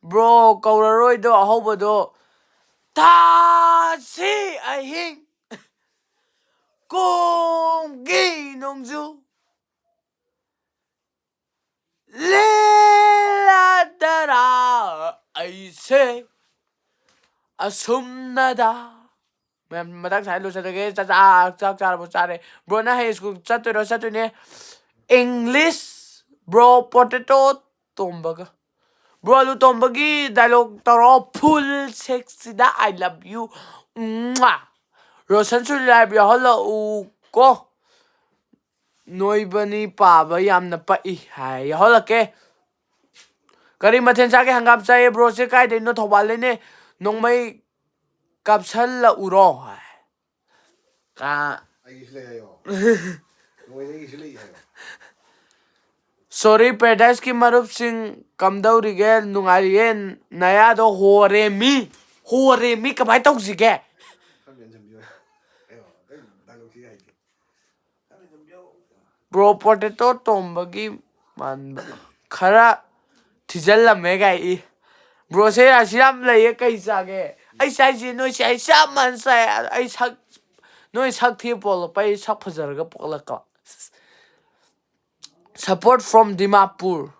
ꯕ꯭ꯔꯣ, ꯀꯧꯔꯔꯣꯏꯗꯣ ꯑꯍꯧꯕꯗꯣ꯫ ꯊꯥꯁꯤ ꯑꯍꯤꯡ ꯀꯣꯡꯒꯤ ꯅꯣꯡꯖꯨ ꯂꯤꯂꯥꯗꯔꯥ ꯑꯩꯁꯦ ꯑꯁꯨꯝꯅꯗ ꯃꯌꯥꯝ ꯃꯇꯥꯡ ꯁ꯭ꯋꯥꯏꯗ ꯂꯣꯏꯁꯤꯜꯂꯒꯦ꯫ ꯆꯥꯛ ꯆꯥ-, ꯆꯥꯛ ꯆꯥꯔꯕꯣ? ꯆꯥꯔꯦ꯫ Bro, ꯅꯪ ꯍꯌꯦꯡ school ꯆꯠꯇꯣꯏꯔꯣ? ꯆꯠꯇꯣꯏꯅꯦ꯫ English, bro, potato ꯇꯣꯝꯕꯒ꯫ Bro, ꯑꯂꯨ ꯇꯣꯝꯕꯒꯤ dialogue ꯇꯧꯔꯣ꯫ Full sexy the I love you꯫ ꯔꯣꯁꯟꯁꯨ live ꯌꯥꯎꯍꯜꯂꯛꯎ ꯀꯣ꯫ ꯅꯣꯏꯕꯅꯤ ꯄꯥꯕ ꯌꯥꯝꯅ ꯄꯛꯏ ꯍꯥꯏ꯫ ꯌꯥꯎꯍꯜꯂꯛꯀꯦ꯫ ꯀꯔꯤ ꯃꯊꯦꯜ ꯆꯥꯒꯦ? ꯍꯪꯒꯥꯝ ꯆꯥꯏꯌꯦ꯫ Bro ꯁꯦ ꯀꯥꯏꯗꯩꯅꯣ? ꯊꯧꯕꯥꯜꯗꯩꯅꯦ꯫ ꯅꯣꯡꯃꯩ ꯀꯥꯞꯁꯜꯂꯛꯎꯔꯣ ꯍꯥꯏ꯫ ꯀꯥ-, ꯑꯩꯒꯤꯁꯨ ꯂꯩ ꯍꯥꯏꯌꯣ꯫ ꯅꯣꯡꯃꯩꯗ ꯑꯩꯒꯤꯁꯨ ꯂꯩ ꯍꯥꯏꯌꯣ꯫ Sorry, Paradise ꯀꯤ ꯃꯔꯨꯞꯁꯤꯡ, ꯀꯝꯗꯧꯔꯤꯒꯦ? ꯅꯨꯡꯉꯥꯏꯔꯤꯌꯦ꯫ ꯅꯌꯥꯗꯣ ꯍꯣꯔꯦꯃꯤ꯫ ꯍꯣꯔꯦꯃꯤ ꯀꯃꯥꯏꯅ ꯇꯧꯁꯤꯒꯦ? ꯈꯔ ꯃꯦꯟꯁꯤꯟꯕꯤꯌꯣ꯫ ꯑꯩ dialogue ꯁꯤ ꯍꯩꯇꯦ꯫ Bro, potato ꯇꯣꯝꯕꯒꯤ ꯃꯥꯟꯕ ꯈꯔ ꯊꯤꯖꯤꯜꯂꯝꯃꯦ ꯀꯥꯏ ꯏ꯫ Bro ꯁꯦ ꯔꯥꯁꯤ ꯌꯥꯝ ꯂꯩꯌꯦ, ꯀꯩ ꯆꯥꯒꯦ? ꯑꯩ ꯆꯥꯏꯁꯦ ꯅꯣꯏ ꯆꯥꯏ ꯆꯞ ꯃꯥꯟꯅ ꯆꯥꯏ꯫ ꯑꯩ ꯁꯛ, ꯅꯣꯏ ꯁꯛ ꯊꯤꯕ ꯄꯣꯛꯂꯛꯄ, ꯑꯩ ꯁꯛ ꯐꯖꯔꯒ ꯄꯣꯛꯂꯛꯄ꯫ Support from Dimapur꯫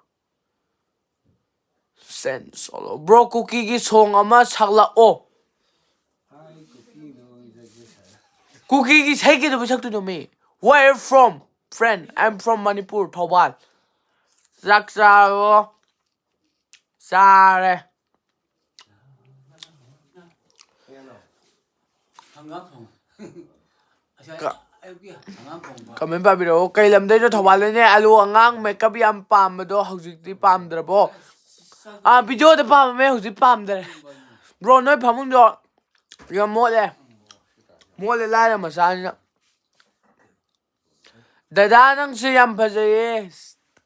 Sen solo. Bro, ꯀꯨꯀꯤꯒꯤ song ꯑꯃ ꯁꯛꯂꯛꯑꯣ꯫ ꯀꯨꯀꯤꯒꯤ ꯏꯁꯩ ꯀꯩꯗꯧꯕꯩ ꯁꯛꯇꯣꯏꯅꯣ ꯃꯤ? Where you from? Friend, I'm from Manipur, Thoubal. ꯆꯥꯛ ꯆꯥꯔꯕꯣ? ꯆꯥꯔꯦ꯫ ꯍꯪꯒꯥꯝ ꯊꯣꯡꯉꯦ꯫ ꯉꯁꯥꯏ ꯀ-, ꯑꯌꯨꯛꯀꯤ ꯍꯪꯒꯥꯝ ꯊꯣꯡꯕ꯫ Comment ꯄꯥꯕꯤꯔꯛꯑꯣ꯫ ꯀꯩ ꯂꯝꯗꯩꯅꯣ? ꯊꯧꯕꯥꯜꯗꯩꯅꯦ꯫ ꯑꯂꯨ ꯑꯉꯥꯡ makeup ꯌꯥꯝ ꯄꯥꯝꯕꯗꯣ ꯍꯧꯖꯤꯛꯇꯤ ꯄꯥꯝꯗ꯭ꯔꯕꯣ? ꯑꯥ, video ꯗ ꯄꯥꯝꯃꯝꯃꯦ, ꯍꯧꯖꯤꯛ ꯄꯥꯝꯗ꯭ꯔꯦ꯫ Bro, ꯅꯣꯏ ꯐꯃꯨꯡꯗꯣ ꯌꯥꯝ ꯃꯣꯠꯂꯦ꯫ ꯃꯣꯠꯂꯦ, ꯂꯥꯏꯔ ꯃꯆꯥꯅꯤꯅ꯫ ꯗꯗꯥ, ꯅꯪꯁꯦ ꯌꯥꯝ ꯐꯖꯩꯌꯦ꯫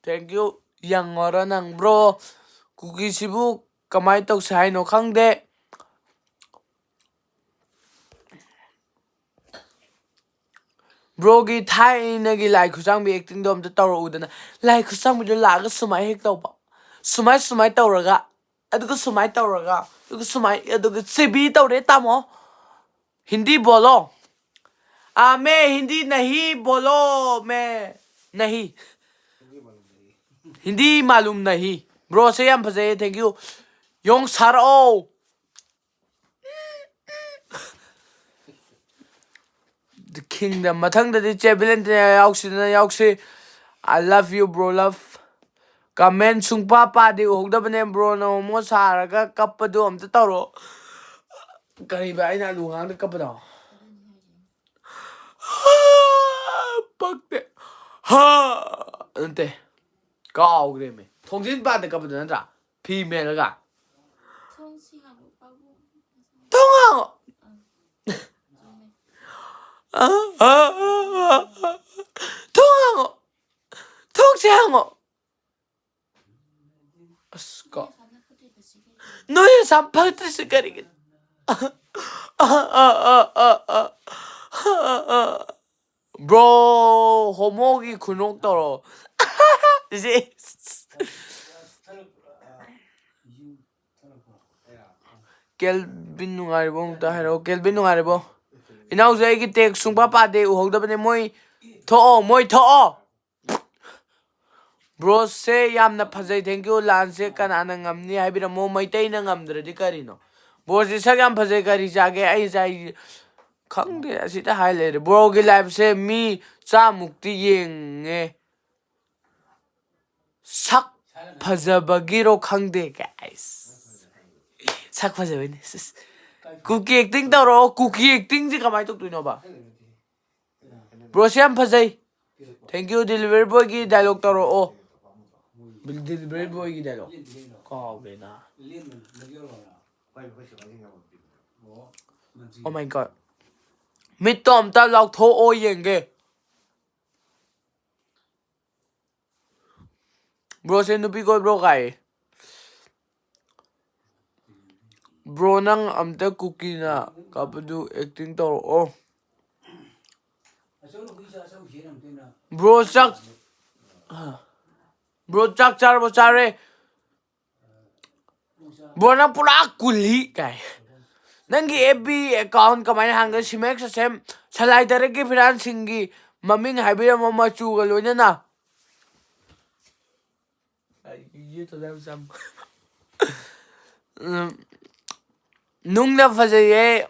Thank you꯫ ꯌꯦꯡꯉꯣꯔꯣ ꯅꯪ, bro? ꯀꯨꯀꯤꯁꯤꯕꯨ ꯀꯃꯥꯏꯅ ꯇꯧꯁꯦ ꯍꯥꯏꯅꯣ ꯈꯪꯗꯦ꯫ Bro ꯒꯤ ꯊꯥꯏꯅꯒꯤ ꯂꯥꯏ ꯈꯨꯠꯁꯥꯡꯕꯤ acting ꯗꯣ ꯑꯝꯇ ꯇꯧꯔꯛꯎꯗꯅ꯫ ꯂꯥꯏ ꯈꯨꯠꯁꯥꯡꯕꯤꯗꯣ ꯂꯥꯛꯑꯒ ꯁꯨꯃꯥꯏ ꯍꯦꯛ ꯇꯧꯕ, ꯁꯨꯃꯥꯏ, ꯁꯨꯃꯥꯏ ꯇꯧꯔꯒ, ꯑꯗꯨꯒ ꯁꯨꯃꯥꯏ ꯇꯧꯔꯒ, ꯑꯗꯨꯒ ꯁꯨꯃꯥꯏ, ꯑꯗꯨꯒ ꯁꯤꯕꯤ ꯇꯧꯔꯦ ꯇꯥꯃꯣ꯫ हिंदी बोलो। आ, मैं हिंदी नहीं बोलो, मैं नहीं। हिंदी मालूम नहीं। Bro ꯁꯦ ꯌꯥꯝ ꯐꯖꯩꯌꯦ, thank you꯫ ꯌꯣꯡ ꯁꯥꯔꯛꯑꯣ꯫ the kingdom. ꯃꯊꯪꯗꯗꯤ ꯆꯦ ꯚꯦꯂꯦꯟꯇꯤꯅꯥ ꯌꯥꯎꯁꯤꯗꯅ ꯌꯥꯎꯁꯤ. I love you, bro, love. Comment ꯁꯨꯡꯄꯥ ꯄꯥꯗꯦ, ꯎꯍꯧꯗꯕꯅꯦ. Bro ꯅ ꯍꯣꯃꯣ ꯁꯥꯔꯒ ꯀꯞꯄꯗꯣ ꯑꯝꯇ ꯇꯧꯔꯣ. ꯀꯔꯤꯕ ꯑꯩꯅ ꯑꯂꯨ ꯉꯥꯡꯗ ꯀꯞꯄꯗꯣ? ꯄꯛꯇꯦ. ꯍꯥ. ꯅꯠꯇꯦ. ꯀꯥꯎꯈ꯭ꯔꯦꯃꯦ. ꯊꯣꯡꯖꯤꯟ ꯄꯥꯟꯗ ꯀꯞꯄꯗꯣ ꯅꯠꯇ꯭ꯔꯥ? ꯐꯤ ꯃꯦꯜꯂꯒ. ꯊꯣꯡꯁꯤ ꯍꯥꯡꯉꯨ, ꯄꯥꯕꯨꯡ. ꯊꯣꯡ ꯍꯥꯡꯉꯣ. ꯑꯥ, ꯆꯨꯝꯃꯦ. ꯑꯥ, ꯑꯥ, ꯑꯥ, ꯑꯥ, ꯑꯥ. ꯊꯣꯡ ꯍꯥꯡꯉꯣ. ꯊꯣꯡꯁꯤ ꯍꯥꯡꯉꯣ. ꯑꯁ, ꯀꯣ. ꯅꯣꯏ ꯑꯁꯥꯝ ꯐꯠꯇ꯭ꯔꯤꯁꯤ ꯀꯔꯤꯒꯤꯅꯣ? ꯑꯥ, ꯑꯥ, ꯑꯥ, ꯑꯥ, ꯑꯥ. ꯑꯥ, ꯑꯥ, ꯑꯥ. Bro, ꯍꯣꯃꯣꯒꯤ ꯈꯨꯅꯣꯛ ꯇꯧꯔꯣ. ꯁꯤ. ꯀꯦꯜꯕꯤꯟ ꯅꯨꯡꯉꯥꯏꯔꯤꯕꯣ? ꯑꯝꯇ ꯍꯥꯏꯔꯛꯑꯣ꯫ ꯀꯦꯜꯕꯤꯟ ꯅꯨꯡꯉꯥꯏꯔꯤꯕꯣ? ꯏꯅꯥꯎꯁꯦ ꯑꯩꯒꯤ text ꯁꯨꯡꯄꯥ ꯄꯥꯗꯦ, ꯎꯍꯧꯗꯕꯅꯦ꯫ ꯃꯣꯏ ꯊꯣꯛꯑꯣ, ꯃꯣꯏ ꯊꯣꯛꯑꯣ꯫ Bro ꯁꯦ ꯌꯥꯝꯅ ꯐꯖꯩ, thank you꯫ ꯂꯥꯟꯁꯦ ꯀꯅꯥꯅ ꯉꯝꯅꯤ ꯍꯥꯏꯕꯤꯔꯝꯃꯣ꯫ ꯃꯩꯇꯩꯅ ꯉꯝꯗ꯭ꯔꯗꯤ ꯀꯔꯤꯅꯣ? Bro ꯁꯦ ꯁꯛ ꯌꯥꯝ ꯐꯖꯩ, ꯀꯔꯤ ꯆꯥꯒꯦ? ꯑꯩ ꯆꯥꯏ, ꯈꯪꯗꯦ, ꯑꯁꯤꯗ ꯍꯥꯏ ꯂꯩꯔꯦ꯫ Bro ꯒꯤ live ꯁꯦ ꯃꯤ ꯆꯥꯃꯨꯛꯇꯤ ꯌꯦꯡꯉꯦ꯫ ꯁꯛ ꯐꯖꯕꯒꯤꯔꯣ ꯈꯪꯗꯦ, guys꯫ ꯁꯛ ꯐꯖꯕꯩꯅꯦ꯫ ꯁꯤꯁ꯫ ꯀꯨꯀꯤ acting ꯇꯧꯔꯛꯑꯣ꯫ ꯀꯨꯀꯤ acting ꯁꯦ ꯀꯃꯥꯏꯅ ꯇꯧꯗꯣꯏꯅꯣꯕ? Bro ꯁꯦ ꯌꯥꯝ ꯐꯖꯩ꯫ Thank you꯫ Delivery boy ꯒꯤ dialogue ꯇꯧꯔꯛꯑꯣ꯫ Delivery boy ꯒꯤ dialogue ꯀꯥꯎꯈ꯭ꯔꯦꯅ꯫ Oh my God꯫ ꯃꯤꯠꯇꯣ ꯑꯝꯇ ꯂꯥꯎꯊꯣꯛꯑꯣ ꯌꯦꯡꯒꯦ꯫ Bro ꯁꯦ ꯅꯨꯄꯤ ꯀꯣꯏꯕ꯭ꯔꯣ ꯀꯥꯏ꯫ Bro ꯅꯪ ꯑꯝꯇ ꯀꯨꯀꯤꯅ ꯀꯥꯞꯄꯗꯨ acting ꯇꯧꯔꯛꯑꯣ꯫ Bro ꯆꯥꯛ Bro ꯆꯥꯛ ꯆꯥꯔꯕꯣ? ꯆꯥꯔꯦ꯫ Bro ꯅꯪ ꯄꯨꯔꯥ ꯀꯨꯂꯤ ꯀꯥꯏ꯫ ꯅꯪꯒꯤ F B account ꯀꯃꯥꯏꯅ ꯍꯥꯡꯒꯦ? ꯁꯤꯃꯦꯛ ꯁꯁꯦꯝ ꯁꯂꯥꯏ ꯇꯔꯦꯠꯀꯤ ꯐꯤꯔꯥꯟꯁꯤꯡꯒꯤ ꯃꯃꯤꯡ ꯍꯥꯏꯕꯤꯔꯝꯃꯣ ꯃꯆꯨꯒ ꯂꯣꯏꯅꯅ꯫ ꯎꯝ, ꯅꯨꯡꯅ ꯐꯖꯩꯌꯦ꯫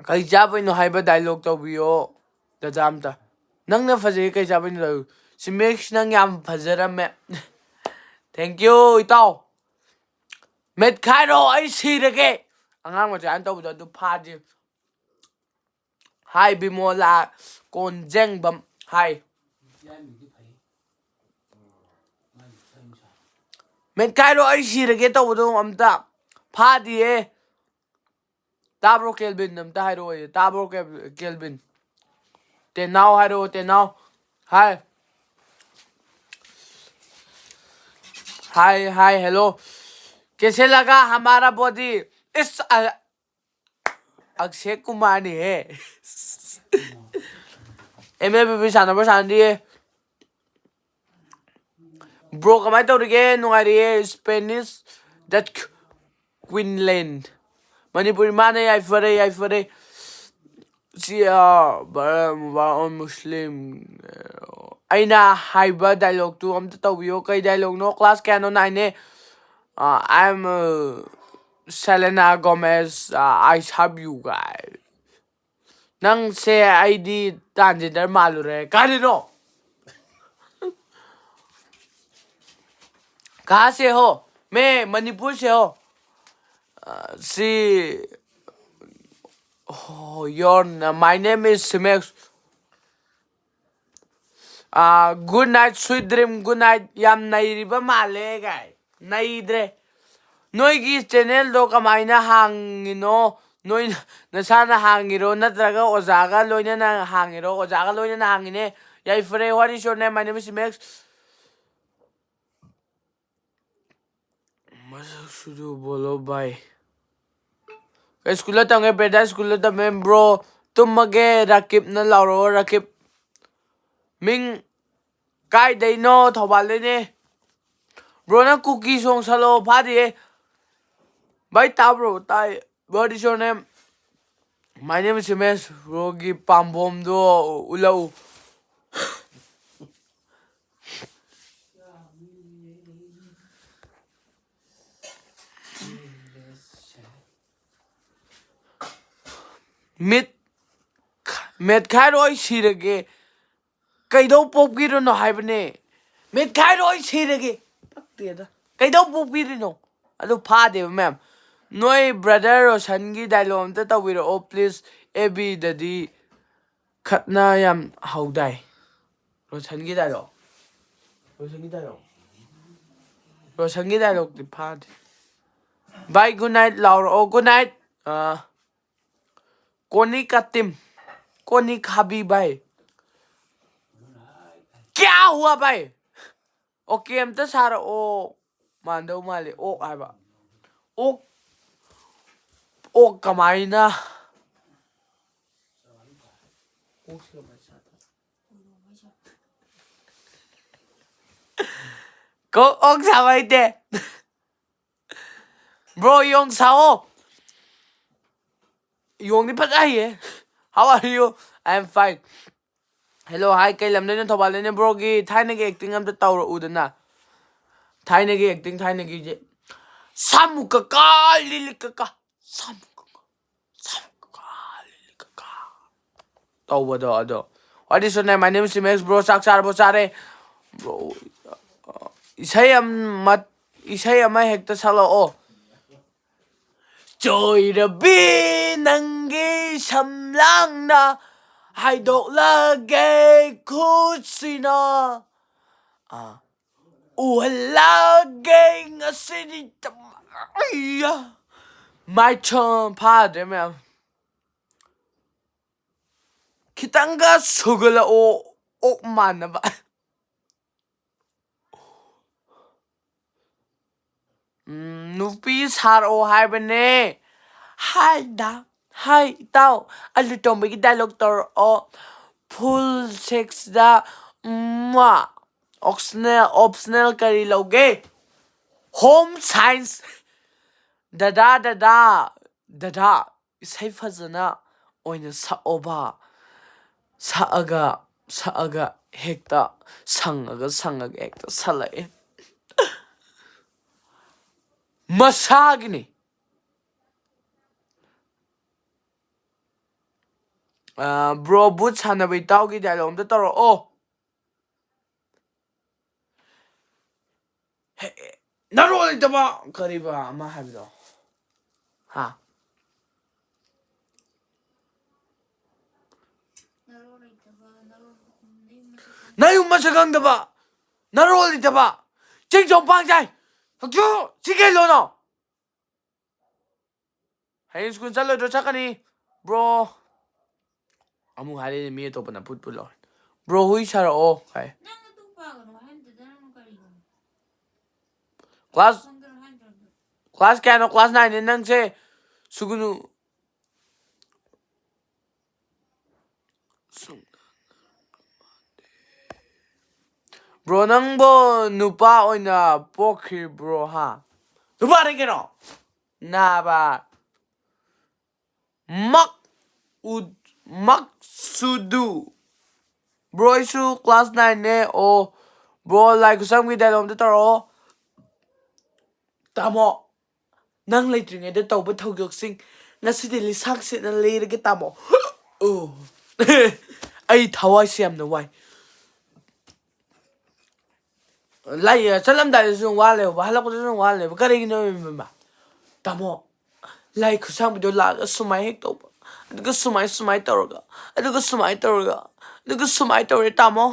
ꯀꯩ ꯆꯥꯕꯩꯅꯣ ꯍꯥꯏꯕ dialogue ꯇꯧꯕꯤꯌꯣ꯫ ꯗꯗꯥ ꯑꯝꯇ꯫ ꯅꯪꯅ ꯐꯖꯩ, ꯀꯩ ꯆꯥꯕꯩꯅꯣ dialogue? ꯁꯤꯃꯦꯛꯁ, ꯅꯪ ꯌꯥꯝ ꯐꯖꯔꯝꯃꯦ꯫ Thank you, ꯏꯇꯥꯎ꯫ ꯃꯦꯠꯈꯥꯏꯔꯣ, ꯑꯩ ꯁꯤꯔꯒꯦ꯫ ꯑꯉꯥꯡ ꯃꯆꯥꯅ ꯇꯧꯕꯗꯣ ꯑꯗꯨ ꯐꯥꯗꯦ꯫ ꯍꯥꯏ ꯕꯤꯃꯣꯂꯥ ꯀꯣꯟꯖꯦꯡꯕꯝ꯫ ꯍꯥꯏ꯫ ꯃꯦꯠꯈꯥꯏꯔꯣ, ꯑꯩ ꯁꯤꯔꯒꯦ ꯇꯧꯕꯗꯣ ꯑꯝꯇ ꯐꯥꯗꯤꯌꯦ꯫ ꯇꯥꯕ꯭ꯔꯣ ꯀꯦꯜꯕꯤꯟ? ꯑꯝꯇ ꯍꯥꯏꯔꯛꯑꯣ꯫ ꯇꯥꯕ꯭ꯔꯣ ꯀꯦꯜ-, ꯀꯦꯜꯕꯤꯟ? ꯇꯦꯅꯥꯎ ꯍꯥꯏꯔꯛꯑꯣ, ꯇꯦꯅꯥꯎ꯫ ꯍꯥꯏ꯫ ꯍꯥꯏ, ꯍꯥꯏ, hello꯫ कैसे लगा हमारा body? इस, अ, अक्षय कुमार नहीं है। MLBB ꯁꯥꯟꯅꯕ ꯁꯥꯟꯅꯗꯤꯌꯦ꯫ Bro, ꯀꯃꯥꯏꯅ ꯇꯧꯔꯤꯒꯦ? ꯅꯨꯡꯉꯥꯏꯔꯤꯌꯦ꯫ Spanish, Dutch, Queensland꯫ ꯃꯅꯤꯄꯨꯔꯤ ꯃꯥꯅ ꯌꯥꯏꯐꯔꯦ, ꯌꯥꯏꯐꯔꯦ꯫ ꯁꯤ, ꯑ, ꯕꯔ-, ꯃꯨꯕꯥꯔꯛ ꯑꯣꯟ ꯃꯨꯁꯂꯤꯝ꯫ ꯑꯩꯅ ꯍꯥꯏꯕ dialogue ꯇꯨ ꯑꯝꯇ ꯇꯧꯕꯤꯌꯣ꯫ ꯀꯩ dialogue ꯅꯣ? Class ꯀꯌꯥꯅꯣ? Nine ꯅꯦ꯫ ꯑ, I am, ꯑ, Selena Gomez, ꯑ, I love you guys꯫ ꯅꯪꯁꯦ ꯑꯩꯗꯤ transgender ꯃꯥꯜꯂꯨꯔꯦ꯫ ꯀꯔꯤꯅꯣ? कहाँ से हो? मैं मणिपुर से हो। अ, सी, oh, your, my name is Simex꯫ ꯑ, good night, sweet dream, good night꯫ ꯌꯥꯝ ꯅꯩꯔꯤꯕ ꯃꯥꯜꯂꯦ ꯒꯥꯏ꯫ ꯅꯩꯗ꯭ꯔꯦ꯫ ꯅꯣꯏꯒꯤ channel ꯗꯣ ꯀꯃꯥꯏꯅ ꯍꯥꯡꯉꯤꯅꯣ? ꯅꯣꯏ ꯅꯁꯥꯅ ꯍꯥꯡꯉꯤꯔꯣ, ꯅꯠꯇ꯭ꯔꯒ ꯑꯣꯖꯥꯒ ꯂꯣꯏꯅꯅ ꯍꯥꯡꯉꯤꯔꯣ? ꯑꯣꯖꯥꯒ ꯂꯣꯏꯅꯅ ꯍꯥꯡꯉꯤꯅꯦ꯫ ꯌꯥꯏꯐꯔꯦ, what is your name? My name is Simex꯫ ꯃꯁꯛꯁꯨꯗꯨ ꯕꯣꯂꯣ ꯚꯥꯏ꯫ ꯀꯩ ꯁ꯭ꯀꯨꯜꯗ ꯇꯝꯒꯦ? ꯄꯦꯔꯥꯗꯥꯏꯁ ꯁ꯭ꯀꯨꯜꯗ ꯇꯝꯃꯦ꯫ Bro, ꯇꯨꯝꯃꯒꯦ꯫ ꯔꯥꯀꯤꯞꯅ ꯂꯥꯎꯔꯛꯑꯣ, ꯔꯥꯀꯤꯞ꯫ ꯃꯤꯡ ꯀꯥꯏꯗꯩꯅꯣ? ꯊꯧꯕꯥꯜꯗꯩꯅꯦ꯫ Bro, ꯅꯪ ꯀꯨꯀꯤ song ꯁꯛꯂꯛꯑꯣ꯫ ꯐꯥꯗꯤꯌꯦ꯫ ꯚꯥꯏ, ꯇꯥꯕ꯭ꯔꯣ? ꯇꯥꯏ꯫ What is your name? My name is Himesh꯫ Bro ꯒꯤ ꯄꯥꯝꯕꯣꯝꯗꯣ ꯎꯠꯂꯛꯎ꯫ ꯃꯤꯠ ꯃꯦꯠꯈꯥꯏꯔꯣꯏ ꯁꯤꯔꯒꯦ꯫ ꯀꯩꯗꯧ ꯄꯣꯛꯄꯤꯔꯤꯅꯣ ꯍꯥꯏꯕꯅꯦ꯫ ꯃꯦꯠꯈꯥꯏꯔꯣꯏ ꯁꯤꯔꯒꯦ꯫ ꯄꯛꯇꯦꯗ꯫ ꯀꯩꯗꯧ ꯄꯣꯛꯄꯤꯔꯤꯅꯣ? ꯑꯗꯨ ꯐꯥꯗꯦꯕ ꯃꯌꯥꯝ꯫ ꯅꯣꯏ ꯕ꯭ꯔꯗꯔ ꯔꯣꯁꯟꯒꯤ ꯗꯥꯏꯂꯣꯛ ꯑꯝꯇ ꯇꯧꯕꯤꯔꯛꯑꯣ ꯄ꯭ꯂꯤꯖ꯫ ꯑꯦꯕꯤꯗꯗꯤ ꯈꯠꯅ ꯌꯥꯝ ꯍꯧꯗꯥꯏ꯫ ꯔꯣꯁꯟꯒꯤ ꯗꯥꯏꯂꯣꯛ꯫ ꯔꯣꯁꯟꯒꯤ ꯗꯥꯏꯂꯣꯛ꯫ ꯔꯣꯁꯟꯒꯤ ꯗꯥꯏꯂꯣꯛꯇꯤ ꯐꯥꯗꯦ꯫ ꯕꯥꯏ ꯒꯨꯗ ꯅꯥꯏꯠ ꯂꯥꯎꯔꯛꯑꯣ꯫ Good night. ꯑꯥ, ꯀꯣꯅꯤ ꯀꯥꯇꯤꯝ꯫ ꯀꯣꯅꯤ ꯈꯥꯕꯤ ꯕꯥꯏ꯫ ꯀꯌꯥ ꯍꯨꯋꯥ ꯕꯥꯏ? ꯑꯣꯀꯦ ꯑꯝꯇ ꯁꯥꯔꯛꯑꯣ꯫ ꯃꯥꯟꯗꯧ ꯃꯥꯜꯂꯦ ꯑꯣꯛ ꯍꯥꯏꯕ꯫ ꯑꯣꯛ꯫ ꯑꯣꯛ ꯀꯃꯥꯏꯅ? ꯑꯣꯛꯁꯦ ꯀꯃꯥꯏꯅ ꯁꯥ-, ꯀꯣꯛ ꯑꯣꯛ ꯁꯥꯕ ꯍꯩꯇꯦ꯫ ꯕ꯭ꯔꯣ, ꯌꯣꯡ ꯁꯥꯑꯣ꯫ ꯌꯣꯡꯗꯤ ꯐꯖ ꯍꯩꯌꯦ꯫ How are you? I am fine. Hello, hi, ꯀꯩ ꯂꯝꯗꯩꯅꯣ? ꯊꯧꯕꯥꯜꯗꯩꯅꯦ꯫ ꯕ꯭ꯔꯣꯒꯤ ꯊꯥꯏꯅꯒꯤ ꯑꯦꯛꯇꯤꯡ ꯑꯝꯇ ꯇꯧꯔꯛꯎꯗꯅ꯫ ꯊꯥꯏꯅꯒꯤ ꯑꯦꯛꯇꯤꯡ, ꯊꯥꯏꯅꯒꯤꯁꯦ꯫ ꯁꯥꯃꯨ ꯀꯀꯥ, ꯂꯤꯂꯤ ꯀꯀꯥ, ꯁꯥꯃꯨ ꯀꯀꯥ, ꯁꯥꯃꯨ ꯀꯀꯥ, ꯂꯤꯂꯤ ꯀꯀꯥ꯫ ꯇꯧꯕꯗꯣ ꯑꯗꯣ꯫ What is your name? My name is Simex, bro. ꯆꯥꯛ ꯆꯥꯔꯕꯣ? ꯆꯥꯔꯦ꯫ Bro, ꯏꯁꯩ ꯑꯃ, ꯏꯁꯩ ꯑꯃ ꯍꯦꯛꯇ ꯁꯛꯂꯛꯑꯣ꯫ ꯆꯣꯏꯔꯕꯤ ꯅꯪꯒꯤ ꯁꯝꯂꯥꯡꯅ ꯍꯥꯏꯗꯣꯛꯂꯒꯦ ꯈꯨꯠꯁꯤꯅ꯫ ꯑꯥ꯫ ꯎꯍꯜꯂꯒꯦ ꯉꯁꯤꯗꯤ ꯆꯝ-, ꯑꯩꯌꯥ꯫ ꯃꯥꯏ ꯆꯝ-, ꯐꯥꯗ꯭ꯔꯦ ꯃꯌꯥꯝ꯫ ꯈꯤꯇꯪꯒ ꯁꯨꯒꯠꯂꯛꯑꯣ, ꯑꯣꯛ ꯃꯥꯟꯅꯕ꯫ ꯎꯝ, ꯅꯨꯄꯤ ꯁꯥꯔꯛꯑꯣ ꯍꯥꯏꯕꯅꯦ꯫ ꯍꯥꯏ ꯗꯥ, ꯍꯥꯏ ꯏꯇꯥꯎ, ꯑꯂꯨ ꯇꯣꯝꯕꯒꯤ ꯗꯥꯏꯂꯣꯛ ꯇꯧꯔꯛꯑꯣ꯫ ꯐꯨꯜ ꯁꯦꯛꯁꯗ, ꯃ꯭ꯋꯥ꯫ ꯑꯣꯞꯁꯅꯦꯜ, ꯑꯣꯞꯁꯅꯦꯜ ꯀꯔꯤ ꯂꯧꯒꯦ? Home science. ꯗꯗꯥ, ꯗꯗꯥ, ꯗꯗꯥ, ꯏꯁꯩ ꯐꯖꯅ ꯑꯣꯏꯅ ꯁꯛꯑꯣꯕ꯫ ꯁꯛꯑꯒ, ꯁꯛꯑꯒ ꯍꯦꯛꯇ ꯁꯪꯉꯒ, ꯁꯪꯉꯒ ꯍꯦꯛꯇ ꯁꯛꯂꯛꯑꯦ꯫ ꯃꯁꯥꯒꯤꯅꯤ꯫ ꯕ꯭ꯔꯣ, ꯕꯨꯠ ꯁꯥꯟꯅꯕ ꯏꯇꯥꯎꯒꯤ ꯗꯥꯏꯂꯣꯛ ꯑꯝꯇ ꯇꯧꯔꯛꯑꯣ꯫ ꯍꯦ, ꯅꯔꯣꯜ ꯂꯩꯇꯕ ꯀꯔꯤꯕ ꯑꯃ ꯍꯥꯏꯕꯗꯣ? ꯍꯥ? ꯅꯌꯨꯝ ꯃꯁꯛ ꯈꯪꯗꯕ, ꯅꯔꯣꯜ ꯂꯩꯇꯕ, ꯆꯤꯡ ꯆꯣꯡ ꯄꯥꯡ ꯆꯥꯏ꯫ ꯍꯧꯖꯤꯛ ꯁꯤ ꯀꯩ ꯂꯣꯟꯅꯣ? ꯍꯌꯦꯡ ꯁ꯭ꯀꯨꯜ ꯆꯠꯂꯣꯏꯗ꯭ꯔꯣ? ꯆꯠꯀꯅꯤ, ꯕ꯭ꯔꯣ꯫ ꯑꯃꯨꯛ ꯍꯥꯏꯔꯛꯏꯅꯦ ꯃꯤ ꯑꯇꯣꯞꯄꯅ ꯐꯨꯠ ꯐꯨꯠ ꯂꯧꯔꯦ꯫ ꯕ꯭ꯔꯣ, ꯍꯨꯏ ꯁꯥꯔꯛꯑꯣ ꯍꯥꯏ꯫ ꯅꯪ ꯑꯗꯨ ꯄꯥꯒꯅꯨ ꯍꯥꯏꯗꯨꯗ ꯅꯪ ꯀꯔꯤꯅꯣ? ꯀ꯭ꯂꯥꯁ, ꯈꯪꯗ꯭ꯔꯣ ꯍꯥꯏꯗ꯭ꯔꯣ ꯑꯗꯨ? ꯀ꯭ꯂꯥꯁ ꯀꯌꯥꯅꯣ? ꯀ꯭ꯂꯥꯁ ꯅꯥꯏꯟꯅꯦ꯫ ꯅꯪꯁꯦ ꯁꯨꯒꯨꯅꯨ꯫ ꯕ꯭ꯔꯣ, ꯅꯪꯕꯨ ꯅꯨꯄꯥ ꯑꯣꯏꯅ ꯄꯣꯛꯈꯤꯕ꯭ꯔꯣ? ꯍꯥ? ꯅꯨꯄꯥꯅꯤ ꯀꯩꯅꯣ, ꯅꯥꯕ꯫ ꯃꯛ ꯎ-, ꯃꯛꯁꯨꯗꯨ꯫ ꯕ꯭ꯔꯣ, ꯑꯩꯁꯨ ꯀ꯭ꯂꯥꯁ ꯅꯥꯏꯟꯅꯦ꯫ ꯑꯣ, ꯕ꯭ꯔꯣ, ꯂꯥꯏ ꯈꯨꯠꯁꯝꯒꯤ ꯗꯥꯏꯂꯣꯛ ꯑꯝꯇ ꯇꯧꯔꯛꯑꯣ꯫ ꯇꯥꯃꯣ, ꯅꯪ ꯂꯩꯇ꯭ꯔꯤꯉꯩꯗ ꯇꯧꯕ ꯊꯧꯗꯣꯛꯁꯤꯡ ꯉꯁꯤꯗꯤ ꯂꯤꯁꯥꯡ ꯁꯤꯠꯅ ꯂꯤꯔꯒꯦ, ꯇꯥꯃꯣ꯫ ꯑꯣ꯫ ꯑꯩ ꯊꯋꯥꯏꯁꯦ ꯌꯥꯝꯅ ꯋꯥꯏ꯫ ꯂꯥꯏ, ꯆꯠꯂꯝꯗꯥꯏꯗꯁꯨ ꯑꯗꯨꯝ ꯋꯥ ꯂꯩꯍꯧꯕ, ꯍꯜꯂꯛꯄꯗꯁꯨ ꯑꯗꯨꯝ ꯋꯥ ꯂꯩꯍꯧꯕ꯫ ꯀꯔꯤꯒꯤꯅꯣ, ꯏꯃꯥ? ꯇꯥꯃꯣ, ꯂꯥꯏ ꯈꯨꯠꯁꯥꯡꯕꯤꯗꯣ ꯂꯥꯛꯑꯒ ꯁꯨꯃꯥꯏ ꯍꯦꯛ ꯇꯧꯕ, ꯑꯗꯨꯒ ꯁꯨꯃꯥꯏ, ꯁꯨꯃꯥꯏ ꯇꯧꯔꯒ, ꯑꯗꯨꯒ ꯁꯨꯃꯥꯏ ꯇꯧꯔꯒ, ꯑꯗꯨꯒ ꯁꯨꯃꯥꯏ ꯇꯧꯔꯦ, ꯇꯥꯃꯣ꯫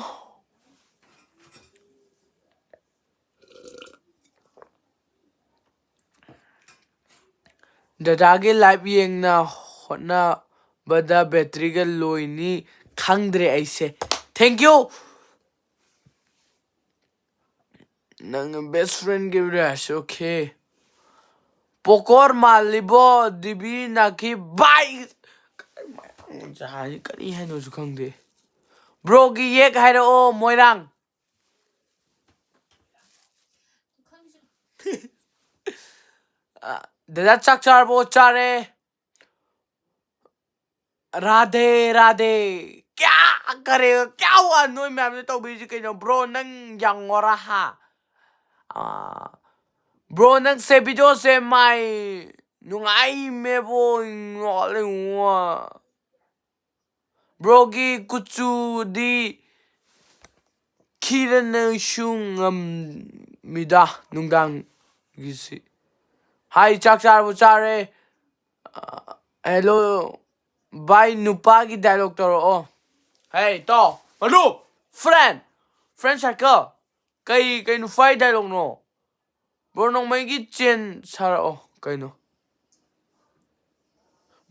ꯗꯗꯥꯒꯤ ꯂꯥꯏꯚ ꯌꯦꯡꯅ ꯍꯣꯠꯅꯕꯗ ꯕꯦꯇ꯭ꯔꯤꯒ ꯂꯣꯏꯅꯤ ꯈꯪꯗ꯭ꯔꯦ ꯑꯩꯁꯦ꯫ Thank you꯫ ꯅꯪ ꯕꯦꯁ ꯐ꯭ꯔꯦꯟꯒꯤ ꯔꯦꯁ, ꯑꯣꯀꯦ꯫ ꯄꯣꯀꯣꯔ ꯃꯥꯜꯂꯤꯕꯣ, ꯗꯤꯕꯤ ꯅꯥꯀꯤ ꯕꯥꯏ꯫ ꯀꯔꯤ ꯍꯥꯏꯅꯣꯁꯨ ꯈꯪꯗꯦ꯫ ꯕ꯭ꯔꯣꯒꯤ ꯌꯦꯛ ꯍꯥꯏꯔꯛꯑꯣ, ꯃꯣꯏꯔꯥꯡ꯫ ꯑ, ꯗꯗꯥ, ꯆꯥꯛ ꯆꯥꯔꯕꯣ? ꯆꯥꯔꯦ꯫ ꯔꯥꯙꯦ, ꯔꯥꯙꯦ꯫ ꯀꯌꯥ ꯀꯔꯦ, ꯀꯌꯥ ꯋꯥ ꯅꯣꯏ ꯃꯌꯥꯝꯅ ꯇꯧꯕꯤꯔꯤꯁꯤ ꯀꯩꯅꯣ? ꯕ꯭ꯔꯣ, ꯅꯪ ꯌꯥꯡꯉꯣꯔꯥ, ꯍꯥ? ꯑ, ꯕ꯭ꯔꯣ, ꯅꯪꯁꯦ ꯚꯤꯗꯤꯑꯣꯁꯦ ꯃꯥꯏ ꯅꯨꯡꯉꯥꯏꯃꯦꯕꯣ, ꯉꯥꯎꯂꯦ, ꯉꯣ꯫ ꯕ꯭ꯔꯣꯒꯤ ꯀꯨꯆꯨꯗꯤ ꯈꯤꯔꯅꯁꯨ ꯉꯝꯃꯤꯗ ꯅꯨꯡꯗꯥꯡꯒꯤꯁꯤ꯫ ꯍꯥꯏ, ꯆꯥꯛ ꯆꯥꯔꯕꯣ? ꯆꯥꯔꯦ꯫ ꯑ, ꯍꯦꯜꯂꯣ꯫ ꯚꯥꯏ, ꯅꯨꯄꯥꯒꯤ ꯗꯥꯏꯂꯣꯛ ꯇꯧꯔꯛꯑꯣ꯫ ꯍꯦ, ꯇꯥꯎ꯫ ꯃꯔꯨꯞ! ꯐ꯭ꯔꯦꯟ! ꯐ꯭ꯔꯦꯟ ꯁꯥꯔꯀꯜ! ꯀꯩ, ꯀꯩ ꯅꯨꯄꯥꯒꯤ ꯗꯥꯏꯂꯣꯛꯅꯣ? ꯕ꯭ꯔꯣ, ꯅꯣꯡꯃꯩꯒꯤ ꯆꯦꯟ ꯁꯥꯔꯛꯑꯣ꯫ ꯀꯩꯅꯣ?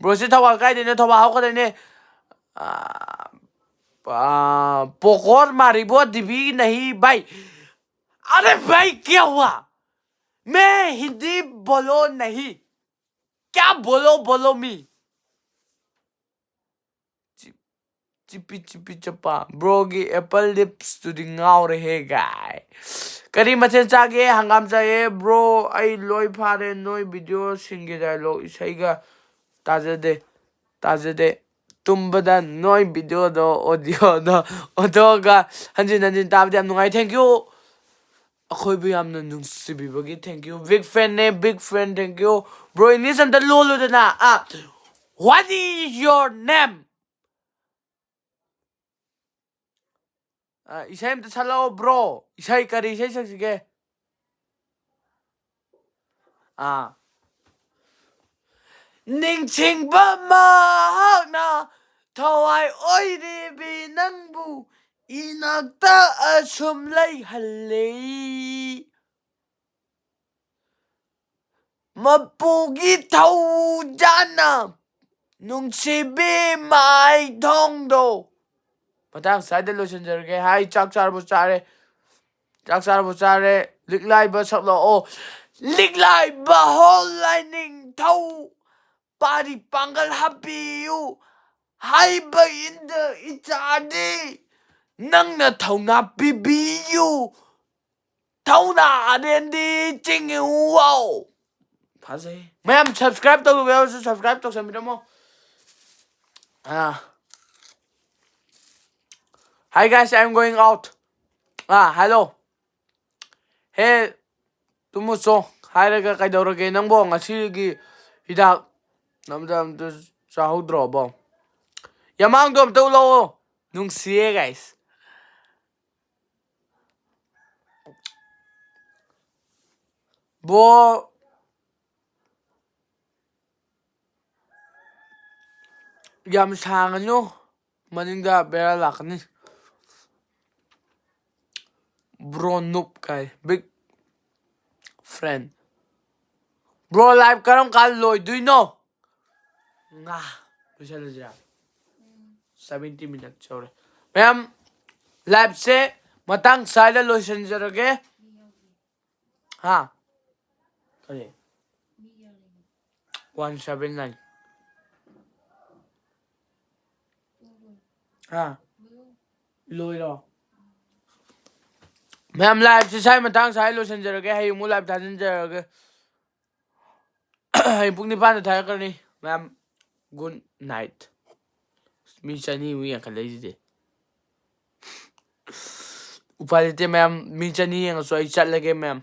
ꯕ꯭ꯔꯣꯁꯦ ꯊꯧꯕꯥꯜ ꯀꯥꯏꯗꯩꯅꯣ? ꯊꯧꯕꯥꯜ ꯍꯧꯔꯛꯀꯗꯣꯏꯅꯦ꯫ ꯑ, ꯑ, पोकोर मारिबो दिबी नहीं भाई। अरे भाई, क्या हुआ? मैं हिंदी बोलो नहीं। क्या बोलो, बोलो मी। ꯆꯤꯞ-, ꯆꯤꯞꯄꯤ ꯆꯤꯞꯄꯤ ꯆꯞꯄ꯫ ꯕ꯭ꯔꯣꯒꯤ ꯑꯦꯄꯜ ꯂꯤꯞꯁꯇꯨꯗꯤ ꯉꯥꯎꯔꯦꯍꯦ, ꯒꯥꯏ꯫ ꯀꯔꯤ ꯃꯊꯦꯜ ꯆꯥꯒꯦ? ꯍꯪꯒꯥꯝ ꯆꯥꯏꯌꯦ꯫ ꯕ꯭ꯔꯣ, ꯑꯩ ꯂꯣꯏ ꯐꯥꯔꯦ꯫ ꯅꯣꯏ ꯚꯤꯗꯤꯑꯣꯁꯤꯡꯒꯤ ꯗꯥꯏꯂꯣꯛ ꯏꯁꯩꯒ ꯇꯥꯖꯗꯦ, ꯇꯥꯖꯗꯦ꯫ ꯇꯨꯝꯕꯗ ꯅꯣꯏ ꯚꯤꯗꯤꯑꯣꯗꯣ, ꯑꯣꯗꯤꯑꯣꯗꯣ, ꯑꯣꯗꯤꯑꯣꯒ ꯍꯟꯖꯤꯟ ꯍꯟꯖꯤꯟ ꯇꯥꯕꯗꯤ ꯌꯥꯝ ꯅꯨꯡꯉꯥꯏ꯫ Thank you꯫ ꯑꯩꯈꯣꯏꯕꯨ ꯌꯥꯝꯅ ꯅꯨꯡꯁꯤꯕꯤꯕꯒꯤ thank you꯫ Big fan ꯅꯦ, big fan, thank you꯫ Bro, English ꯑꯝꯇ ꯂꯣꯜꯂꯨꯗꯅ꯫ ꯑ, what is your name? ꯑ, ꯏꯁꯩ ꯑꯝꯇ ꯁꯛꯂꯛꯑꯣ, bro꯫ ꯏꯁꯩ, ꯀꯔꯤ ꯏꯁꯩ ꯁꯛꯁꯤꯒꯦ? ꯑꯥ꯫ ꯅꯤꯡꯁꯤꯡꯕ ꯃꯍꯥꯛꯅ ꯊꯋꯥꯏ ꯑꯣꯏꯔꯤꯕꯤ ꯅꯪꯕꯨ ꯏꯅꯥꯛꯇ ꯑꯁꯨꯝ ꯂꯩꯍꯜꯂꯤ꯫ ꯃꯄꯨꯒꯤ ꯊꯧꯖꯥꯅ ꯅꯨꯡꯁꯤꯕꯤ ꯃꯥꯏꯊꯣꯡꯗꯣ꯫ ꯃꯇꯥꯡ ꯁ꯭ꯋꯥꯏꯗ ꯂꯣꯏꯁꯤꯟꯖꯔꯒꯦ꯫ ꯍꯥꯏ, ꯆꯥꯛ ꯆꯥꯔꯕꯣ? ꯆꯥꯔꯦ꯫ ꯆꯥꯛ ꯆꯥꯔꯕꯣ? ꯆꯥꯔꯦ꯫ ꯂꯤꯛꯂꯥꯏꯕ ꯁꯛꯂꯛꯑꯣ꯫ ꯂꯤꯛꯂꯥꯏꯕ ꯍꯣ ꯂꯥꯏꯅꯤꯡꯊꯧ ꯄꯥꯔꯤ ꯄꯥꯡꯒꯜ ꯍꯥꯞꯄꯤꯌꯨ ꯍꯥꯏꯕ ꯏꯟꯗ ꯏꯆꯥꯗꯤ ꯅꯪꯅ ꯊꯧꯅꯥ ꯄꯤꯕꯤꯌꯨ꯫ ꯊꯧꯅꯥ ꯑꯔꯦꯟꯗꯤ ꯆꯤꯡꯏ ꯋꯥꯎ꯫ ꯐꯖꯩ꯫ ꯃꯌꯥꯝ subscribe ꯇꯧꯗꯕ ꯌꯥꯎꯔꯁꯨ subscribe ꯇꯧꯁꯟꯕꯤꯔꯝꯃꯣ꯫ Ah. Hi guys, I am going out. Ah, hello. ꯍꯦ, ꯇꯨꯝꯃꯨꯆꯣ ꯍꯥꯏꯔꯒ ꯀꯩꯗꯧꯔꯒꯦ ꯅꯪꯕꯣ? ꯉꯁꯤꯒꯤ ꯍꯤꯗꯥꯛ ꯑꯝꯇ, ꯑꯝꯇ ꯆꯥꯍꯧꯗ꯭ꯔꯣꯕꯣ? ꯌꯥꯃꯥꯡꯗꯣ ꯑꯝꯇ ꯎꯠꯂꯛꯑꯣ꯫ ꯅꯨꯡꯁꯤꯌꯦ, guys꯫ ꯕ꯭ꯔꯣ, ꯌꯥꯝ ꯁꯥꯡꯉꯅꯨ, ꯃꯅꯤꯡꯗ ꯕꯦꯔꯥ ꯂꯥꯛꯀꯅꯤ꯫ ꯕ꯭ꯔꯣ ꯅꯨꯞ ꯀꯥꯏ, big friend꯫ ꯕ꯭ꯔꯣ, live ꯀꯔꯝ ꯀꯥꯟ ꯂꯣꯏꯗꯣꯏꯅꯣ? ꯉꯥ, ꯂꯣꯏꯁꯜꯂꯁꯤꯔꯥ? Seventy minutes ꯌꯧꯔꯦ꯫ ꯃꯌꯥꯝ, liveꯁꯦ ꯃꯇꯥꯡ ꯆꯥꯏꯗ ꯂꯣꯏꯁꯤꯟꯖꯔꯒꯦ꯫ ꯍꯥ? ꯀꯔꯤ? One seven nine꯫ ꯍꯥ? ꯂꯣꯏꯔꯣ? ꯃꯌꯥꯝ, liveꯁꯦ ꯁ꯭ꯋꯥꯏ ꯃꯇꯥꯡ ꯁ꯭ꯋꯥꯏ ꯂꯣꯏꯁꯤꯟꯖꯔꯒꯦ꯫ ꯍꯌꯦꯡ ꯑꯃꯨꯛ live ꯊꯥꯖꯤꯟꯖꯔꯒꯦ꯫ ꯍꯌꯦꯡ ꯄꯨꯡ ꯅꯤꯄꯥꯟꯗ ꯊꯥꯔꯛꯀꯅꯤ꯫ ꯃꯌꯥꯝ, good night꯫ ꯃꯤ ꯆꯅꯤꯃꯨꯛ ꯌꯦꯡꯈꯠꯂꯛꯏꯁꯤꯗꯤ꯫ ꯎꯄꯥꯏ ꯂꯩꯇꯦ ꯃꯌꯥꯝ, ꯃꯤ ꯆꯅꯤ ꯌꯦꯡꯉꯁꯨ ꯑꯩ ꯆꯠꯂꯒꯦ ꯃꯌꯥꯝ꯫